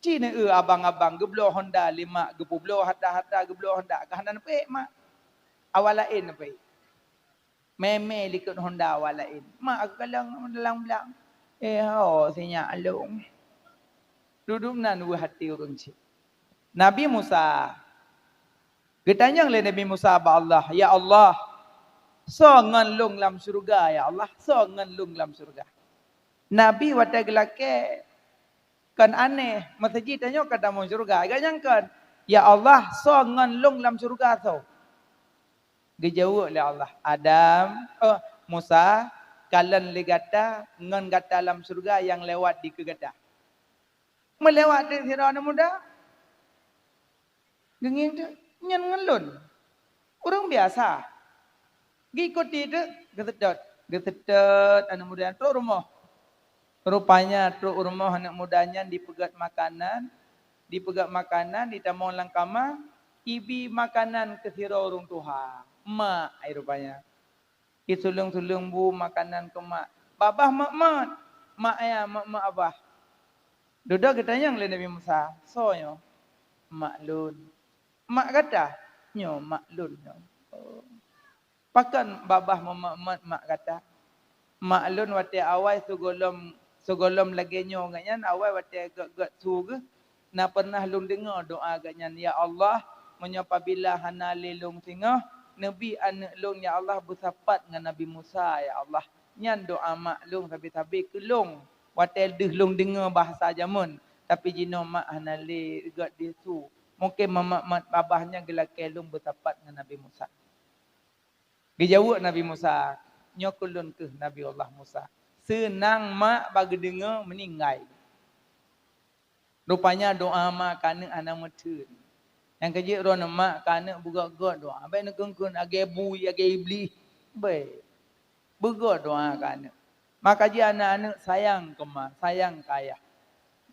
Ci neu abang-abang geubloe honda lé mak, geupeubloe harta-harta, geubloe honda, ka hana neupeuék mak. Awak laén neupeuék. Mé-mé likot honda awak laén. Mak geukalon dalam blang. Eh, ho, sinyak lôn. Dudoe nan weueh até ureuëng cit. Nabi Musa. Geutanyong lé Nabi Musa bak Allah, "Ya Allah, soe ngon lôn lam syeuruga, ya Allah? Soe ngon lôn lam syeuruga?" Nabi watée geulakée kon aneh, meusaji tanyoe ka tamong syeuruga. Gobnyan kon, "Ya Allah, soe ngon lôn lam syeuruga soe?" Geujaweueb lé Allah, "Adam, oh, Musa, kalon lé gata ngon gata lam syeuruga nyang lewat dikeue gata." Meulewat teuk sidroe aneuk muda. Geungieng teuk, "Nyan ngon lôn. Ureuëng biasa." Geuikuti teuk, geuseutôt. Geuseutôt aneuk muda nyan trok rumoh. Rupanya trok rumoh aneuk muda nyan dipeugét makanan, dipeugét makanan, ditamong lam kama, ibi makanan keu sidroe ureuëng tuha. Mak ai rupanya. Isuleueng-suleueng bu makanan keu mak. "Babah mak-mak, mak ayah, mak-mak abah." Dudoe geutanyong lé Nabi Musa, "Soe nyoe?" "Mak lôn." "Mak gata?" "Nyoe mak lôn nyoe." "Oh. Pakon babah meumat-mat mak gata?" "Mak lôn watée awai sigohlom, sigohlom lagée nyoe geuh nyan, awai watée gét-gét su geuh, na pernah lôn deungoe doá geuh nyan, 'Ya Allah, meunyoe pabila hana lé lôn singoh, neubi aneuk lôn, ya Allah, beusapat ngon Nabi Musa, ya Allah.' Nyan doá mak lôn sabe-sabe keu lôn watée deuh lôn deungoe bahasa jameun, tapi jinoe mak hana lé gét di su. Mungken meumat-mat babah nyan geulakée lôn beusapat ngon Nabi Musa." Geujaweueb Nabi Musa, "Nyoe keu lôn kheueh Nabi Allah Musa." Seunang mak bak geudeungoe meuninggai. Rupanya doá mak keu aneuk hana meutheun. Nyang keu jeuet droeneuh mak keu aneuk beugét-gét doá. Bék neukheun-kheun lagée bui, lagée Iblih. Bék. Beugét doá keu aneuk. Maka jih aneuk-aneuk sayang keu ma, sayang keu ayah.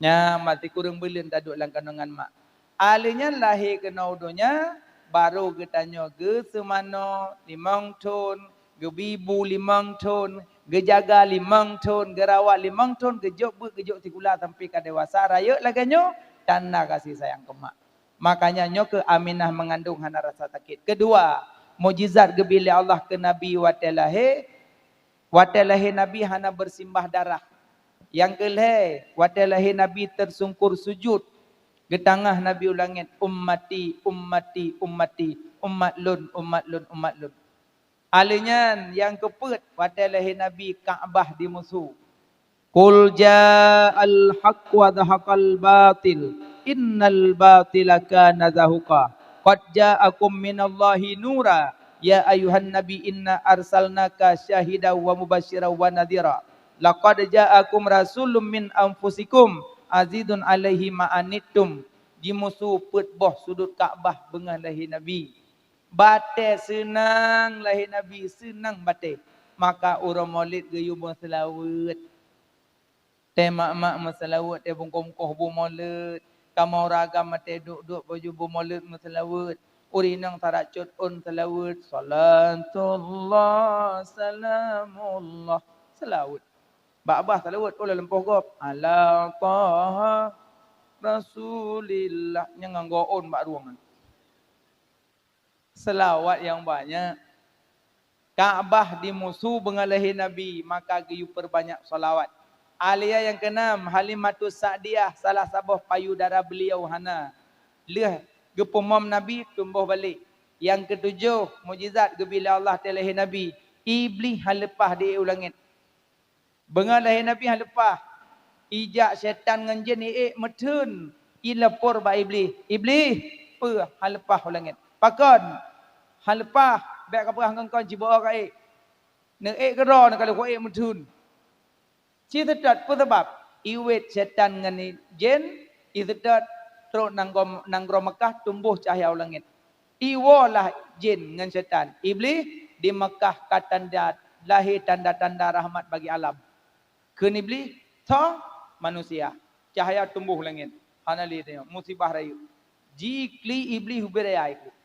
Nyan, mati kureueng buleuen taduek lam kandongan mak. Aleuh nyan lahé keunoe u donya, barô geutanyoe geuseumanoe limong thon, geubibu limong thon, geujaga limong thon, geurawat limong thon, geujok beuet, geujok sikula sampai ka dewasa, rayeuk lagée nyoe, tanda kasih sayang keu mak. Makanya nyoe keuh Aminah meungandong hana rasa sakét. Keudua, mukjizat geubri lé Allah keu Nabi watée lahé, watée lahé Nabi hana beusimbah darah. Nyang keu lhée, watée lahé Nabi teusungkur sujut, geutangah Nabi u langét, "Ummati, ummati, ummati, umat lôn, umat lôn, umat lôn." Aleuh nyan nyang keupeuet watée lahé Nabi Ka'bah dimusu. "Qul ja'al haqq wa zahaqal batil, innal batila kana zahuqa. Qad ja'akum minallahi nura, ya ayyuhan nabi inna arsalnaka syahidan wa mubasyiran wa nadhira. Laqad ja'akum rasulun min anfusikum azizun alaihi ma anittum." Jimusu peuet boh sudut Ka'bah beungoh lahé Nabi. Batée seunang lahé Nabi, seunang batée. Maka uroe Maulid geuyue meuseulaweuet. Tée mak-mak meuseulaweuet, tée bungkôh-bungkôh bu Maulid. Kamoe ureuëng agam tée duek-duek baju bu Maulid meuseulaweuet. Ureuëng inong tarak cot ôn seulaweuet. Salatullah, salamullah. Seulaweuet. Bak babah seulaweuet, oh, lam lumpoh gob. Ala Taha Rasulillah. Nyang nganggo ôn bak rueng. Seulaweuet nyang banyak. Ka'bah dimusu beungoh lahé Nabi, maka geuyue peurbanyak seulaweuet. Aliyah nyang keunam, Halimatus Sa'diyah, salah saboh payudara beuliau hana. Lheueh geupeumom Nabi, tumboh balek. Nyang keutujoh, mukjizat geubri lé Allah watée lahé Nabi, Iblih hana leupah di u langét. Beungoh lahé Nabi hana leupah, ijak syaitan ngon jén iék meutheun, ilapor bak Iblih, "Iblih, peue hana leupah u langét? Pakon hana leupah? Bék kapeugah ngon kon, ciboh ka ék. Neuék keudroe neukalon ék meutheun." Ci seutôt, peue sabab? Iwét syaitan ngon jén, iseutôt trok nanggroe, nanggroe Meukah tumboh cahya u langét. Iwoe lah jén ngon syaitan, Iblih, di Meukah ka tanda, lahé tanda-tanda rahmat bagi alam. Kheun Iblih, "Soe? Manusia." Cahya tumbôh langét. Hana lé tanyoe, musibah rayeuk. Jiklik Iblih ubé raya jiklik.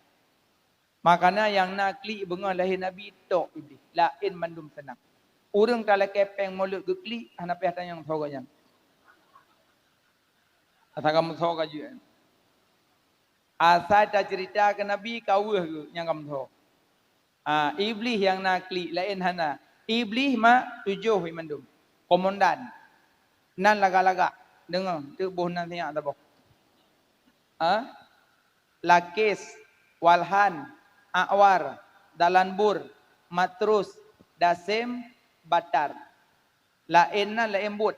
Makana nyang na klik beungoh lahé Nabi tok Iblih, laén mandum seunang. Ureuëng talakée péng mulod geuklik, hana payah tanyong soe gobnyan. Asai ka meusoe ka jeuet. Asai taceurita keu Nabi ka weueh geuh nyang ka meusoe. Ah, Iblih nyang na klik, laén hana. Iblih mak tujoh mandum. Komandan. Nan lagak-lagak. Deungoe, teuk boh nan sinyak saboh. Ah? Lakis, Walhan, A'war, Dalanbur, Matrus, Dasem, Batar. Laén nan laén buet.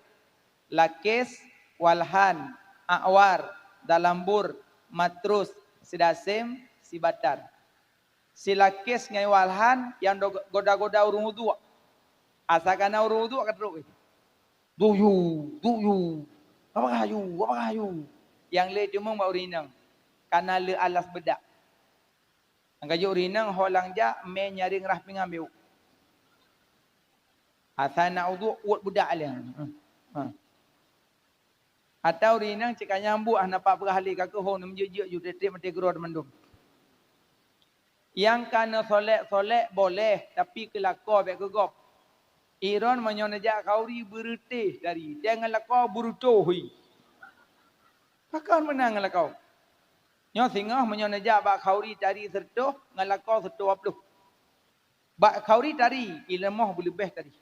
Lakis, Walhan, A'war, Dalanbur, Matrus, Sidasem, Sibatar. Si Lakis ngon Walhan nyang do-, goda-goda ureuëng uduk. Asai ka na ureuëng uduk ka trok. Duyu, duyu. Apa kayu, apa kayu? Nyang lé teumong bak ureuëng inong. Kana le alas beudak. Nyang ka jeuet ureuëng inong ho lam jak mé nyaring rah pingan biu. Asai na uduk uet beudak lé. Ha. Ha. Atau ureuëng inong cit ka nyambuk hana pat peugah lé ka keuhong neumeujeuk-jeuk ju treb-treb maté keudroe mandum. Nyang ka neusolek-solek boleh, tapi keu lakoe bék keu gob. Iron meunyoe neujak khauri beureutéh dari, dan ngon lakoe beureutoh hi. Pakon meunan ngon lakoe. Nyoe singoh meunyoe neujak bak khauri tari seureutoh, ngon lakoe seureutoh dua ploh. Bak khauri tari, ileumah beuleubeh tari.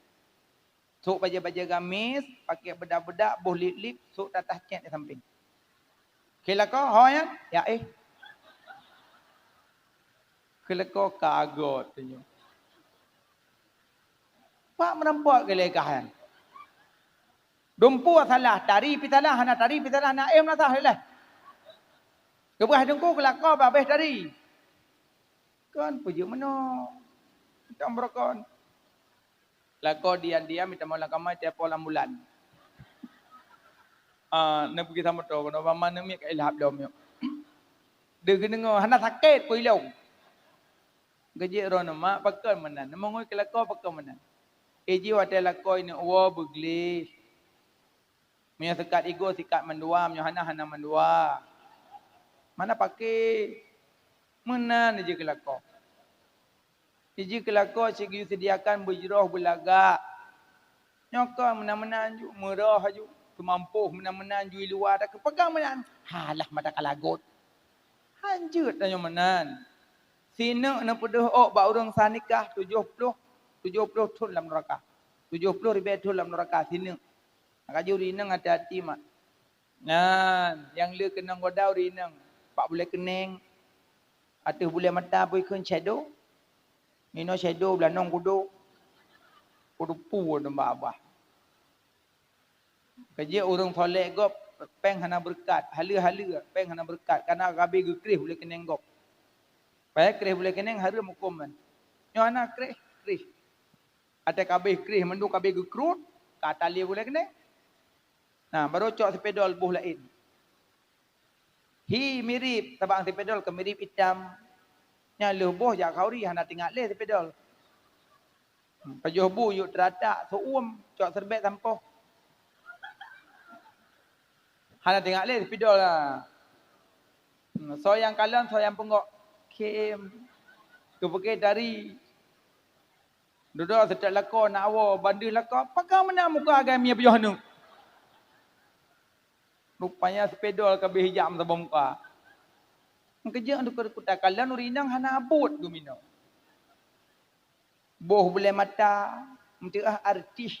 Sôk bajée-bajée gamis, pakék beudak-beudak, boh lip-lip, sôk tatah cét di sampéng. Keu lakoe, ho nyan, ya éh. Keu lakoe ka göt tanyoe. Pak meurampok keu lé kah nyan. Dumpeue salah, tari pih salah, hana tari pih salah, na éh meunasah lé. Geupeugah teungku keu lakoe babeh tari. Kon peujeuet meunoe. Tang beurokon. Lakoe diam-diam mita meulang kamai telepon ambulan. Ah, neupeugah sama moto, keunoe mama neumiet ka ilhab lom nyoe. Deuh geuneungoe, hana sakét peue ilong. Geujek droeneuh mak, pakon meunan. Neumongoi keu lakoe pakon meunan. Iji watée lakoe ineuk woe beugleh. Meunyoe sikat igoe, sikat mandua, meunyoe hana, hana mandua. Mana paké? Meunan jih keu lakoe. Jih keu lakoe cit geuseudiakan beujroh beulagak. Nyoe kon meunan-meunan ju, meurôh aju, teumampôh meunan-meunan ju i luwa, takeupeugah meunan. Halah mata ka lagot. Hanjeuet tanyoe meunan. Sineuk neupeudeuh ôk bak ureuëng sah nikah tujoh ploh, tujoh ploh thon lam neuraka. Tujoh ploh ribée thon lam neuraka sineuk. Maka jih ureuëng inong hati-hati mak. Nyan, nyang le keunong goda ureuëng inong. Bak bulée keuneng, ateueh bulée mata bui kheun shadow. Minoe shadow beulanong kudok. Kudupu nibak babah. Keujeuet ureuëng solek gob, péng hana beureukat. Haleue-haleue, péng hana beureukat. Kana ka abéh geukreh bulée keuneng gob. Payah kreh bulée keuneng hareuem hukôm nyan. Nyoe hana kreh, kreh. Watée ka abéh kreh mandum ka abéh geukruet, ka tali bulée keuneng. Nah, barô cok sipedol boh laén. Hi mirip, sabang sipedol ka mirip itam. Nyan lheueh boh jak khauri hana teuingat lé sipedol. Pajoh bu yuk teuratak, seuuem, cok serbet sampoh. Hana teuingat lé sipedol lah. Hmm, soe nyang kalon, soe nyang peungok. Khém. Keupeukée tari. Dudoe seutôt lakoe na awoe, bandeuh lakoe, pakon meunan muka agam mie pajoh aneuk. Rupanya sipedol ka abéh jam saboh muka. Keujeuet duka-duka takalon ureuëng inong hana buet geuminoe. Boh bulée mata, meuteugah artis.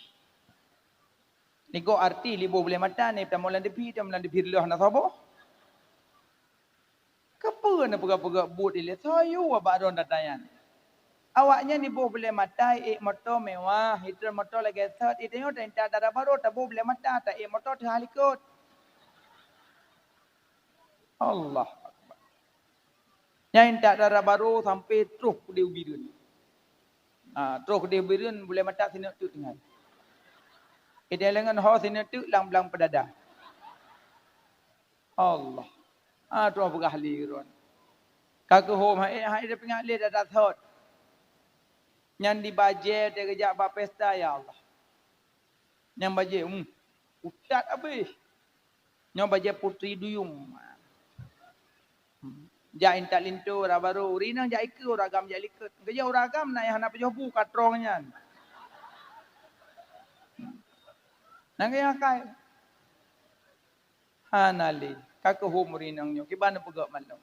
Nigo artis li boh bulée mata ni, tamong lam debhi, tamong lam debhi lheueh hana saboh. Keupeue neupeugah-peugah buet ilée soe yue bak droe data nyan? Awaknyan iboh bulée mata, iék moto mewah, itreun moto lagée sot, itanyoe taintat dara barô, taboh bulée mata, taék moto teuhah likot. Allahu Akbar. Nyan intat dara barô sampoe troh keudeh u Bireuen. Ha, troh keudeh u Bireuen, bulée mata sineuk teuk tinggai. Ideh lengan ho sineuk teuk lam blang peudada. Allah. Ah, troh peugah lé droen. Ka keuhom hai, hai dipeuingat lé dada thot. Nyan di bajée teugeujak bak pesta, ya Allah. Nyan bajée, hmm, utat abéh. Nyoe bajée putri duyung. Jak intat linto, ura barô, ureueng inong jak ikeue, ureueng agam jak likot. Geujak ureueng agam na nyang hana pajoh bu ka trong nyan. Nyan keuh nyang akai. Hana lé, ka keuhom ureueng inong nyoe, kiban neupeugah malom.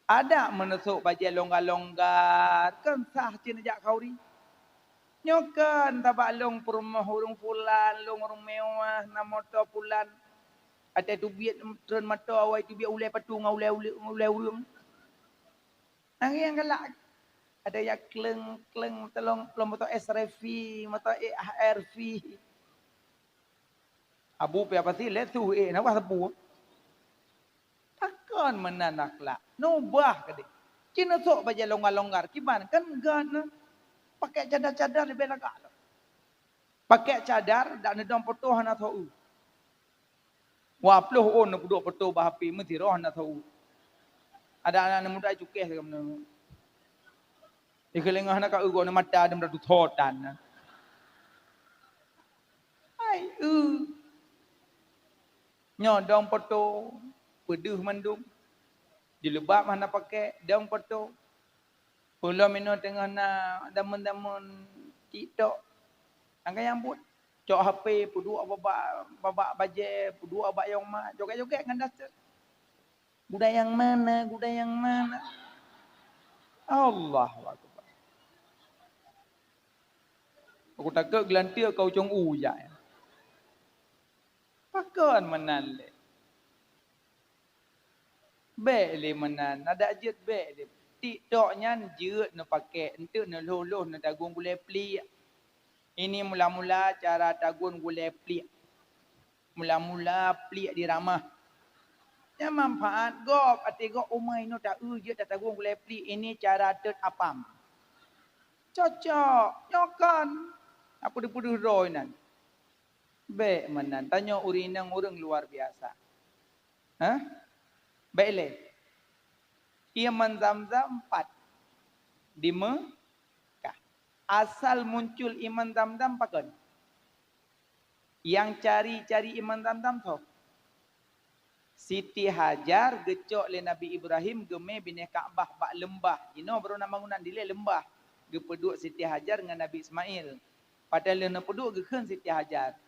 Adak meuneusok bajée longga-longga, kan sah cit neujak khanduri. Nyoe kan tabak lôn peurumoh ureueng fulan, lôn ureueng mewah, na moto fulan. Watée teubiet treun moto, awai teubiet ulée patu ngon ulée, ulée, ulée ureueng. Nyan nyang galak. Ada nyang kleng-kleng telong, lom moto S R V, moto E H R V. Abu pih apa sih, lé tuh, eh, na wah teupeu. Pakon meunan akhlak? Neubah keudeh. Ci neusok bajée longga-longga, kiban kan geuneuk pakai cadar-cadar leubeh lagak lom. Pakai cadar, dak neudong poto hana tho-eu. Wah ploh ôn neupeuduek poto bak H P, meusidroe hana tho-eu. Ada aneuk muda cukéh lagée meunan. Di keulingah na ka eu goe mata dem ratu thotan na. Hai, eu. Nyoe dong poto, peudeuh mandum. Jilbab hana pakai, dong poto. Ulôn minoe teungoh na dameun-dameun TikTok. Nyang ka nyang buet. Cok H P, peuduek bak, bak, bak bajée, peuduek bak yong mak, joget-joget ngon daster. Gudang yang mana, gudang yang mana? Allahu Akbar. Aku takot geulanteue keu ucong u jak. Pakon meunan lé? Bék lé meunan, adak jeuet bék lé. TikTok nyan jeuet neupaké, eunteuk neulhoh-loh neutagun gulée pliek. Ini mula-mula cara tagun gulée pliek. Mula-mula pliek di ramah. Nyan manfaat gob, até gob uma inoe ta-eu jeuet tatagun gulée pliek, ini cara teut apam. Cocok, nyoe kan. Aku dipeudeuh droe nan. Bék meunan, tanyoe ureueng inong ureueng luar biasa. Hah? Bék lé. Ié Man Zamzam pat? Di Meukah. Asal muncul ié Man Zamzam pakon? Nyang cari-cari ié Man Zamzam soe? Siti Hajar geucok lé Nabi Ibrahim geumé binéh Ka'bah bak leumbah. Jinoe barô na bangunan dilée leumbah. Geupeuduek Siti Hajar ngon Nabi Ismail. Padahai lheueh neupeuduek geukheun Siti Hajar,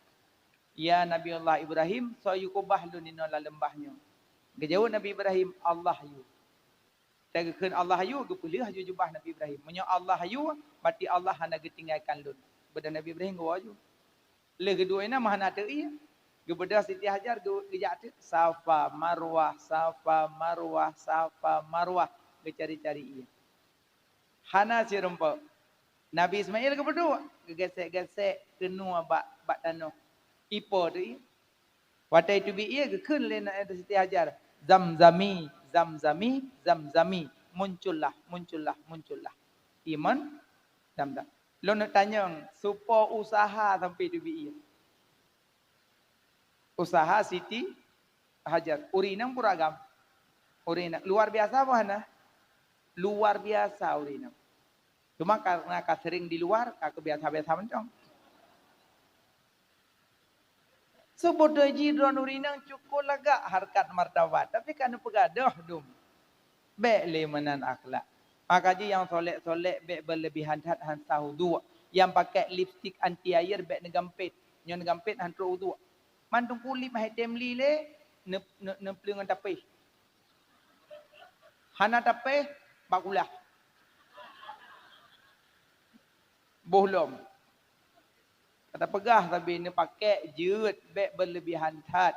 "Ya Nabi Allah Ibrahim, soe yue keubah lôn inoe lam leumbah nyoe?" Geujaweueb Nabi Ibrahim, "Allah yue." Watée geukheun Allah yue, geupeulheueh aju jubah Nabi Ibrahim. Meunyoe Allah yue, berarti Allah hana geutinggalkan lôn. Beudôh Nabi Ibrahim geuwoe aju. Lheueh geuduek inan meuhana teuk ié. Geubeudôh Siti Hajar geu-, geujak teuk. Safa, Marwah, Safa, Marwah, Safa, Marwah. Geucari-cari ié. Hana sireumpeuk. Nabi Ismail geupeuduek, geugesek-gesek keunoe bak, bak tanoh. Ipo teuk ié. Watée teubiet ié geukheun lé na-, Siti Hajar, "Zamzami, Zamzami, Zamzami, muncullah, muncullah, muncullah." Ié Man Zamzam. Lôn neuk tanyong, soe po usaha sampai teubiet ié? Usaha Siti Hajar. Ureueng inong peuragam. Ureueng inong luar biasa apa hana? Luar biasa ureueng inong. Cuma karena ka sering di luar, ka keubiasa-biasa mantong. Seubeutôi jih droeneuh ureueng inong cukôp lagak hareukat martabat, tapi ka neupeugah dum. Bék lé meunan akhlak. Maka jih nyang solek-solek bék beuleubihan that, han sah uduk. Nyang pakai lipstik anti air bék neugampét. Nyoe neugampét han trok uduk. Man teungku lip hai tem li lé, neu-, neu-, neupleue ngon tapéh. Hana tapéh, bak kulah. Boh lom. Ka tapeugah sabe neupakék jeuet bék beuleubihan that.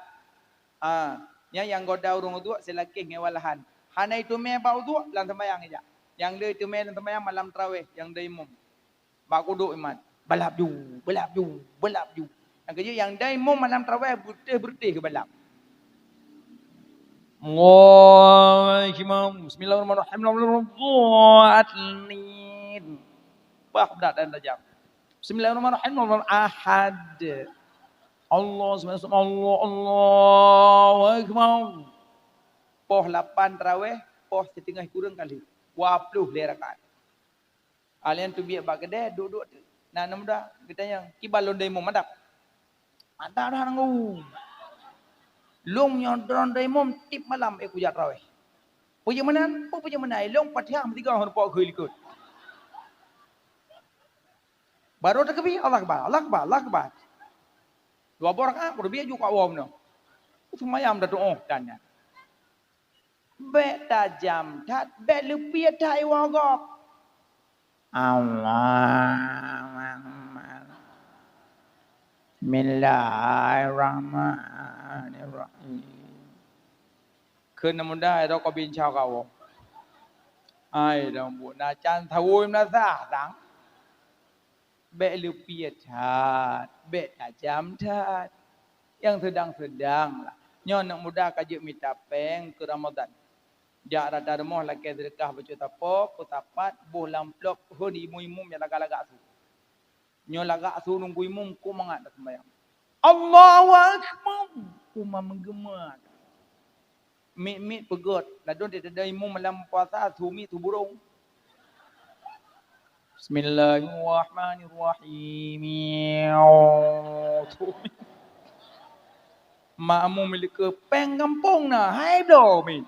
Ha, nyan nyang goda ureueng uduk silakéh ngon walahan. Hana iteumé bak uduk lam seumayang ijak. Nyang le iteumé lam seumayang malam tarawéh nyang dai imum. Bak kuduk iman. Balap ju, balap ju, balap ju. Nyang keujeuet nyang dai imum malam tarawéh beureutéh-beureutéh geubalap. Allahu Akbar. Bismillahirrahmanirrahim. Bah berat dan tajam. Bismillahirrahmanirrahim. Ahad. Allah, Allah, Allahu Akbar. Poh lapan tarawéh, poh siteungoh kureueng kali. Dua ploh lhée rakaat. Alien teubiet bak keudè, duek-duek teuk. Na aneuk muda geutanyong, "Kiban lôn dai imum mantap?" "Mantap dah, Teungku." Lôn nyoe droe-droe imum tiep malam ék kujak tarawih. Peue jeuet meunan? Peue, peue jeuet meunan? Lôn Fatihah meusigoe ngon rumpok keu likot. Barô takbir, Allahu Akbar, Allahu Akbar, Allahu Akbar. Dua boh rakaat, beureubiet ju kawom nyoe. Seumayang dah tu'oh dan nyan. Bék tajam that, bék leupie that iwoe gob. Allahu Akbar. Bismillahirrahmanirrahim. Kheun muda, ai, rokok bincang kawom. Ai, dong buet na can tawoi meunasah, tang. Bék leupie that, bék tajam that. Nyang seudang-seudang lah. Nyoe aneuk muda ka jeuet mita péng keu Ramadan. Jak rata rumoh lakée seudeukah bacut sapo, peusapat, boh lam amplop, hon imum-imum nyang lagak-lagak su. Nyoe lagak su nunggu imum, kok mangat dak seumayang. Allahu Akbar! Uma meugeuma. Miet-miet peugét, ladôm teudeungoe imum malam puasa, su miet su burông. Bismillahirrahmanirrahim. Makmum milék keu péng gampông na, hai bloe miet.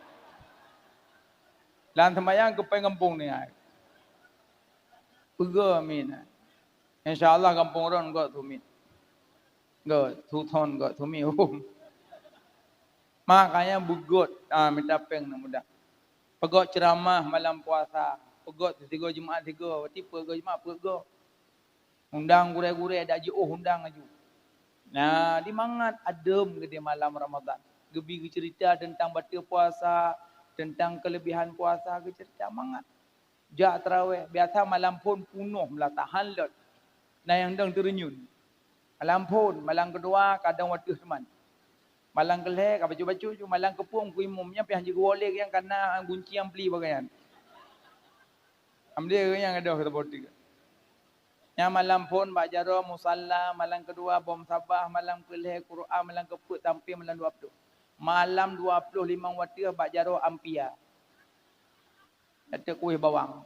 Lam seumayang keu péng gampông ni hai. Peugét miet na. Insya Allah gampông droen gét su miet. Gét, su thon gét su miet. Makanya beugét, ah, mita péng aneuk muda. Peugét ceuramah malam puasa, peugét sigoe Jumat sigoe, berarti peugét Jumat peugét goe. Undang gurée-gurée dak jiôh undang laju. Nah, di mangat adem geude malam Ramadan. Geubi geuceurita teuntang bateue puasa, teuntang keuleubehan puasa, geuceurita mangat. Jak taraweh, biasa malam phon punoh meulatahan lôt. Na nyang dong teureunyun. Malam phon, malam keudua kadang wateuh teuma. Malam keulhée ka bacut-bacut ju, malam keupeueng ku imum nyan pih han jigeuwoe lé nyang kana gunci nyang pli bagaih nyan. Alhamdulillah nyang gadôh keu teuboti. Nyang malam phon bak jaroe musala, malam keudua bom sabah, malam keulhée Quran, malam keupeuet sampoe malam dua ploh. Malam dua ploh limong wateuh bak jaroe ampia. Ateueh kueh bawang.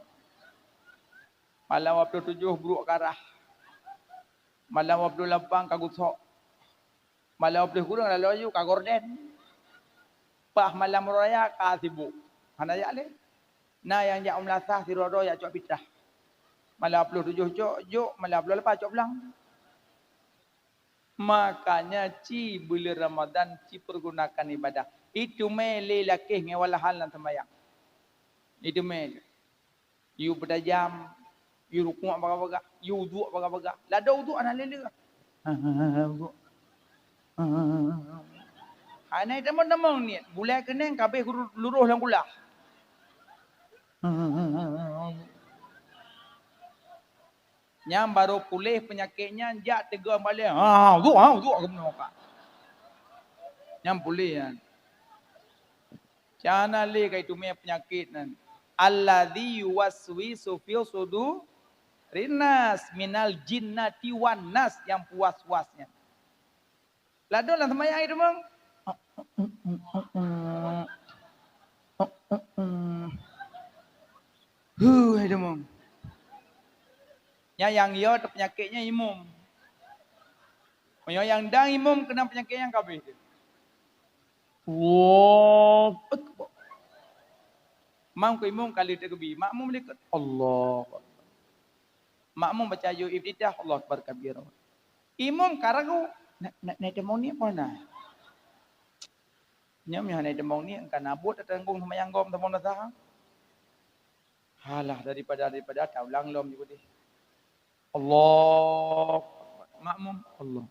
Malam dua ploh tujoh bruek karah. Malam dua ploh lapan ka gusok. Malam dua ploh kureueng lalu aju ka gorden. Paih malam raya ka sibuk. Hana jak lé. Na nyang jak u meulasah sidroe-droe jak cok pitrah. Malam dua ploh tujoh cok, jok, malam dua ploh lapan cok pulang. Makanya ci buleuen Ramadan ci pergunakan ibadah. Iteumé lé lakée ngon walahan lam seumayang. Iteumé. Yue peutajam, yue rukuk bagah-bagah, yue uduk bagah-bagah. Ladôm uduk hana lé-lé. Uduk. Hana tamong-tamong niet, bulai keuneng ka abéh lurôh lam kulah. Nyan barô puléh peunyakét nyan jak teugom balée. Ha, uduk, ha, uduk keunoe ka. Nyan puléh nyan. Cana lé ka iteumé peunyakét nyan. Alladzi yuwaswisu fi sudurin nas minal jinnati wan nas, nyang puwas-was nyan. Ladôm lam seumayang iteumé. Huh, iteumé. Nyan nyang yo teupeunyakét nyan imum. Meunyoe nyang dang imum keunong peunyakét nyan ka abéh. Allahu Akbar. Mam keu imum ka lheueh takbir, makmum likot. Allahu Akbar. Makmum baca aju iftitah, Allahu Akbar kabira. Imum ka ragu, na, na, na iteumé niet peue na? Nyan meuhana iteumé niet, ka na buet tatanggong seumayang gom teuma na saha. Halah, daripada, daripada taulang lom ju keudeh. Allahu Akbar. Makmum, Allah.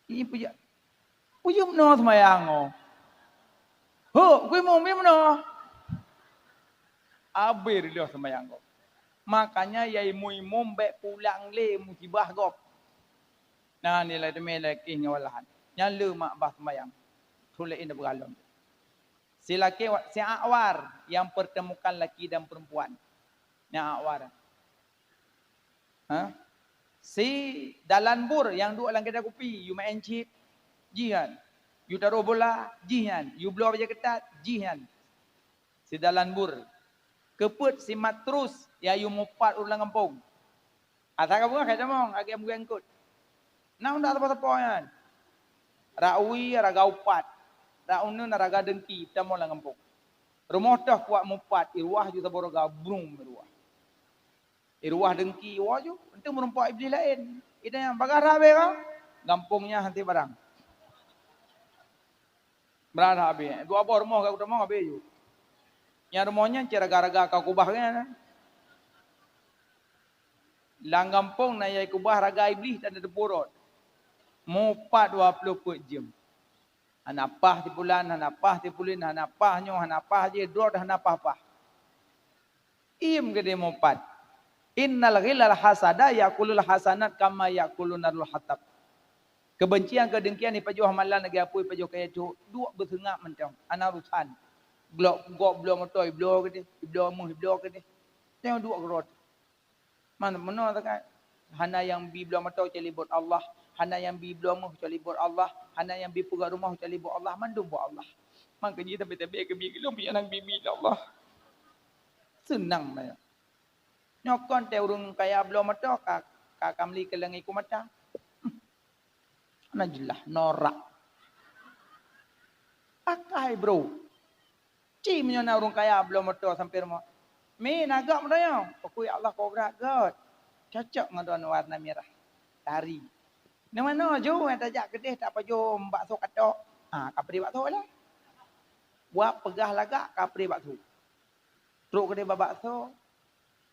Ih, peue jak, peue jak meunoe seumayang oh. Ho, kui mum meunoe. Abéh lheueh seumayang gob. Makanya ya imum-imum bék pulang lé musibah gob. Nah, nilai teumé lakée ngon walahan. Nyan le mak bah seumayang. Tulek inda beuralon. Si laki wa-, si awar yang pertemukan laki dan perempuan. Nyan awar. Ha? Si dalan bur yang duek lam kedai kupi, you main chip, jih nyan. You taruh bola, jih nyan. You bloe bajée keutat, jih nyan. Si dalan bur. Keupeuet si matrus, ya you mupat ureueng lam gampông. Asa ka beungah ka tamong, agée meugeungkot. Na unda sapo-sapo nyan. Rak wie raga upat. Rak uneun raga deungki, tamong lam gampông. Rumoh toh kuat mupat, iruah ju saboh raga, brum iruah. Iruah deungki, iwoe ju, enteuk meurumpok iblih laén. Ida nyang bagaih rabe ka, gampông nyan hanté barang. Beralah habéh. Dua boh rumoh ka geutamong habéh ju. Nyang rumoh nyan cit raga-raga ka kubah nyan. Lam gampông na nyang kubah raga iblih dan teupeurot. Mupat dua ploh peuet jeuem. Hana paih sipulan, hana paih sipulen, hana paih nyoe, hana paih jih, droe hana paih-paih. Iem keudeh mupat. Innal ghillal hasada yakulul hasanat kama yakulun narul hatab. Keubencian, keudengkian ipajoh amalan lagèe apui ipajoh kayèe cok, duek beuseungap mantong, hana urusan. Glok, gok bloe moto, ibloe keudeh, ibloe meuh, ibloe keudeh. Tengok duek keurot. Man meunoe takai. Hana nyang bi bloe moto kecuali buet Allah, hana nyang bi bloe meuh kecuali buet Allah, hana nyang bi peugah rumoh kecuali buet Allah, mandum buet Allah. Mangka jih tabé-tabé keubi lom nyang bi-bi lé Allah. Seunang meunoe. Nyoe kon teuh ureueng kaya bloe moto ka, ka, ka meuli keu leungui ku mata. Hana jeulaih, norak. Akai, bro. Ci meunyoe na ureueng kaya bloe moto sampoe rumoh. Mi, na gak moto nyoe? Pakui Allah, kobra göt. Cocok ngon droeneuh warna mirah. Tari. Nyoe manoe ju nyang tajak keudeh tapajoh bakso katok. Ha, kapreh bakso lah. Wak peugah lagak kapreh bakso. Trok keudeh bak bakso.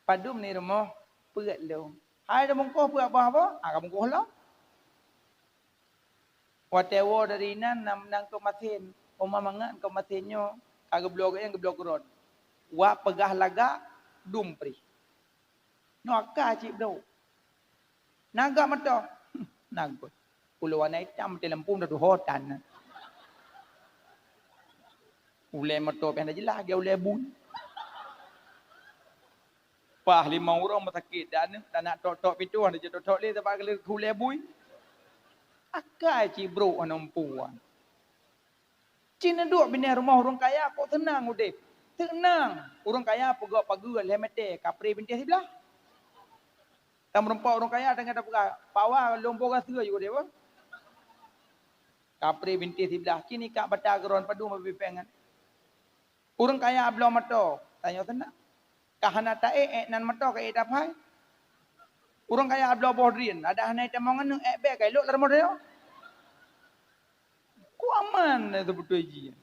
Padum ni rumoh, peuet lom. Hai, tabungkôh peuet boh, boh? Ah, ka bungkôh lom. Watèe woe dari inan, na, na eungkôt masen. Oma mangat eungkôt masen nyoe, ka geubloe geuh, geubloe keurot. Wak peugah lagak, dum preh. Nyoe ka cit brôk. Na gak moto? Hmm, na gak. Ulôn warna itam, teuh lampu dah tuho tan. Ulèe moto pih hana jeulaih, lagèe ulèe bui. Paih limong uroe meusakét, dan aneuk, dan nak tok-tok pintoe, hana jitok-tok lé, sabab keu ulèe bui. Akai cit brôk hana mampu. Ci neuduek binéh rumoh ureueng kaya, kok seunang udép. Seunang. Ureueng kaya peugöt pageue lhèe mètè, kapreh bintéh siblah. Tameurumpok ureueng kaya teungoh tapeugah, "Pak Wa, lôn boh gaseue ju udép, Wa." Kapreh bintéh siblah, ci nikak bata keu droen padum bak pipéng nyan. Ureueng kaya bloe moto, tanyoe seunang. Ka hana taék, ék nan moto ka ék taphai. Ureueng kaya bloe boh drien, adak hana jitamong aneuk, ék bèe ka ilok lam rumoh tanyoe. Ku aman na seubeutôi jih.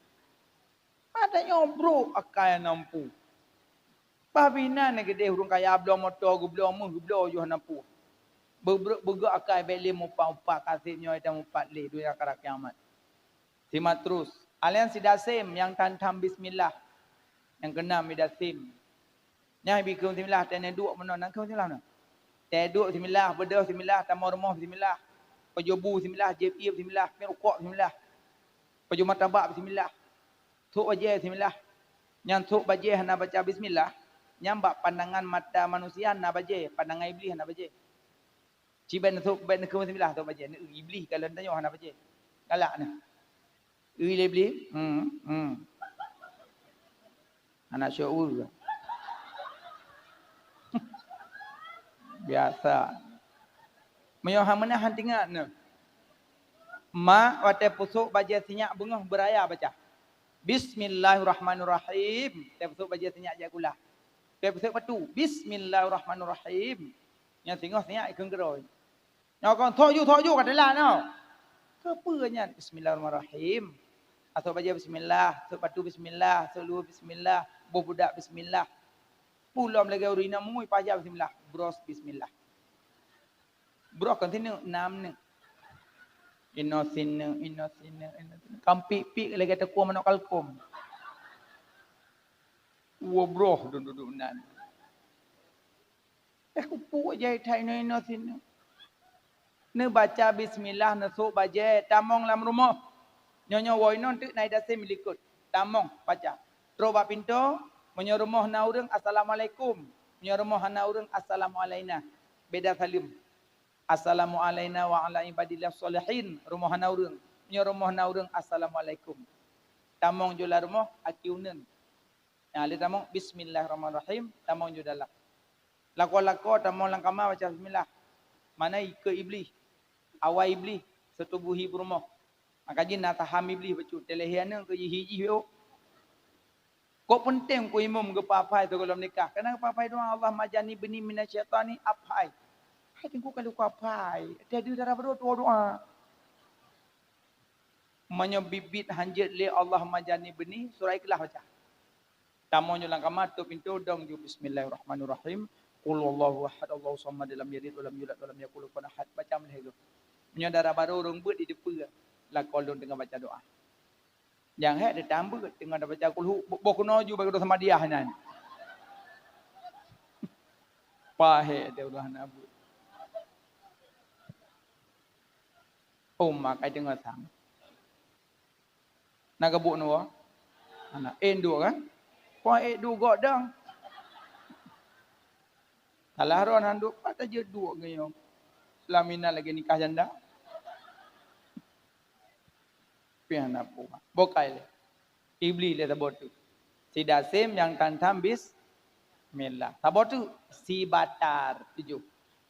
Mata nyoe brôk akai hana mampu. Bah binan keudeh ureueng kaya bloe moto, geubloe meuh, geubloe yoh hana puih. Beu-, beu-, beugöt akai bèk lé mupat-upat, ka sép nyoe dan mupat lé, donya karab kiamat. Simak terus. Alian sidasem nyang tham-tham bismillah. Nyang keunam sidasem. Nyan bi kheun bismillah, teuh neuduek meunoe, nyan kheun bismillah meunoe. Teuh duek bismillah, beudôh bismillah, tamong rumoh bismillah, pajoh bu bismillah, jieb ié bismillah, miet rukok bismillah, pajoh martabak bismillah, sôk bajèe bismillah. Nyan sôk bajèe hana baca bismillah, nyan bak pandangan mata manusia na bajèe, pandangan iblih hana bajèe. Ci bèk neusôk, bèk neukheun bismillah, sôk bajèe. Iblih kalon tanyoe hana bajèe. Galak na. Ui lé iblih. Hmm, hmm. Hana syok ui. Biasa. Meunyoe hana meunan han teuingat neuh. Mak watèe peusôk bajèe sinyak beungoh beuraya baca, "Bismillahirrahmanirrahim." Watèe peusôk bajèe sinyak jak sikula. Watèe peusôk patu, "Bismillahirrahmanirrahim." Nyang singoh sinyak ikheun keudroe. Nyoe kon, "Sôk ju, sôk ju," ka teulat nyoe. Keupeue nyan? Bismillahirrahmanirrahim. Sôk bajèe bismillah, sôk patu bismillah, sôk luweue bismillah, boh pudak bismillah. Pulom lagèe ureueng inong meungui paja bismillah, bros bismillah. Bros kon sineuk, nam neuk. Inoe sineuk, inoe sineuk, inoe sineuk. Kampik-pik lagèe teukue manok kalkom. Woe broh dum dudoe nan. Eh, kupuk jai that inoe-inoe sineuk. Neubaca bismillah, neusôk bajèe, tamong lam rumoh. Nyoe-nyoe woe inoe teuk na idasem likot. Tamong, baca. Trok bak pintoe, meunyoe rumoh na ureueng, "Assalamualaikum." Meunyoe rumoh hana ureueng, "Assalamualaina." Beda saleuem. "Assalamualaina wa ala ibadillah sholihin." Rumoh hana ureueng. Meunyoe rumoh na ureueng, "Assalamualaikum." Tamong ju lam rumoh, aki uneun. Nyan lé tamong, "Bismillahirrahmanirrahim," tamong ju dalam. Lakoe-lakoe tamong lam kama baca bismillah. Mana ikot iblih. Awai Iblih seutubuhi peurumoh. Maka jih na saham Iblih bacut, teulehe aneuk keu jih, jih, oh. Kok peunteng keu imum geupapai sigohlom nikah? Kana geupapai doa, "Allahumma jannibni minasyaitani," apai. Hai teungku kalau kuapai, tadi dara baru tuwo doa. Meunyoe biet-biet hanjeuet lé "Allahumma jannibni," surah Ikhlas baca. Tamong nyoe lam kama, tôp pintoe, dong ju, "Bismillahirrahmanirrahim. Qul huwallahu ahad, Allahu samad, lam yalid walam yulad walam yakul lahu kufuwan ahad." Baca meuh lhèe goe. Meunyoe dara barô ureueng beuet di depan, lakoe lôn teungoh baca doa. Nyang hék teutambeut teungoh tabaca kulhu, boh keunoe ju bak droe Samadiyah nyan. Pahé teuh ureueng hana beuet. Oh, makai teungoh sang. Na gabuk nyoe? Hana. Eh, duek kan? Kok eh duek gok dang? Salah droe hana duek, pat tajeuet duek nyoe. Pelaminan lagèe nikah janda. Pian hana puah. Bokai lé. Iblih lé saboh teuk. Si Dasim nyang tam-tam bismillah. Saboh teuk. Si Batar tujoh.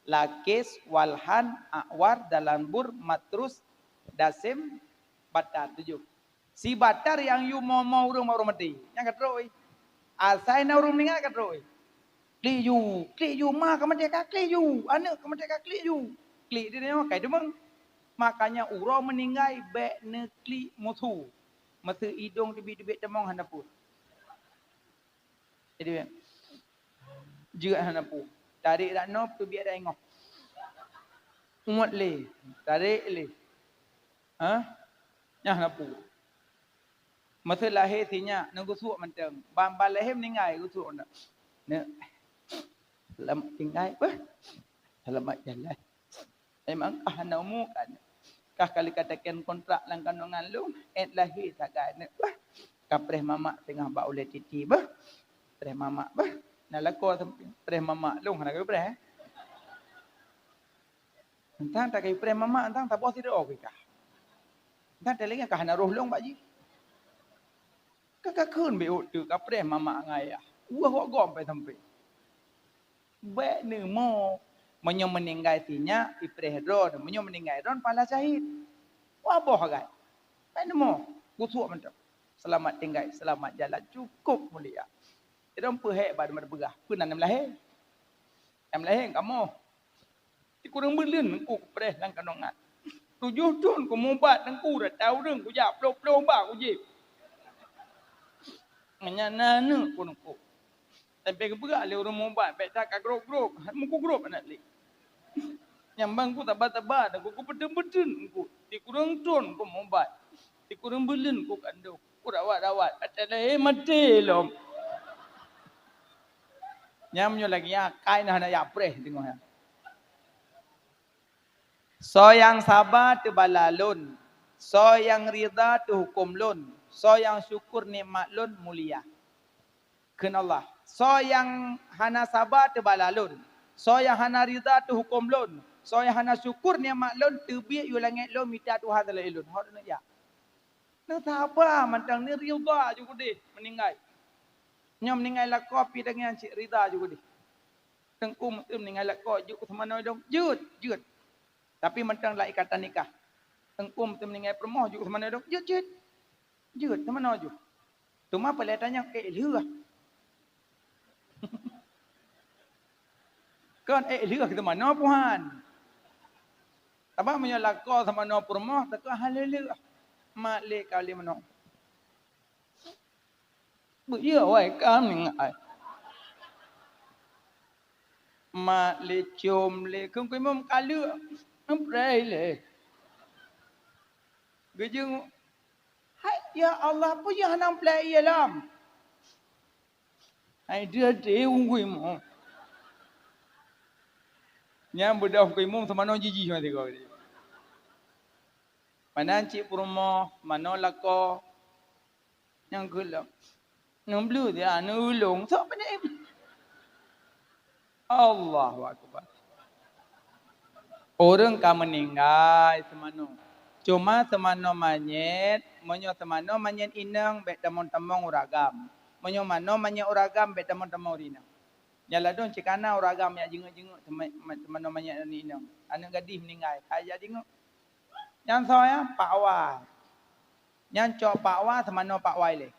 Lakis, Walhan, Akwar, Dalanbur, Matrus, Dasim, Batar tujoh. Si Batar nyang yue mo-mo ureueng bak ureueng maté. Nyan ka trok, eh. Asai na ureueng meuninggai ka trok, eh. Klik ju, klik ju, ma ka maté ka klik ju, aneuk ka maté ka klik ju. Klik di nyoe kai deungoe. Makanya uroe meuninggai bèk neuklik musu. Meuseu idong teubiet-teubiet tamong hana peue. Jadi, jeuet hana peue. Tarek dak noe, teubiet dak ingoh. Uet lé, tarek lé. Ha? Nyan hana peue. Masa lahé si nyak, neugeusuek mantong. Ban, ban lahé meuninggai geusuek mantong. Neuk, selamat tinggai, beuh. Selamat jalan. Memang kah hana umu kan. Kah kali ka teken kontrak lam kandungan lôn, eh lahé sagai neuk, beuh. Ka preh mamak teungoh bak ulèe titi, beuh. Preh mamak, beuh. Na lakoe sampoe, preh mamak lôn hana ka preh, eh. Teuntang takai preh mamak, teuntang taboh sidroe keu kah. Teuntang taleueng kah hana roh lôn bak jih. Ka, ka kheun bèk ôt teuk ka preh mamak ngon ayah. Wah, wak gom pai sampoe. Bèk neumo. Meunyoe meuninggai si nyak, ipreh droe. Meunyoe meuninggai droe, pahala syahid. Wah, boh agam. Bèk neumo. Geusuek mantong. Selamat tinggai, selamat jalan. Cukup mulia. Idong peuhék bak teuma teupeugah. Peue nan nyang lahé? Nyang lahé kamoe. Di kureueng buleuen Teungku kupreh lam kandungan. Tujoh thon kumubat Teungku, rata ureueng kujak ploh-ploh ba kujieb. Nyan na aneuk ku Teungku. Sampoe geupeugah lé ureueng mubat, bèk that ka grob-grob, meukugrob aneuk lé. Nyang ban ku taba-taba Teungku, kupeuteun-peuteun Teungku. Di kureueng thon kumubat, di kureueng buleuen kukandong. Kurawat-rawat, ata lahé maté lom. Nyan meunyoe lagèe nyan, akai na hana jak preh teungoh nyan. Soe nyang saba teubala lôn, soe nyang rida teuhuköm lôn, soe nyang syukur nikmat lôn mulia. Kheun Allah, soe nyang hana saba teubala lôn, soe nyang hana rida teuhuköm lôn, soe nyang hana syukur nikmat lôn, teubiet yue langét lôn mita Tuhan saleueng lôn. Hot neujak. Neusaba mantong, neurida ju keudeh meuninggai. Nyoe meuninggai lakoe pih lagèe nyan cit rida ju keudeh. Teungku meuteun meuninggai lakoe jeuet keu seumanoe dong, jeuet, jeuet. Tapi mantong lam ikatan nikah. Teungku meuteun meuninggai peurumoh jeuet keu seumanoe dong, jeuet, jeuet. Jeuet seumanoe jeuet. Teuma peuleueh tanyong, ék lheueh. Kon ék lheueh teuma noe puhan. Sabab meunyoe lakoe sama noe peurumoh, teuka hana lheueh. Mak lé kali meunoe. Beujeuet wai kam ningai. Mak lé com lé keu imum kaleuek. Preh lé. Geujeueng, "Hai, ya Allah, peue nyang hana plai ie lom?" Hai, dia deh ungui mo. Nyang beudôh keu imum seumanoe jijih mati kau. Meunan cit peurumoh, manoe lakoe. Nyang keu lom. Nang bleu dia, nang ulông. Sok peue nyan? Allahu Akbar. Ureueng ka meuninggai seumanoe. Cuma seumanoe manyét, meunyoe seumanoe manyét inong, bèk tamong-tamong ureueng agam. Meunyoe manoe manyét ureueng agam, bèk tamong-tamong ureueng inong. Nyan ladôm cit kana ureueng agam jak jingeuk-jingeuk seuma-, seumanoe manyét inong. Aneuk gadih meuninggai, ka jak jingeuk. Nyang soe nyan? Pak Wa. Nyan cok Pak Wa, seumanoe Pak Wa ilée.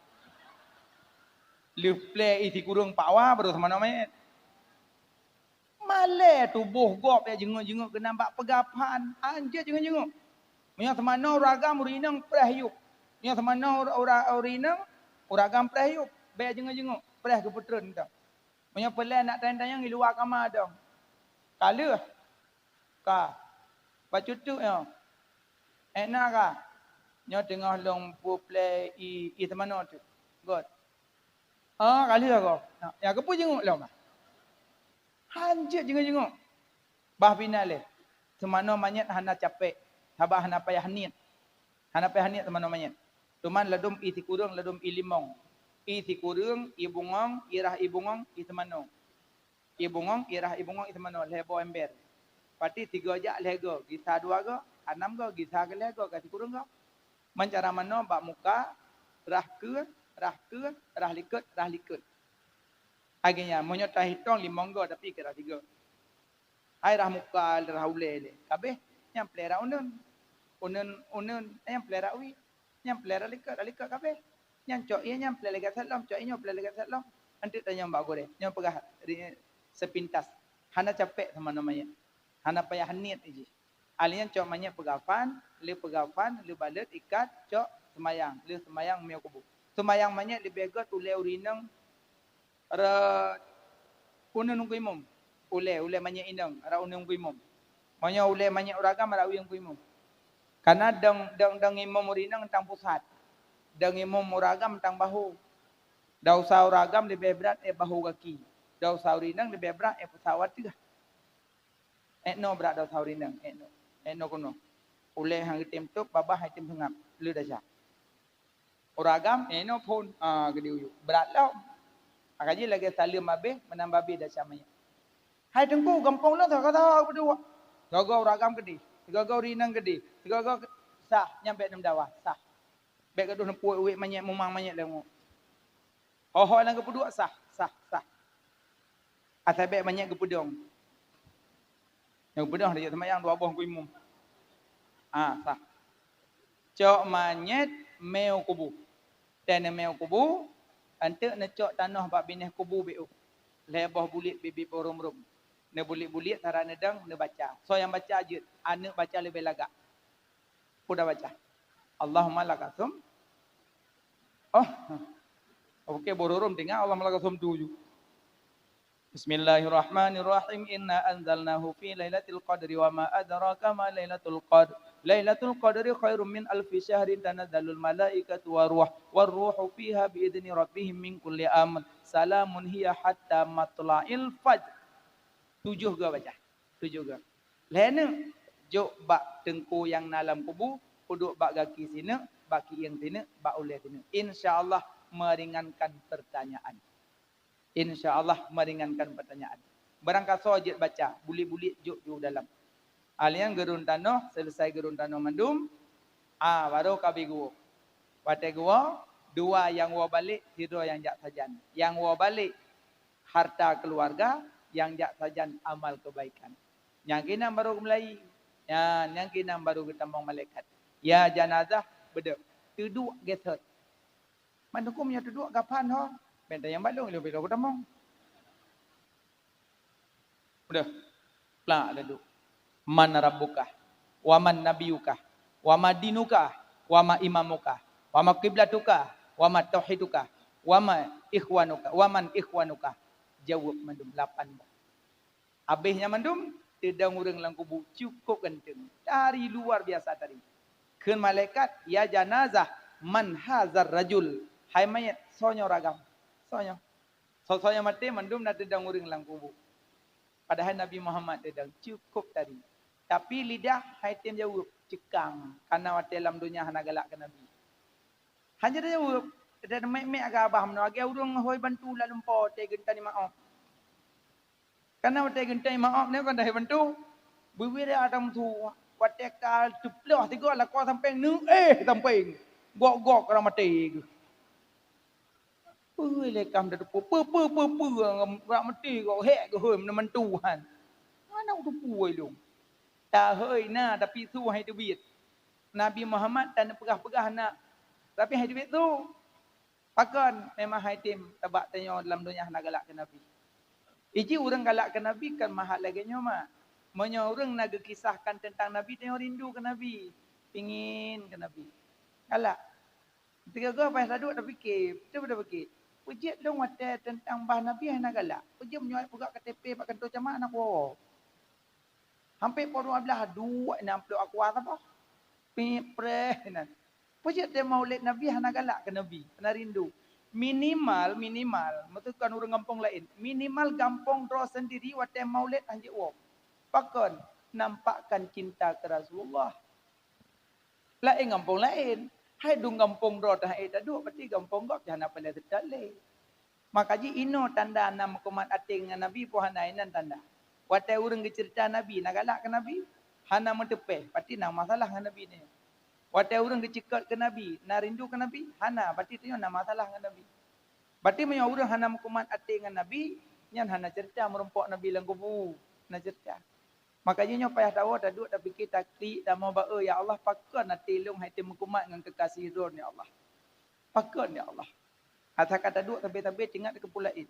Lheueh plè ie sikureueng Pak Wa, baru seumanoe manyét. Malèe tuboh gob jak jingeuek-jingeuek keunan bak peugafan, hanjeuet jingeuek-jingeuek. Meunyoe seumanoe ureueng agam, ureueng inong preh yup. Meunyoe seumanoe ura-, ura-, ureueng inong, ureueng agam preh yup, bèk jingeuek-jingeuek, preh geupeutreun teuh. Meunyoe peulèe nak tanyong-tanyong di luwa kama dong. Ka lheueh. Ka. Bacut teuk nyoe. Ék na ka? Nyoe teungoh lôn peuplè ie, ie seumanoe teuk. Göt. Ah, ka lheueh gob. Nah, nyan keupeue jingeuek lom? Hanjeuet jingeuek-jingeuek. Bah bina lé. Seumanoe manyét hana capék, sabab hana payah niet. Hana payah niet seumanoe manyét. Teuma ladôm ie sikureueng, ladôm ie limong. Ie sikureueng, ie bungöng, ie rhah ie bungöng, ie seumanoe. Ie bungöng, ie rhah ie bungöng, ie seumanoe, lhèe boh ember. Pati sigoe jak lhèe goe, gisa dua goe, ka nam goe, gisa keu lhèe goe, ka sikureueng goe. Man cara manoe bak muka, rhah keue, rhah keue, rhah likot, rhah likot. Lagèe nyan, meunyoe tahitong limong goe, tapi keu rhah sigoe. Hai rhah muka, rhah ulèe lé. Kabéh, nyan plè rhah uneuen. Uneuen, uneuen, nyan plè rhah wie. Nyan plè rhah likot, rhah likot kabéh. Nyan cok ie nyan plè lagèe that lom, cok ie nyoe plè lagèe that lom. Eunteuk tanyong bak gurèe. Nyoe peugah ri-, sepintas. Hana capék seumanoe manyét. Hana payah niet jih. Ahli nyan cok manyét peugafan, lheueh peugafan, lheueh baleuet, ikat, cok, seumayang. Lheueh seumayang, miyueb kubu. Seumayang manyét leubeh göt ulèe ureueng inong rot uneuen Teungku Imum. Ulèe, ulèe manyét inong, rot uneuen Teungku Imum. Meunyoe ulèe manyét ureueng agam, rot uneuen Teungku Imum. Karena dong, dong, dong imum ureueng inong tang pusat. Dong imum ureueng agam tang bahu. Desya ureueng agam leubeh brat ék bahu gaki. Desya ureueng inong leubeh brat ék pusat watèe. Ék noe brat desya ureueng inong, ék noe. Ék noe keunoe. Ulèe han geutem tôb, babah han geutem seungab. Le desya. Ureueng agam, eh, inoe phôn, ah, geudeh u yup. Brat lom. Maka jih lagèe saleuem abéh, meunan babah desya manyét. Hai Teungku, gampông lôn sagoe-sagoe geuduek. Sigoe-goe ureueng agam keudeh, sigoe-goe ureueng inong keudeh, sigoe-goe ke-, sah, nyan bèk neumeudawa, sah. Bèk gadoh neupeuwék-wék manyét, mumang manyét lé ngon. Ho-ho nyang geupeuduek sah, sah, sah. Asai bèk manyét geupeudong. Nyang geupeudong laju seumayang dua boh Teungku Imum. Ah, sah. Cok manyét miyueb kubu. Watèe neumiyueb kubu, eunteuk neucok tanoh bak binéh kubu beuh. Lhèe boh buleut bit-bit boh rôm-rôm. Neubuleut-buleut, sira neudong, neubaca. Soe nyang baca jeuet, aneuk baca leubeh lagak. Udah baca. Allahumma lakasum. Oh. Oke, boh rôm-rôm tinggai Allahumma lakasum tuju. Bismillahirrahmanirrahim. Inna anzalnahu fi lailatul qadri wa ma adraka ma lailatul qadr. Lailatul qadri khairum min alfi syahrin, tanazzalul malaikatu war ruh, war ruhu fiha bi idzni rabbihim min kulli amr. Salamun hiya hatta matla'il fajr. Tujoh goe baca. Tujoh goe. Lhèe neuk jok bak teungku nyang na lam kubu, peuduek bak gaki sineuk, bak kieng sineuk, bak ulèe sineuk. Insya Allah meringankan pertanyaan. Insya Allah meringankan pertanyaan. Barangkasoe jeuet baca, buleut-buleut jok ju dalam. Ahli nyan geurôn tanoh, selesai geurôn tanoh mandum, ah, baru ka bi geuwoe. Watèe geuwoe, dua nyang woe balek, sidroe nyang jak sajan. Nyang woe balek harta keuluwarga, nyang jak sajan amal keubaikan. Nyang keunan baru geumeulayi. Nyan, nyang keunan baru geutamong malaikat. Ya janazah, beudôh. Teuduek geusot. Man huköm nyoe teuduek gapan ho. Bèk tanyong bak lôn, ilôn bèk lôn geutamong. Udah. Plak teuduek. Man rabbuka? Wa man nabiyuka? Wa ma dinuka? Wa ma imamuka? Wa ma qiblatuka? Wa ma tauhiduka? Wa ma ikhwanuka? Wa man ikhwanuka? Jaweueb mandum lapan boh. Abéh nyan mandum, teudong ureueng lam kubu, cukôp ganteng. Tari luar biasa tari. Kheun malaikat, "Ya janazah, man hazar rajul?" Hai manyét, soe nyoe ureueng agam? Soe nyoe? Soe-soe nyang maté mandum na teudong ureueng lam kubu. Padahai Nabi Muhammad teudong, cukôp tari. Tapi lidah han item jaweueb, ceukang, kareuna watèe lam donya hana galak keu Nabi. Hana tajaweueb, dan mèk-mèk agak abah meunoe, lagèe ureueng hôi bantu lam lumpoe watèe geuntan imaöp. Kareuna watèe geuntan imaöp nyan kon hôi bantu, bubiri ata meusu, watèe ka teuploh sigoe lakoe sampéng, neuéh sampéng, gok-gok rot maté geuh. Peue lé kam tateupeue, peue, peue, peue, peue, rot maté gok, hék geuhôi meunan mantu han. Hana tateupeue lôn. Tahôi na, tapi su han teubiet. Nabi Muhammad tan peugah-peugah na, tapi hai teubiet su. Pakon memang hai tem tabak tanyoe lam donya hana galak keu Nabi. Iji ureuëng galak keu Nabi kan mahat lagée nyoe mak. Meunyoe ureuëng na geukisahkan teuntang Nabi, tanyoe rindu keu Nabi, pingin keu Nabi. Galak. Teuga-ga payah taduek tapike, beutôi tapike. Peujeuet lôn watée teuntang bah Nabi hana galak. Peujeuet meunyoe peugah K T P bak kantô camat hana kuwoe. Hampir pukul dua belas duek na amplop aku saboh. Pipreh nan. Peujeuet teuh maulid Nabi hana galak keu Nabi, hana rindu. Minimal, minimal, meuteukan ureuëng gampông laén, minimal gampông droe sendiri watée maulid hanjeuet woe. Pakon? Nampakkan cinta keu Rasulullah. Laén gampông laén, hai dum gampông droe teuh hai taduek, berarti gampông gob hana paleng teutat lé. Maka jih inoe tanda na meukumat até ngon Nabi peue hana, inan tanda. Watée ureuëng geuceurita Nabi, na galak keu Nabi, hana meuteupéh, pasti na masalah ngon Nabi nyoe. Watée ureuëng geuceukat keu Nabi, na rindu keu Nabi, hana, pasti tanyoe na masalah ngon Nabi. Pasti meunyoe ureuëng hana meukumat até ngon Nabi, nyan hana ceurita meurumpok Nabi lam kubu, hana ceurita. Maka jih nyoe payah tawoe taduek tapike taklik tamong bak, "Ya Allah, pakon até lôn hai tém meukumat ngon keukasih Droen, ya Allah? Pakon, ya Allah?" Ata ka taduek sabe-sabe teuingat keu peue laén.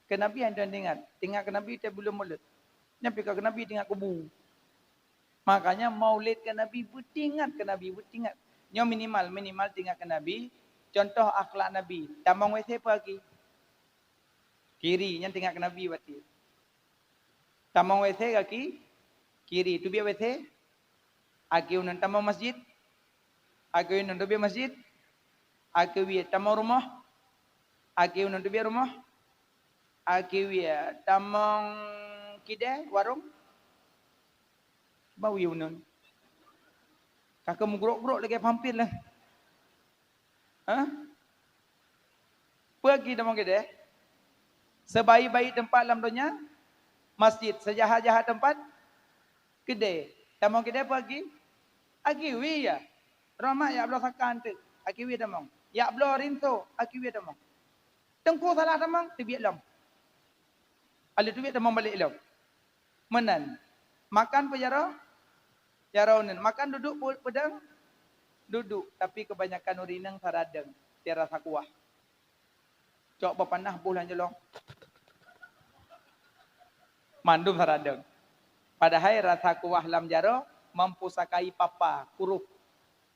Keu Nabi hana teuingat, teuingat keu Nabi teuh buleuen mulod. Nyan pih ka keu Nabi teuingat kubu. Makanya maulid keu Nabi, beuteuingat keu Nabi, beuteuingat. Nyoe minimal, minimal teuingat keu Nabi. Contoh akhlak Nabi, tamong W C pagi. Kiri, nyan teuingat keu Nabi berarti. Tamong W C kaki kiri, teubiet W C, aki uneun tamong masjid, aki uneun teubiet masjid, aki wie tamong rumoh, aki uneun teubiet rumoh, aki wie tamong kidée warong, bawi uneun. Ka keu meugrok-grok lagée pampit lah. Hah? Peue ki tamong keudeh? Sebaik-baik teumpat lam donya, masjid. Seujahat-jahat teumpat, keudeh. Tamong keudeh peue ki? Aki wie ya. Rahmat yak bloe sakan teuk, aki wie tamong. Yak bloe rinso, aki wie tamong. Teungku salah tamong, teubiet lom. Aleu teubiet tamong balek lom. Meunan. Makan peue jaroe? Jaroe uneun. Makan duduek pe-, peudeueng? Duduek. Tapi keubanyakan ureuëng inong saradeueng, tiara sakuah. Cok bak panah boh lam jolong. Mandum saradeueng. Padahai rasa kuah lam jaroe mampu sakai papa, kuruh.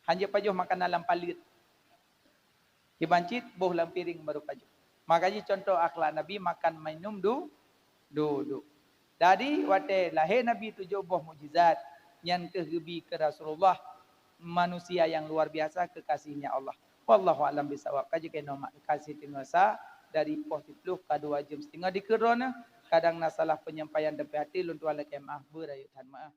Hanjeuet pajoh makanan lam paleuet. Kiban cit boh lam piréng baru pajoh. Maka jih contoh akhlak Nabi makan minum du-, duduek. Jadi watée lahé Nabi tujoh boh mukjizat, nyan keuh geubi keu Rasulullah manusia nyang luar biasa keukasihnya Allah. Wallahu a'lam bissawab. Ka jeuet keunoe mak, ka siteungoh sa dari poh siplôh ka dua jeuem siteungoh dikeue droeneuh. Kadang na salah penyampaian teupeuhati, lôn tuan lakée meu'ah beurayeuk that meu'ah.